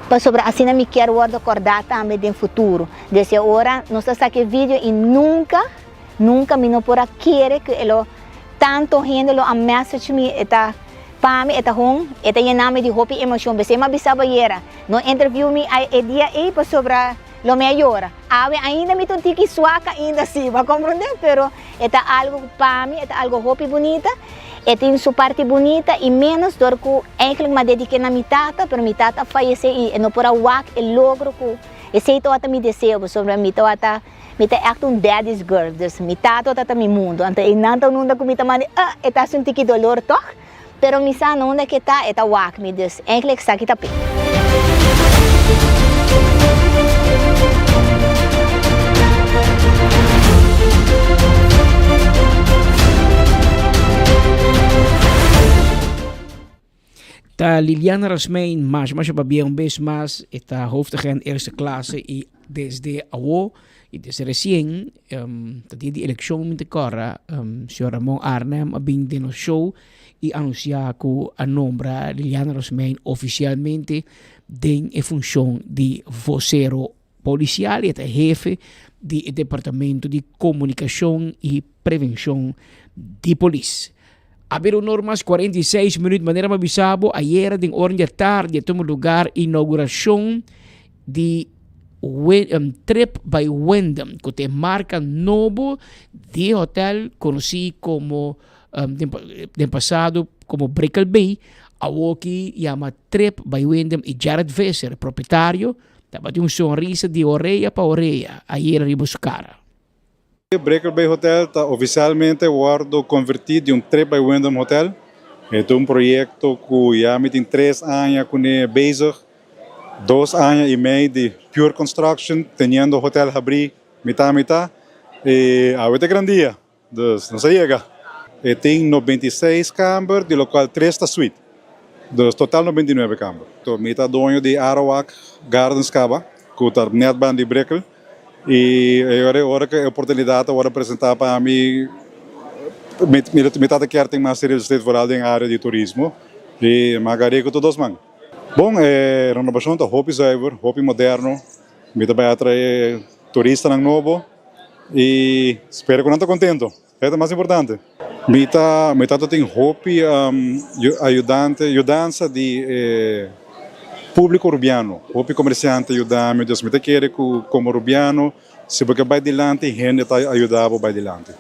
pasobra asina mi kier wòrdu kòrdá tambe den futuro. Desde ora nos ta saka e video i nunka, nunka mi no por a kere ku e lo Tanto hende lo a message mi e ta pa mi e ta hon e ta yena mi di hopi emocion besey mi a bisa bo ayera no interview mi e dia ey pasobra lo mi a yora awe ainda mi ta un tiki swak ainda si bo a comprende pero e ta algo cu pa mi e ta algo hopi bunita e tin su parti bunita y menos dor cu eigenlijk mi a dedique na mi tata pero mi tata a fayece y e no por a wak e logro cu esey tawata mi deseo pasobra mi tawata. Mi ta echt un daddy's girl, dus mi tato ta ta mi mundo. Anto einan ta un unda ku mi ta manda, ah, e ta hasi un tiki dolor tòg, pero mi sa na unda ku e ta, e ta wak mi, dus eigenlijk esaki ta p'e. Ta Liliana Rasmijn masha masha pabia un bes mas e ta hoofdagent eerste klasse y desde awo y desde recien um, ta dia di eleccion mi ta corda um, señor Ramon Arnhem a bin den nos show y anuncia cu a nombra Liliana Rasmijn oficialmente den e funcion di vocero policial y e ta hefe di e departamento di comunicacion y prevencion di polis. A bira un or mas 46 minuut manera mi a bisa bo ayera den ora di atardi a tuma lugar inauguracion di Trip by Wyndham cu ta e marca nobo di e hotel conoci como den pasado como Brickell Bay awoki yama Trip by Wyndham y Jared Visser propietario tabatin un sonrisa di orea pa orea ayera riba su cara. Brickell Bay Hotel ta oficialmente wordo converti di un Trip by Wyndham Hotel. E ta un proyecto cu ya mi tin tres aña cune bezig, dos aña y mei di pure construction, teniendo hotel habri mita mita y awe ta e gran dia, dus nos a yega. E tin 96 camber, di locual tres ta suite, dus total 99 camber. Mi ta doño di Arawak Gardens caba, cu ta net banda di Brickell. Y e ora cu e oportunidad a worde presenta pa mi, mi tata kier tin mas real estate vooral den area di turismo y mi a agar'é cu tur dos man. Bon, e renovacion ta hopi zuiver, hopi moderno, mi ta bay atrae turistanan nobo y spera cu nan ta contento. E ta mas importante. Mi ta mi tata tin hopi ayudante yudansa di e publico Rubiano. Hopi comerciante yuda mi. Dus mi ta kere cu como Rubiano si bo ke bay dilanti hende ta ayuda bo bay dilanti.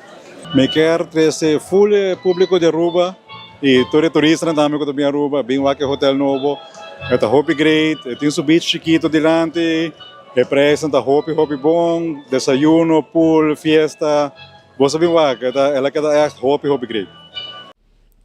Mi kier trece full e publico di Aruba y tur e turistanan tambe cu ta bin Aruba bin wak e hotel nobo. E ta hopi great. E tin su beach chikito dilanti. E prijsnan ta hopi hopi bon. Desayuno, pool, fiesta. Bo sa bin wak, e ta el a keda ègt hopi hopi great.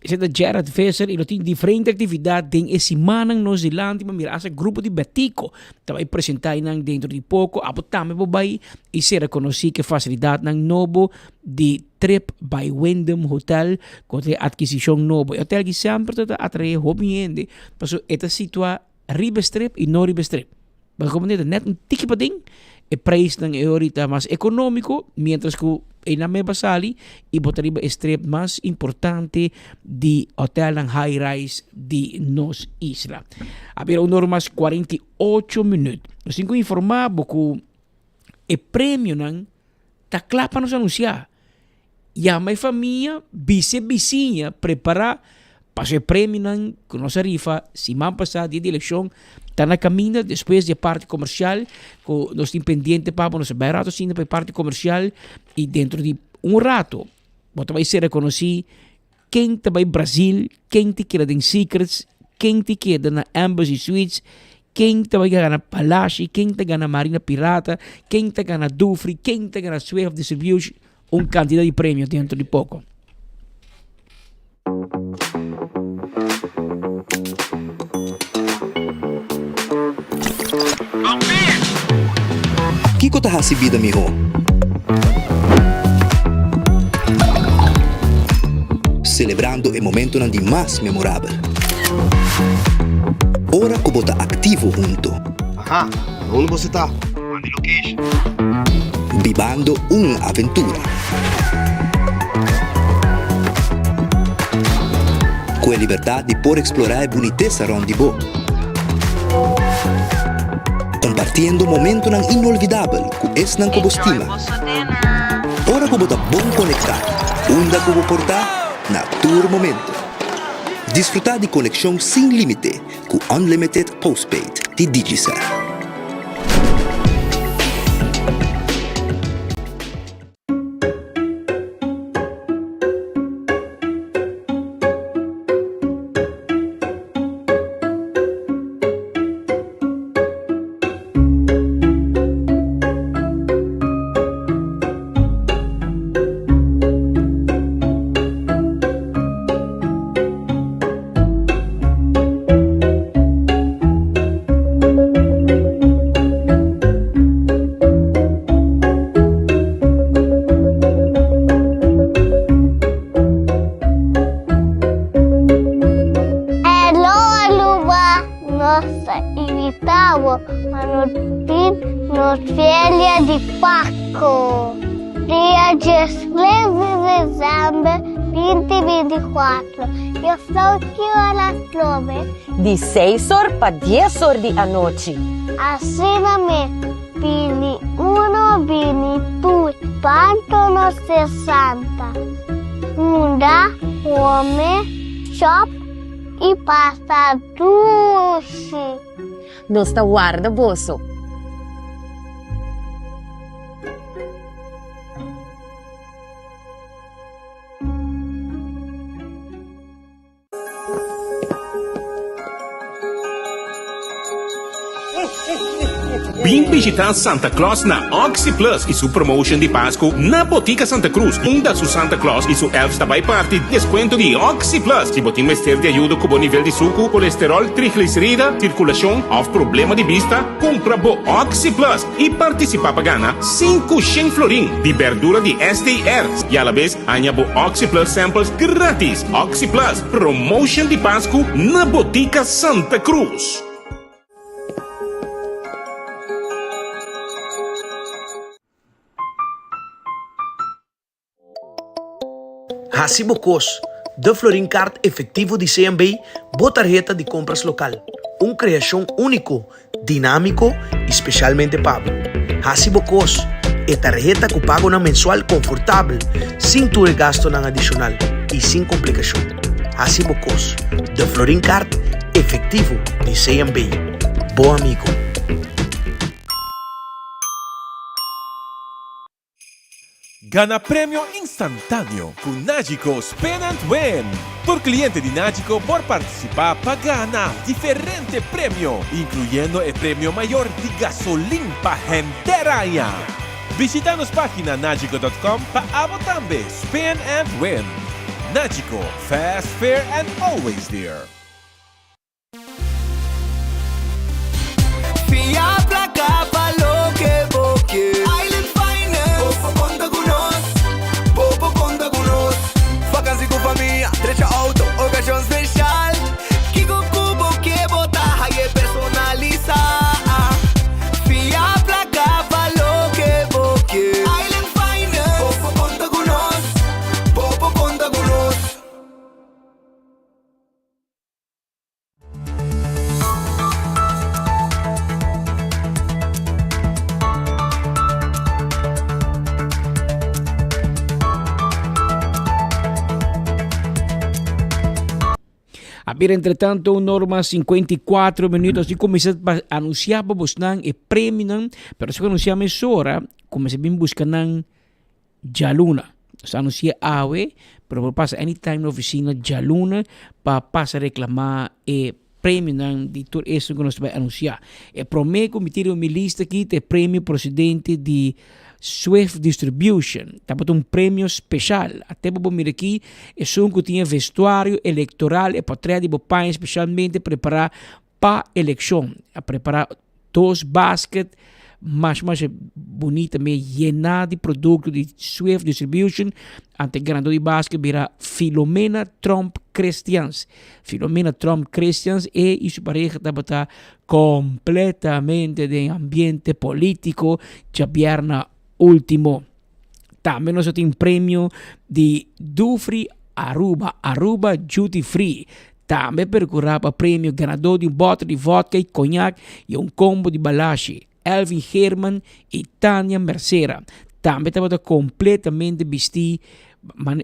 Esei ta Gerard Visser y lo tin diferente actividad den e simannan nos dilanti pa mira hasta grupo di Betico ta bay presenta einan dentro di poco. Abo tambe por bay y sera conoci cu e facilidadnan nobo di Trip by Wyndham Hotel cu ta e adquisicion nobo. E hotel aki semper ta atrae hopi hende pasobra e ta situa riba e strip y no riba e strip. Bo ta net un tiki paden, e prijsnan e ahorita mas economico, mientras cu einan meba sali y bo ta riba e strip mas importante di hotelnan high rise di nos isla. A bira un ora mas 48 minuut. Nos tin cu informa bo cu e premionan ta cla pa nos anuncia. Yama e famia, bisa e bisiña prepara paso e premionan cu nos a rifa siman pasa dia di eleccion ta na caminda despues di e parti comercial cu nos tin pendiente pa bo nos a bay rato asina pa e parti comercial y dentro di un rato bo ta bay ser reconoci Ken ta bai Brazil, ken ta keda den Secrets, ken ta keda na Embassy Suites, ken ta bai gana Palashi, ken ta gana Marina Pirata, ken ta gana Dufry, ken ta gana Swift Distribution, un cantidad di premio dentro di poco. Kiko ta hasi bida mihó? Selebrando e momentonan di mas memorabel. Ora ku bo ta aktivo hunto. Aha, unda boso ta? Manda e location. Bibando un aventura. Ku e libertat di por eksplorá e bunitesa rònt di bo. Kompartiendo momentonan inolvidabel ku esnan ku bo stima. Ora ku bo ta bon konektá, unda ku bo por ta, na tur momento. Disfrutá di konekshon sin límite ku Unlimited Postpaid di Digicel. invitá bo pa nos tin nos feria di Pasko, dia diestres di desèmber 2024. Yefrou ki ora trobe? Di seis or pa dies or di anochi. Asina mes, bini uno bini tur, panto nos te santa, hunda, kome, shop i pasa dushi. Nos ta warda boso. Bin bishita Santa Claus na Oxi Plus y su promotion di Pascu na Botica Santa Cruz, unda su Santa Claus y su elves ta bay parti descuento di Oxi Plus. Si bo tin mester di ayudo cu bo nivel di sucu, colesterol, triglicerida, circulacion of problema di bista, cumpra bo Oxi Plus y participa pa gana 500 florin di berdura di STR y alabes Haña bo OxyPlus samples gratis! OxyPlus, promotion di Pascu na Botica Santa Cruz! Hasi bo kos, De Florin Kaart Efectivo di CMB, bo tarheta di kompras lokal. Un kreashon úniko Dinámiko i spesialmente pa bo. Hasi bo kos, e tarheta ku pagonan mensual konfortabel, sin tur e gastonan adishonal i sin komplikashon. Hasi bo kos, De Florin Card efektivo di CMB. Bo amigo. Gana premio instantáneo ku Nagico Spin and Win! Tur kliente di Nagico por partisipá pa gana diferente premio, inkluyendo e premio mayor di gasolin pa henter aña. Bishitá nos página nagico dot com pa abo tambe spin and win! Nagico, fast, fair and always there! Fia placa pa loke bo ke. Island Finance. Bo por conta cu nos. Bo por conta cu nos. Vakantie cu famia, drecha auto, ocasion special. Kico cu bo ke bo ta haye personalisa. Fia placa pa loke bo ke. Island Finance. Bo por conta cu nos. Bo por conta cu nos. A bira entretanto un norma 54 minutos. Así comienza a anunciar pa bosnan e premionan, pero si anunciar mesora, comienza bin busca nan djaluna. Nos a anuncia awe, pero por pasa anytime na oficina djaluna pa pasa reclama e premionan di tur esun cu nos ta bay anuncia. E prome cu mi tin riba mi lista aki ta e premio procedente di Swift Distribution. Tabata un premio special. Ate bo por mira aki esun cu tin e vestuario electoral, e portret di bo paña specialmente prepara pa eleccion. A prepara dos basket mas mas bunita me llena di producto di Swift Distribution. Ante ganador di basket bira Filomena Tromp Christians. Filomena Tromp Christians e y su pareja tabata completamente den ambiente politico djabierna ultimo. Tambe nos a tin premio di Dufry Aruba, Aruba Duty Free. Tambe percura pa premio ganador di un boter di vodka y cognac y un combo di balashi, Elvin Geerman y Tania Mercera. Tambe tabata completamente bisti,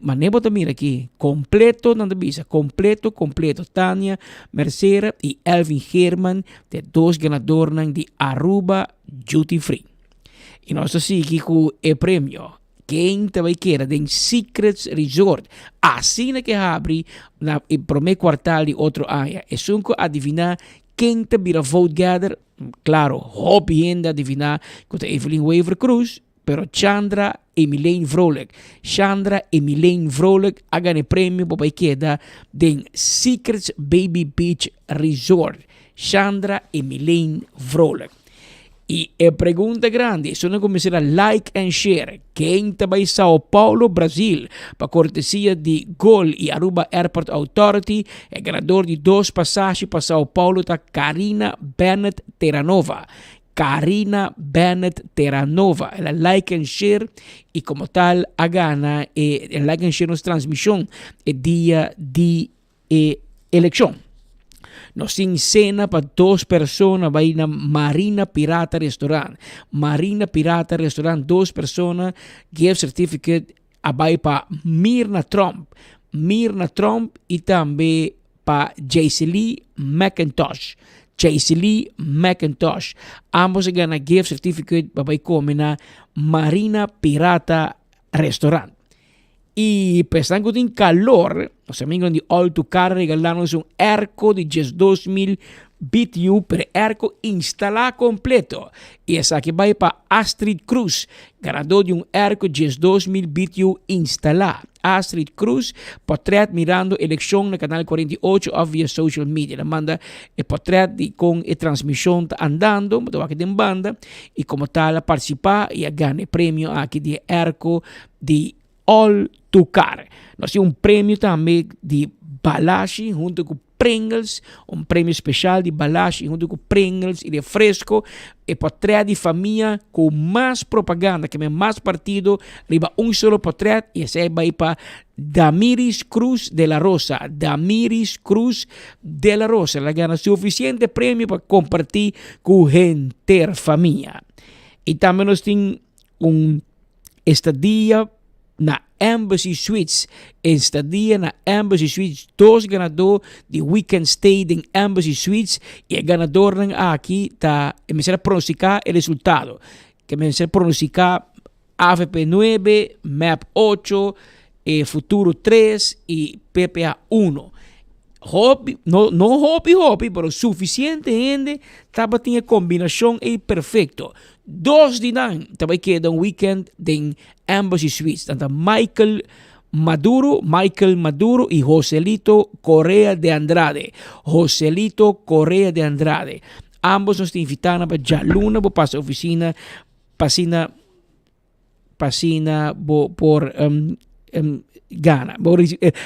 mane bo ta mira aki, completo nan ta bisa, completo, completo. Tania Mercera y Elvin Geerman ta e dos ganadornan di Aruba Duty Free. Y nos ta sigui cu e premio. Ken ta bay keda den Secrets Resort? Asina ke habri na e prome kwartal di otro aña. Esun cu adivina ken ta bira vote gather, claro, hopi hende adivina cu ta Evelyn Wever Croes, pero Chandra Emileen Vrolijk. Chandra Emileen Vrolijk a gana e premio pa bay keda den Secrets Baby Beach Resort. Chandra Emileen Vrolijk. Y e pregunta grandi, esun a cuminsa na like and share, ken ta bay Sao Paulo, Brasil pa cortesia di Gol y Aruba Airport Authority? E ganador di dos pasashi pa Sao Paulo ta Karina Bennett Terranova. Karina Bennett Terranova. El a like and share y como tal a gana e like and share nos transmision e dia di e eleccion. Nos tin cena pa dos persona bai na Marina Pirata Restaurant. Marina Pirata Restaurant, dos persona, gift certificate a bai pa Mirna Tromp. Mirna Tromp y tambe pa Jaycelee McIntosh. Jaycelee McIntosh. Ambos a gana gift certificate pa bai come na Marina Pirata Restaurant. Y pesar cu tin calor, nos amigonan di All To Car a regala nos un airco di 12000 BTU, pero airco instala completo. Y esaki bay pa Astrid Cruz, ganador di un airco 12000 BTU instala. Astrid Cruz, portret mirando eleccion na Canal 48 of via social media. El a manda e portret di con e transmision ta andando, bo ta wak den banda, y como tal a participa y a gana e premio aki di e airco di All To Car. Nos tin un premio tambe di Balashi hunto cu Pringles, un premio special di Balashi hunto cu Pringles y refresco. E portret di famia cu mas propaganda, ke men mas partido riba un solo portret y esey bay pa Damiris Cruz de la Rosa. Damiris Cruz de la Rosa. El a gana suficiente premio pa comparti cu henter famia. Y tambe nos tin un Estadia na Embassy Suites Estadia na Embassy Suites Dos ganadó di Weekend Stay den Embassy Suites y e ganadornan aki ta e mester a pronostica e resultado. Ke mester pronostica avp nuebe, mep ocho, e Futuro tres y PPA uno. Hopi, no, no hopi hopi, pero suficiente hende tabatin e combinacion ei perfecto. Dos di nan ta bai keda un weekend den Embassy Suites. Nan ta Michael Maduro, Michael Maduro y Joselito Correa de Andrade. Joselito Correa de Andrade. Ambos nos ta invita nan pa djaluna bo pasa oficina pa asina pa asina bo por um, um, gana, bo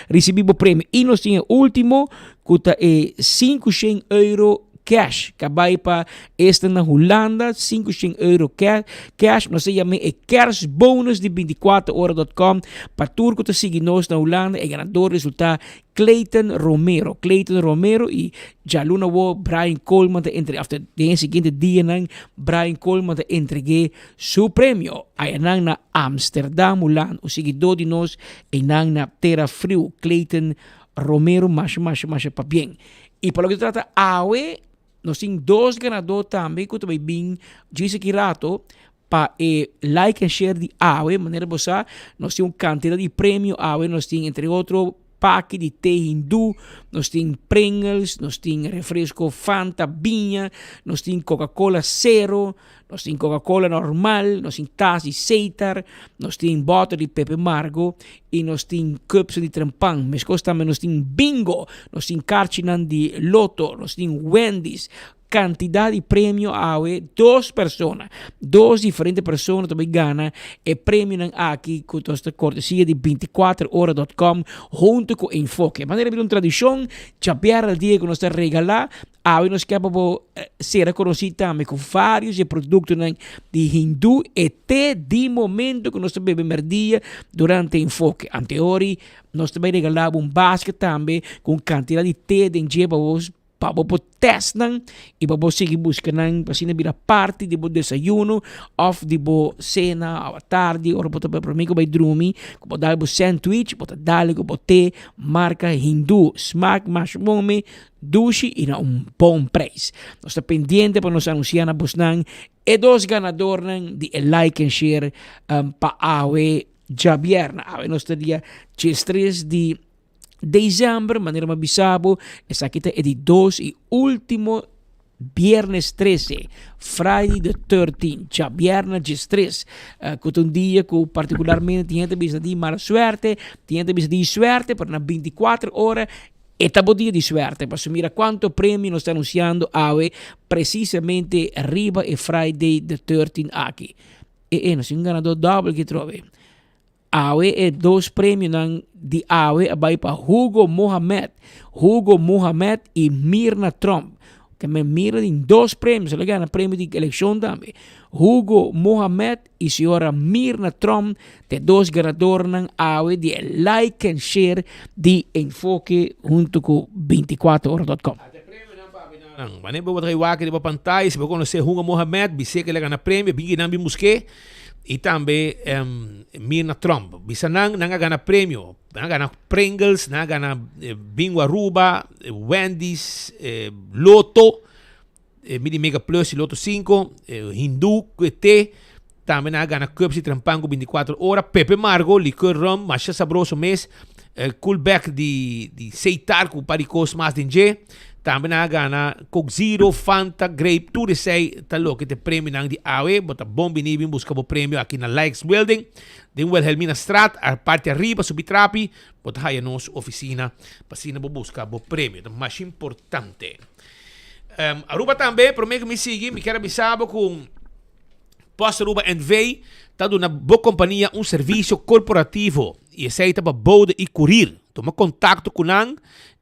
ricibi bo premio. Y nos tin e ultimo cu ta e 500 euro cash ka bai pa esta na Hulanda, 500 euro cash. Nos ta yama e kerstbonus di 24ora.com pa tur cu ta sigui nos na Hulanda. E ganador resulta Clayton Romero. Clayton Romero y djaluna awo Brian Coleman ta entre, of den e siguiente dianan Brian Coleman ta entregue su premio. Ayanan na Amsterdam, Hulanda. Un siguidor di nos einan na Tera Friu, Clayton Romero, masha masha masha pabien. Y pa loke ta trata awe, nos tin dos ganador tambe cu ta bay bin djis aki rato pa e like and share di awe. Manera bo sa, nos tin un cantidad di premio awe. Nos tin entre otro paki di te hindú, nos tin Pringles, nos tin refresco Fanta Biña, nos tin Coca-Cola Zero, nos tin Coca-Cola normal, nos tin tas di Seitar, nos tin boter di Pepe Margo y nos tin cups di Trempan. Meskos tambe nos tin bingo, nos tin karchinan di loto, nos tin Wendy's. Cantidad di premio awe, dos persona, dos diferente persona ta bay gana e premionan aki cu nos ta cortesia di binticuater ora dot com hunto cu Enfoke. Manera bira un tradicion, djabièrnè al dia cu nos ta regala, awe nos kier pa bo sera conoci tambe cu varios di e productonan di Hindu e te di momento cu nos ta bebe merdia durante Enfoke. Anteori nos ta bay regala bo un basket tambe cu un cantidad di te den dje pa bo Pa bo por test nan y pa bo sigui busca nan pa asina bira parti di bo desayuno of di bo cena of atardi ora bo ta bai prome cu bai drumi cu bo dal bo sandwich bo ta dal cu bo te marca Hindu smaak masha bon me dushi y na un bon prijs. Nos ta pendiente pa nos anuncia na bosnan e dos ganadornan di e like and share pa awe djabierna. Awe nos ta dia diestres di December, manera mi a bisa bo, esaki ta e di dos y ultimo biernes 13, Friday the 13, djabièrnè diestres, cu ta un dia cu particularmente tin hende ta bisa di mala suerte, tin hende ta bisa di suerte, pero na binticuater ora. E ta bo dia di suerte, pasobra mira cuanto premio nos ta anunciando awe precisamente riba e Friday the 13 aki. E e, nos tin un ganador dobbel aki trobe. Awe e dos premionan di awe a bai pa Hugo Mohamed, Hugo Mohamed y Mirna Tromp. Ke men Mirna tin dos premio, se lo gana premio di eleccion tambe. Hugo Mohamed y señora Mirna Tromp te dos ganadornan awe di e like and share di Enfoke hunto cu 24ora.com. Wanneer bo ta wak riba pantaya, si bo conoce Hugo Mohamed, bis'é ke el a gana premio, bin kinan bin busk'é. Y tambe Mirna Tromp. Bisa nan, nan a gana premio. Nan a gana Pringles, nan a gana Bingo Aruba, Wendy's, Lotto, Midi Mega Plus y Lotto 5, Hindu, te. Tambe nan a gana Cups y Trempango 24 ora. Pepe Margo, licor rum, masha sabroso mes. Coolback di, di Seitar cu un par di cos mas den dje. Tambe nan a gana Coke Zero, Fanta, Grape, tur esey ta loke ta e premionan di awe. Bo ta bon bini bin busca bo premio aki na Likes Building den Wilhelminastraat, a parti ariba subi trapi bo ta haya nos oficina pa asina bo busca bo premio. Ta masha importante. Aruba tambe, prome cu mi sigui mi kier a bisa bo cu Post Aruba NV ta duna bo kompania un servisio korporativo i esei ta pa boude i kurir. Tuma kontakto ku nan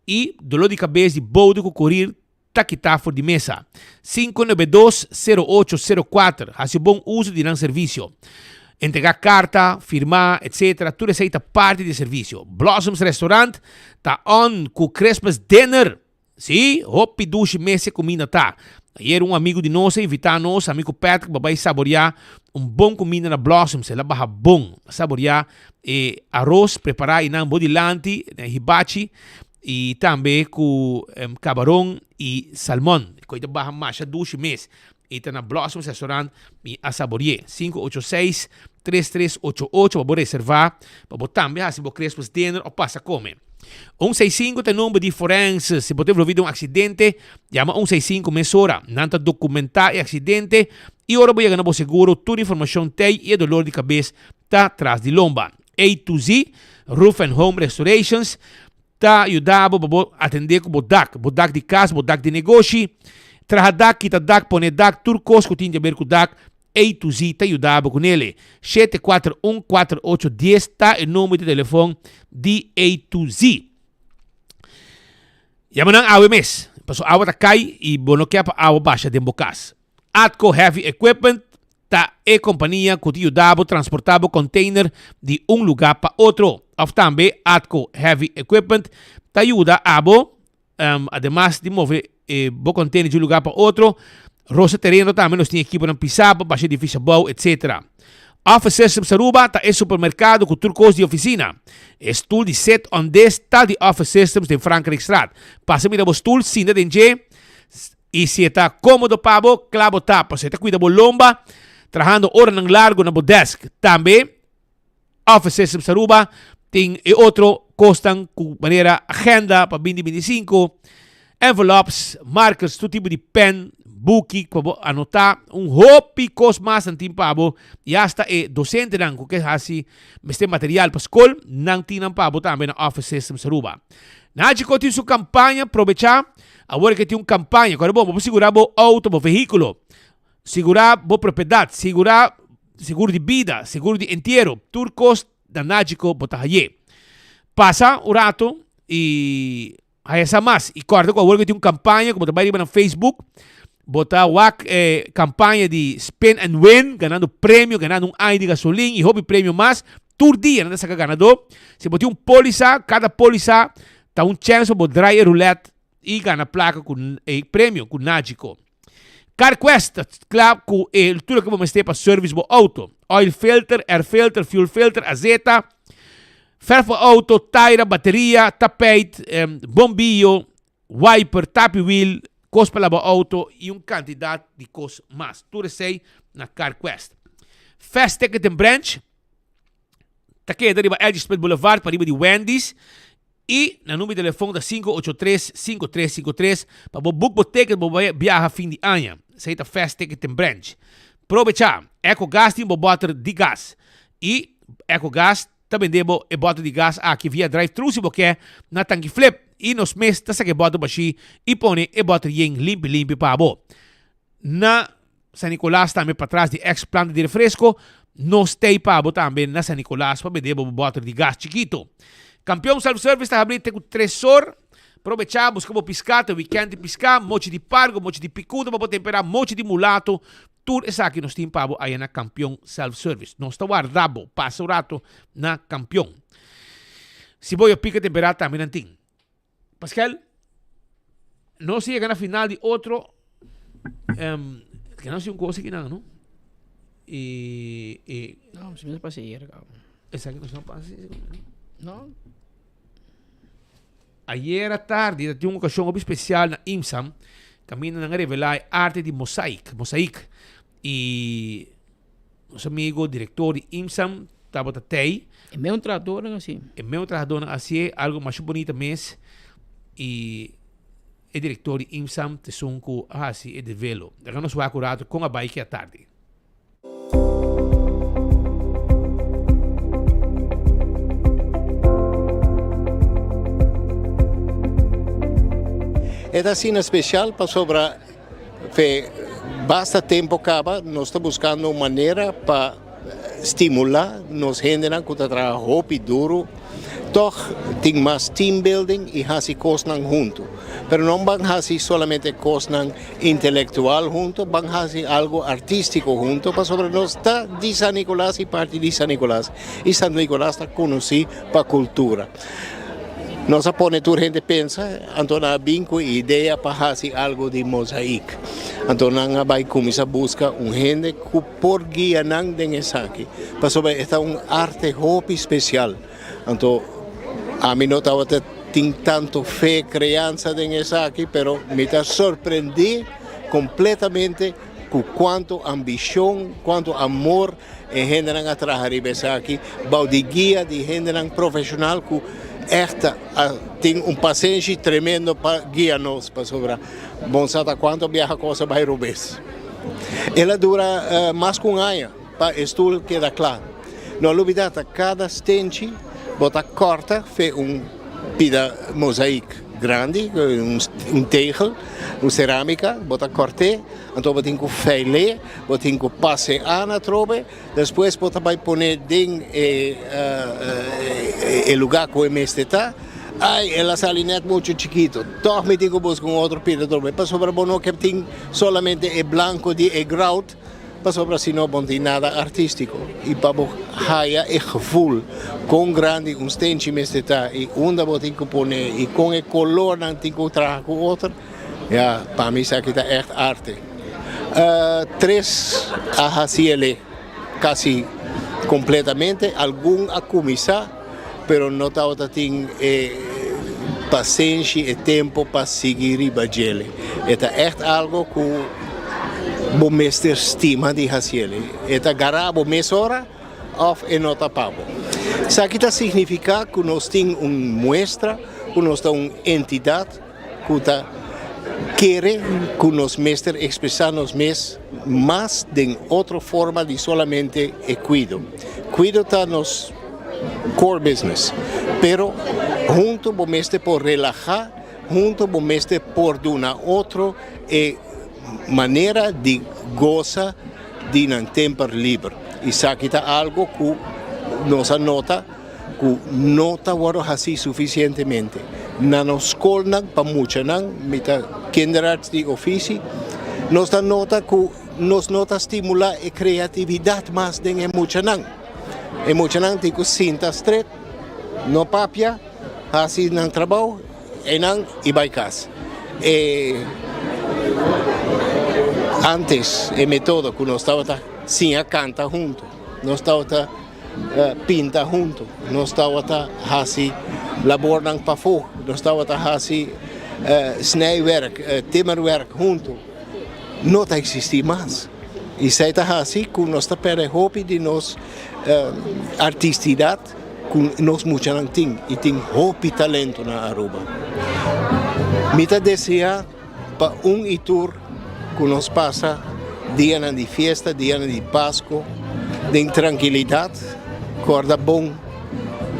i doló di kabes di boude ku kurir ta kitá for di mesa. 592 0804 Hasi bon uso di nan servisio. Entregá karta, firmá, etc. Tur esei ta parti di e servisio. Blossoms Restaurant ta on ku Christmas dinner! Sí, hopi dushi mes e kuminda ta. Ayer un amigu di nos a invitá nos, ami ku Patrick, pa bai saboriá un bon kuminda na Blossoms. El a baha bon. A saboriá e aros prepará einan bo dilanti, na hibachi, i tambe ku kabaron i salmon. E koi ta baha masha dushi mes. E ta na Blossoms Restaurant, mi a sabori'é. 586 3388 pa bo reservá pa bo tambe hasi bo Christmas dinner òf pasa kome. Un seis sinku ta e number di forense. Si bo ta envolví den un aksidente, yama un seis sinku mesora. Nan ta dokumentá e aksidente i ora bo yega na bo seguro tur informashon t'ei i e dolor di kabes ta tras di lomba. A to Z Roof and Home Restorations ta yuda bo pa bo atendé ku bo dak, bo dak di kas, bo dak di negoshi. Traha dak, kita dak, pone dak, tur kos ku tin di aber ku dak, A to Z ta yuda bo ku nele. 741 4810 ta e number di telefon di A to Z. Yama nan awe mes, paso awa ta kai i bo no ke pa awa basha den bo kas. Atco Heavy Equipment ta e kompania ku ta yuda bo transportá bo container di un lugá pa otro. Òf tambe Atco Heavy Equipment ta yuda abo Ademas di move e bo container di un lugar pa otro, rosa tereno tambe nos tin ekiponan pisa pa basha edificio abou, etc. Office Systems Aruba ta e supermercado cu tur cos di oficina. E stoel di sit on this ta di Office Systems den Frankrijkstraat. Pasa mira bo stoel, sinta den dje y si e ta comodo pa bo, cla bo ta, pasobra e ta cuida bo lomba trahando oranan largo na bo desk. Tambe Office Systems Aruba tin e otro kosnan ku manera agenda pa binti binti sinku, envelops, markers, tur tipo di pen, buki ku bo anotá, un hopi kos mas nan tin pa bo i asta e dosentenan ku ke hasi mester material pa skol, nan tin nan pa bo tambe na Office Systems Aruba. Nagico tin su kampaña, probechá awor ke tin un kampaña, kòrda bon, bo por sigurá bo outo, bo vehíkulo, sigurá bo propiedat, sigurá Seguro di bida, seguro di entiero, tur kos na Nagico bo ta haye. Pasa un rato y haya sa mas. Y corda cu awor cu tin un campaña cu bo ta bay riba na Facebook, bo ta wak e campaña di Spin and Win, ganando premio, ganando un aña di gasolin y hopi premio mas. Tur dia nan ta saca ganador. Si bo tin un polisa, cada polisa ta un chance pa bo draai e roulette y gana placa cu e premio cu Nagico. CarQuest ta kla ku e tur loke bo mester pa service bo auto. Oil filter, air filter, fuel filter, azeta, verf bo auto, taira, bateria, tapijt, bombillo, wiper, tapi wiel, kos pa laba auto i un kantidat di kos mas. Tur esei na CarQuest. Fast Ticket and Branch ta keda riba LG Smith Boulevard pariba di Wendy's. I nan number di telefon ta 583 5353 pa bo book bo ticket bo bai biaha fin di aña. Esei ta Fast Ticket and Branch. Probecha! Ecogas tin bo boter di gas. I Ecogas ta bende bo e boter di gas aki via drive thru si bo ke na Tanki Flip. i nos mes ta saka e bòter bashí i pone e bòter yen limpi limpi pa bo. Na San Nicolas tambe patras di ex planta di refresco nos tei pa bo tambe na San Nicolas pa bende bo bòter di gas chikito. Kampeon Self Service ta habri te ku tres or. Probecha buska bo piská te weekend di piská, mochi di pargo, mochi di picudo pa bo tempera, mochi di mulato, tur esaki nos tin pa bo aya na Kampeon Self Service. Nos ta warda bo, pasa un rato na Kampeon. Si bo yo pika tempera tambe nan tin. Pascal, nos a yega na final di otro, um, que nos un cosa aquí no? E, e, No, si me pasa ayer, cabrón. Esa que nos no pasa. No. Ayera tardi ta tin un ocasion hopi special na IMSAM, caminda nan a revela e arte di mosaic, mosaik. Y nos amigo director di IMSAM tabata tey. E meun trahadornan haci. E meun trahadornan hacié, algo masha bunita mes. Y e director di IMSAM ta esun cu a haci e develo. Laga nos wak un rato con a bay ki atardi. E ta asina special pasobra fe basta tempo caba nos ta buscando un manera pa stimula nos hendenan cu ta traha hopi duro tog tin mas team building y haci cosnan hunto. Pero no ban haci solamente cosnan intelectual hunto, ban haci algo artistico hunto pasobra nos ta di San Nicolas y parti di San Nicolas y San Nicolas ta conoci pa cultura. Nos a pone tur hende pensa, anto nan a bin cu e idea pa haci algo di mozaik. Anto nan a bay cuminsa busca un hende cu por guia nan den esaki, pasobra e ta un arte hopi special. Anto ami no tabata tin tanto fe, creanza den esaki, pero mi ta sorprendi completamente cu cuanto ambicion, cuanto amor e hendenan a traha riba esaki, bou di guia di hendenan profesional cu echt a tin un pasenshi tremendo pa guia nos, pasobra bon sa ta cuanto biaha cos a bay robes. El a dura mas cu un aña pa e stoel keda cla. No lubida ta cada stenchi bo ta corta fe un pida mozaik grandi, un tegel, un ceramica, bo ta cort'e, anto bo tin cu feil'e, bo tin cu pas'e ana atrobe, despues bo ta bay pone den e e lugar cu e mester ta. Ay, el a sali net mucho chikito, tog mi tin cu busca un otro pida atrobe, pasobra bo no ke tin solamente e blanco di e grout, Pasobra si no bo no tin nada artístiko i pa bo haya e gevoel kon grandi un stenchi mester ta i unda bo tin ku pone i kon e kolornan tin ku traha ku otro, ya, pa mi esaki ta ègt arte. Tres a hasi el'e kasi kompletamente, algun a kuminsá pero no tabata tin e pasenshi, e tempo pa sigui riba djele. E ta ègt algo ku bo mester stima di hasiel. E ta gara bo mesora òf e no ta pa bo. Esaki ta signifiká ku nos tin un muestra ku nos ta un entidat ku ta kere ku nos mester ekspresá nos mes mas den otro forma di solamente e kuido. Kuido ta nos core business, pero hunto bo mester por relahá, hunto bo mester por duna otro e manera di gosa di nan temper liber. Esaki ta algo ku nos a nota ku no ta wòrdu hasí sufisientemente na nos skolnan pa muchanan, mi ta kinderarts di ofisi, nos ta nota ku nos no ta stimulá e kreatividat mas den e muchanan. E muchanan tin ku sinta stret, no papia, hasi nan trabou, einan i bai kas. E antes e metodo ku nos tabata siña kanta huntu, nos tabata pinta huntu. Nos tabata hasi labornan pafó, nos tabata hasi snijwerk, timmerwerk huntu. No ta eksistí mas. I esei ta hasi ku nos ta pèrdè hopi di nos artistidat ku nos muchanan tin i tin hopi talento na Aruba. Mi ta deseá pa un i tur ku nos pasa dianan di fiesta, dianan di Pasku den trankilidat, kòrda bon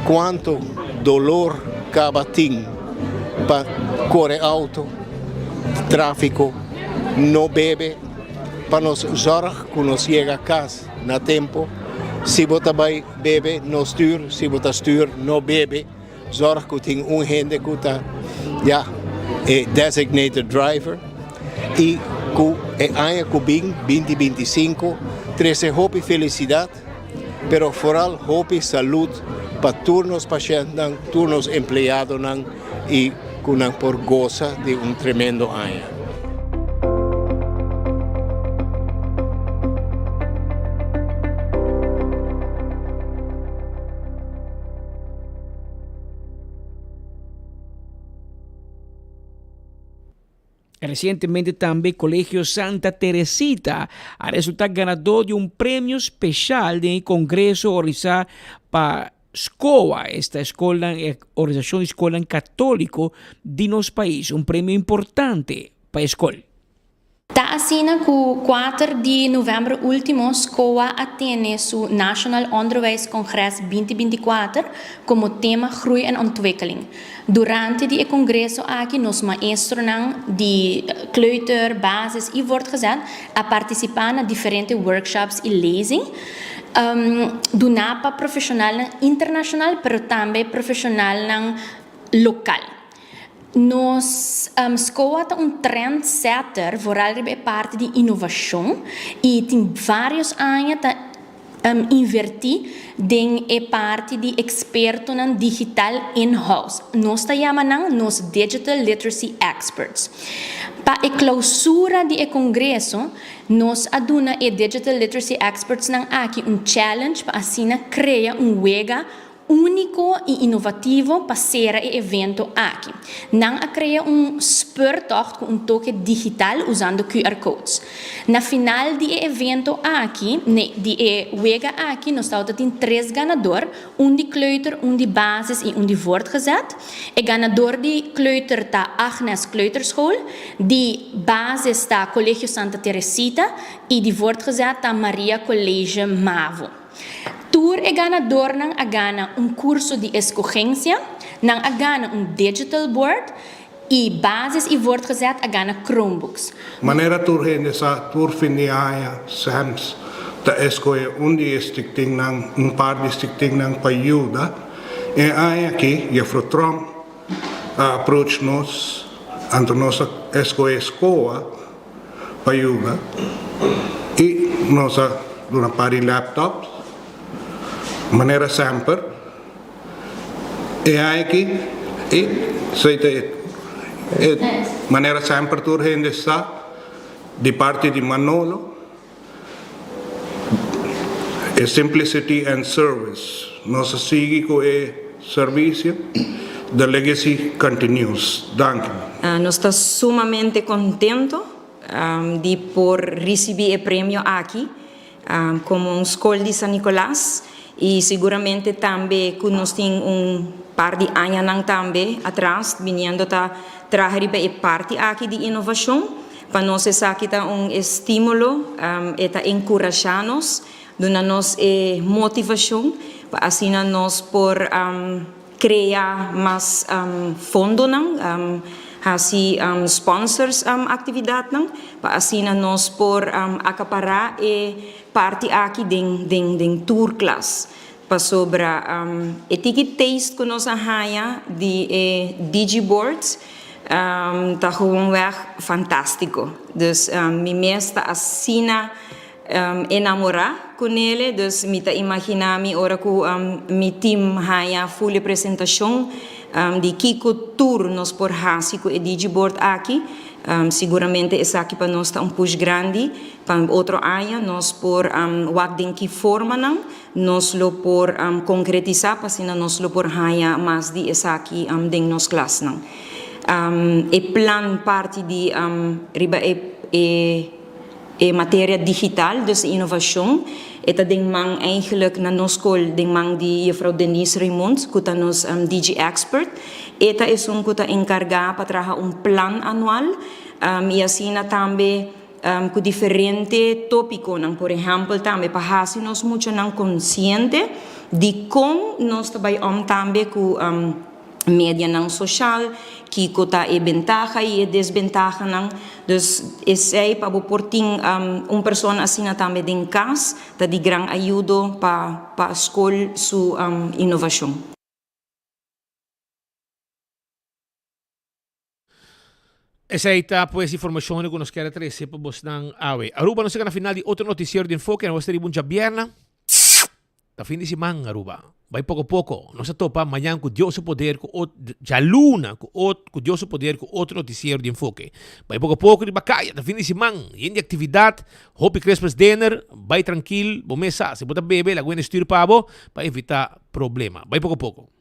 kuantu dolor kaba tin. pa kore outo, tráfiko, no bebe, pa nos zòrg ku nos yega kas na tempu. Si bo ta bai bebe, no stür, si bo ta stür, no bebe. Zòrg ku tin un hende ku ta ya e designated driver i ku e aña ku bin, binti 25, trese hopi felisidat, pero foral hopi salud pa tur nos pashèntnan, tur nos empleadonan i ku nan por gosa di un tremendo aña. Resientemente tambe Colegio Santa Teresita a resulta ganador di un premio special den e congreso organisa pa SCOA, esta escolnan, e organisacion di scolnan catolico di nos pais, un premio importante pa e scol. Ta asina ku kuater di novèmber último SCOA a tene su Nationaal Onderwijscongres 2024 komo tema Groei en Ontwikkeling. Durante di e kongreso aki nos maestronan di kleuter, basis i voortgezet a partisipá na diferente workshops i lezing duná pa profeshonalnan internashonal pero tambe profeshonalnan lokal. Nos SCOA ta un trendsetter, vooral riba e parti di innovacion, y tin varios aña ta inverti den e parti di expertonan digital in-house. Nos ta yama nan nos Digital Literacy Experts. Pa e clausura di e congreso, nos a duna e Digital Literacy Expertsnan aki un challenge pa asina crea un wega Úniko i inovativo pa sera e evento aki. Nan a krea un speurtocht ku un toke digital usando QR codes. Na final di e evento aki, nee, di e wega aki nos tabata tin tres ganador, un di kleuter, un di basis i un di voortgezet. E ganador di kleuter ta Agnes Kleuterschool, di basis ta Colegio Santa Teresita i di voortgezet ta Maria College Mavo. Tur e ganadornan a gana un curso di escogencia, nan a gana un digital board y Basis y Voortgezet a gana Chromebooks. Manera tur hende sa, tur fin di aña SAMS ta escohe un di e stichtingnan, un par di stichtingnan pa yuda. E aña aki Juffrouw Tromp a approach nos, anto nos a escohe SCOA pa yuda y nos a duna par di laptops manera semper e aña aki y esey ta e manera semper tur hende sa di parti di Manolo e simplicity and service nos a sigui cu e servicio the legacy continues danki. Nos ta sumamente contento di por ricibi e premio aki como un scol di San Nicolas y siguramente tambe cu nos tin un par di añanan tambe atras biniendo ta traha riba e parti aki di innovacion. Pa nos esaki ta un estímulo, e ta enkurashá nos, duna nos e motivashon pa asina nos por krea mas fondonan, hasi sponsors aktividatnan, pa asina nos por akapará e parti aki den den tur klas. Pasobra e tiki taste ku nos a haña di e digiboards ta gewoonweg fantástiko. Dus mi mes ta asina enamorá ku nele, dus mi ta imaginá mi ora ku mi team haña full e presentashon di kiko tur nos por hasi ku e digiboard aki, siguramente esaki pa nos ta un push grandi pa otro aña nos por wak den ki formanan Nos lo por konkretisá pa asina nos lo por haña mas di esaki den nos klasnan. E plan parti di riba e e materia digital, dus inovashon, e ta den man eigenlijk na nos skol den man di juffrouw Denise Raymond ku ta nos digi expert. E ta esun ku ta enkargá pa traha un plan anual i asina tambe Ku diferente tópikonan, por ehèmpel tambe pa hasi nos muchanan konsiente di kon nos ta bai om tambe ku. Medianan soshal, kiko ta e bentaha i e desbentahanan. Dus esei pa bo por tin un persona asina tambe den kas ta di gran ayudo pa pa skol su inovashon. Esei ta pues informashonnan ku nos kier a trese pa bosnan awe. Aruba nos a yega na final di otro notisiero di Enfoke. Nos ta riba un djabierna. Ta fin di siman Aruba. Bai poko poko. Nos a topa mañan ku Dios su poder ku ot djaluna ku ot ku Dios su poder ku otro notisiero di Enfoke. Bai poko poko riba kaya. Ta fin di siman. Yen di aktividat. Hopi Christmas dinner. Bai trankil. Bo mes sa. Si bo ta bebe lagu hende stuur pa bo pa evita problema. Bai poko poko.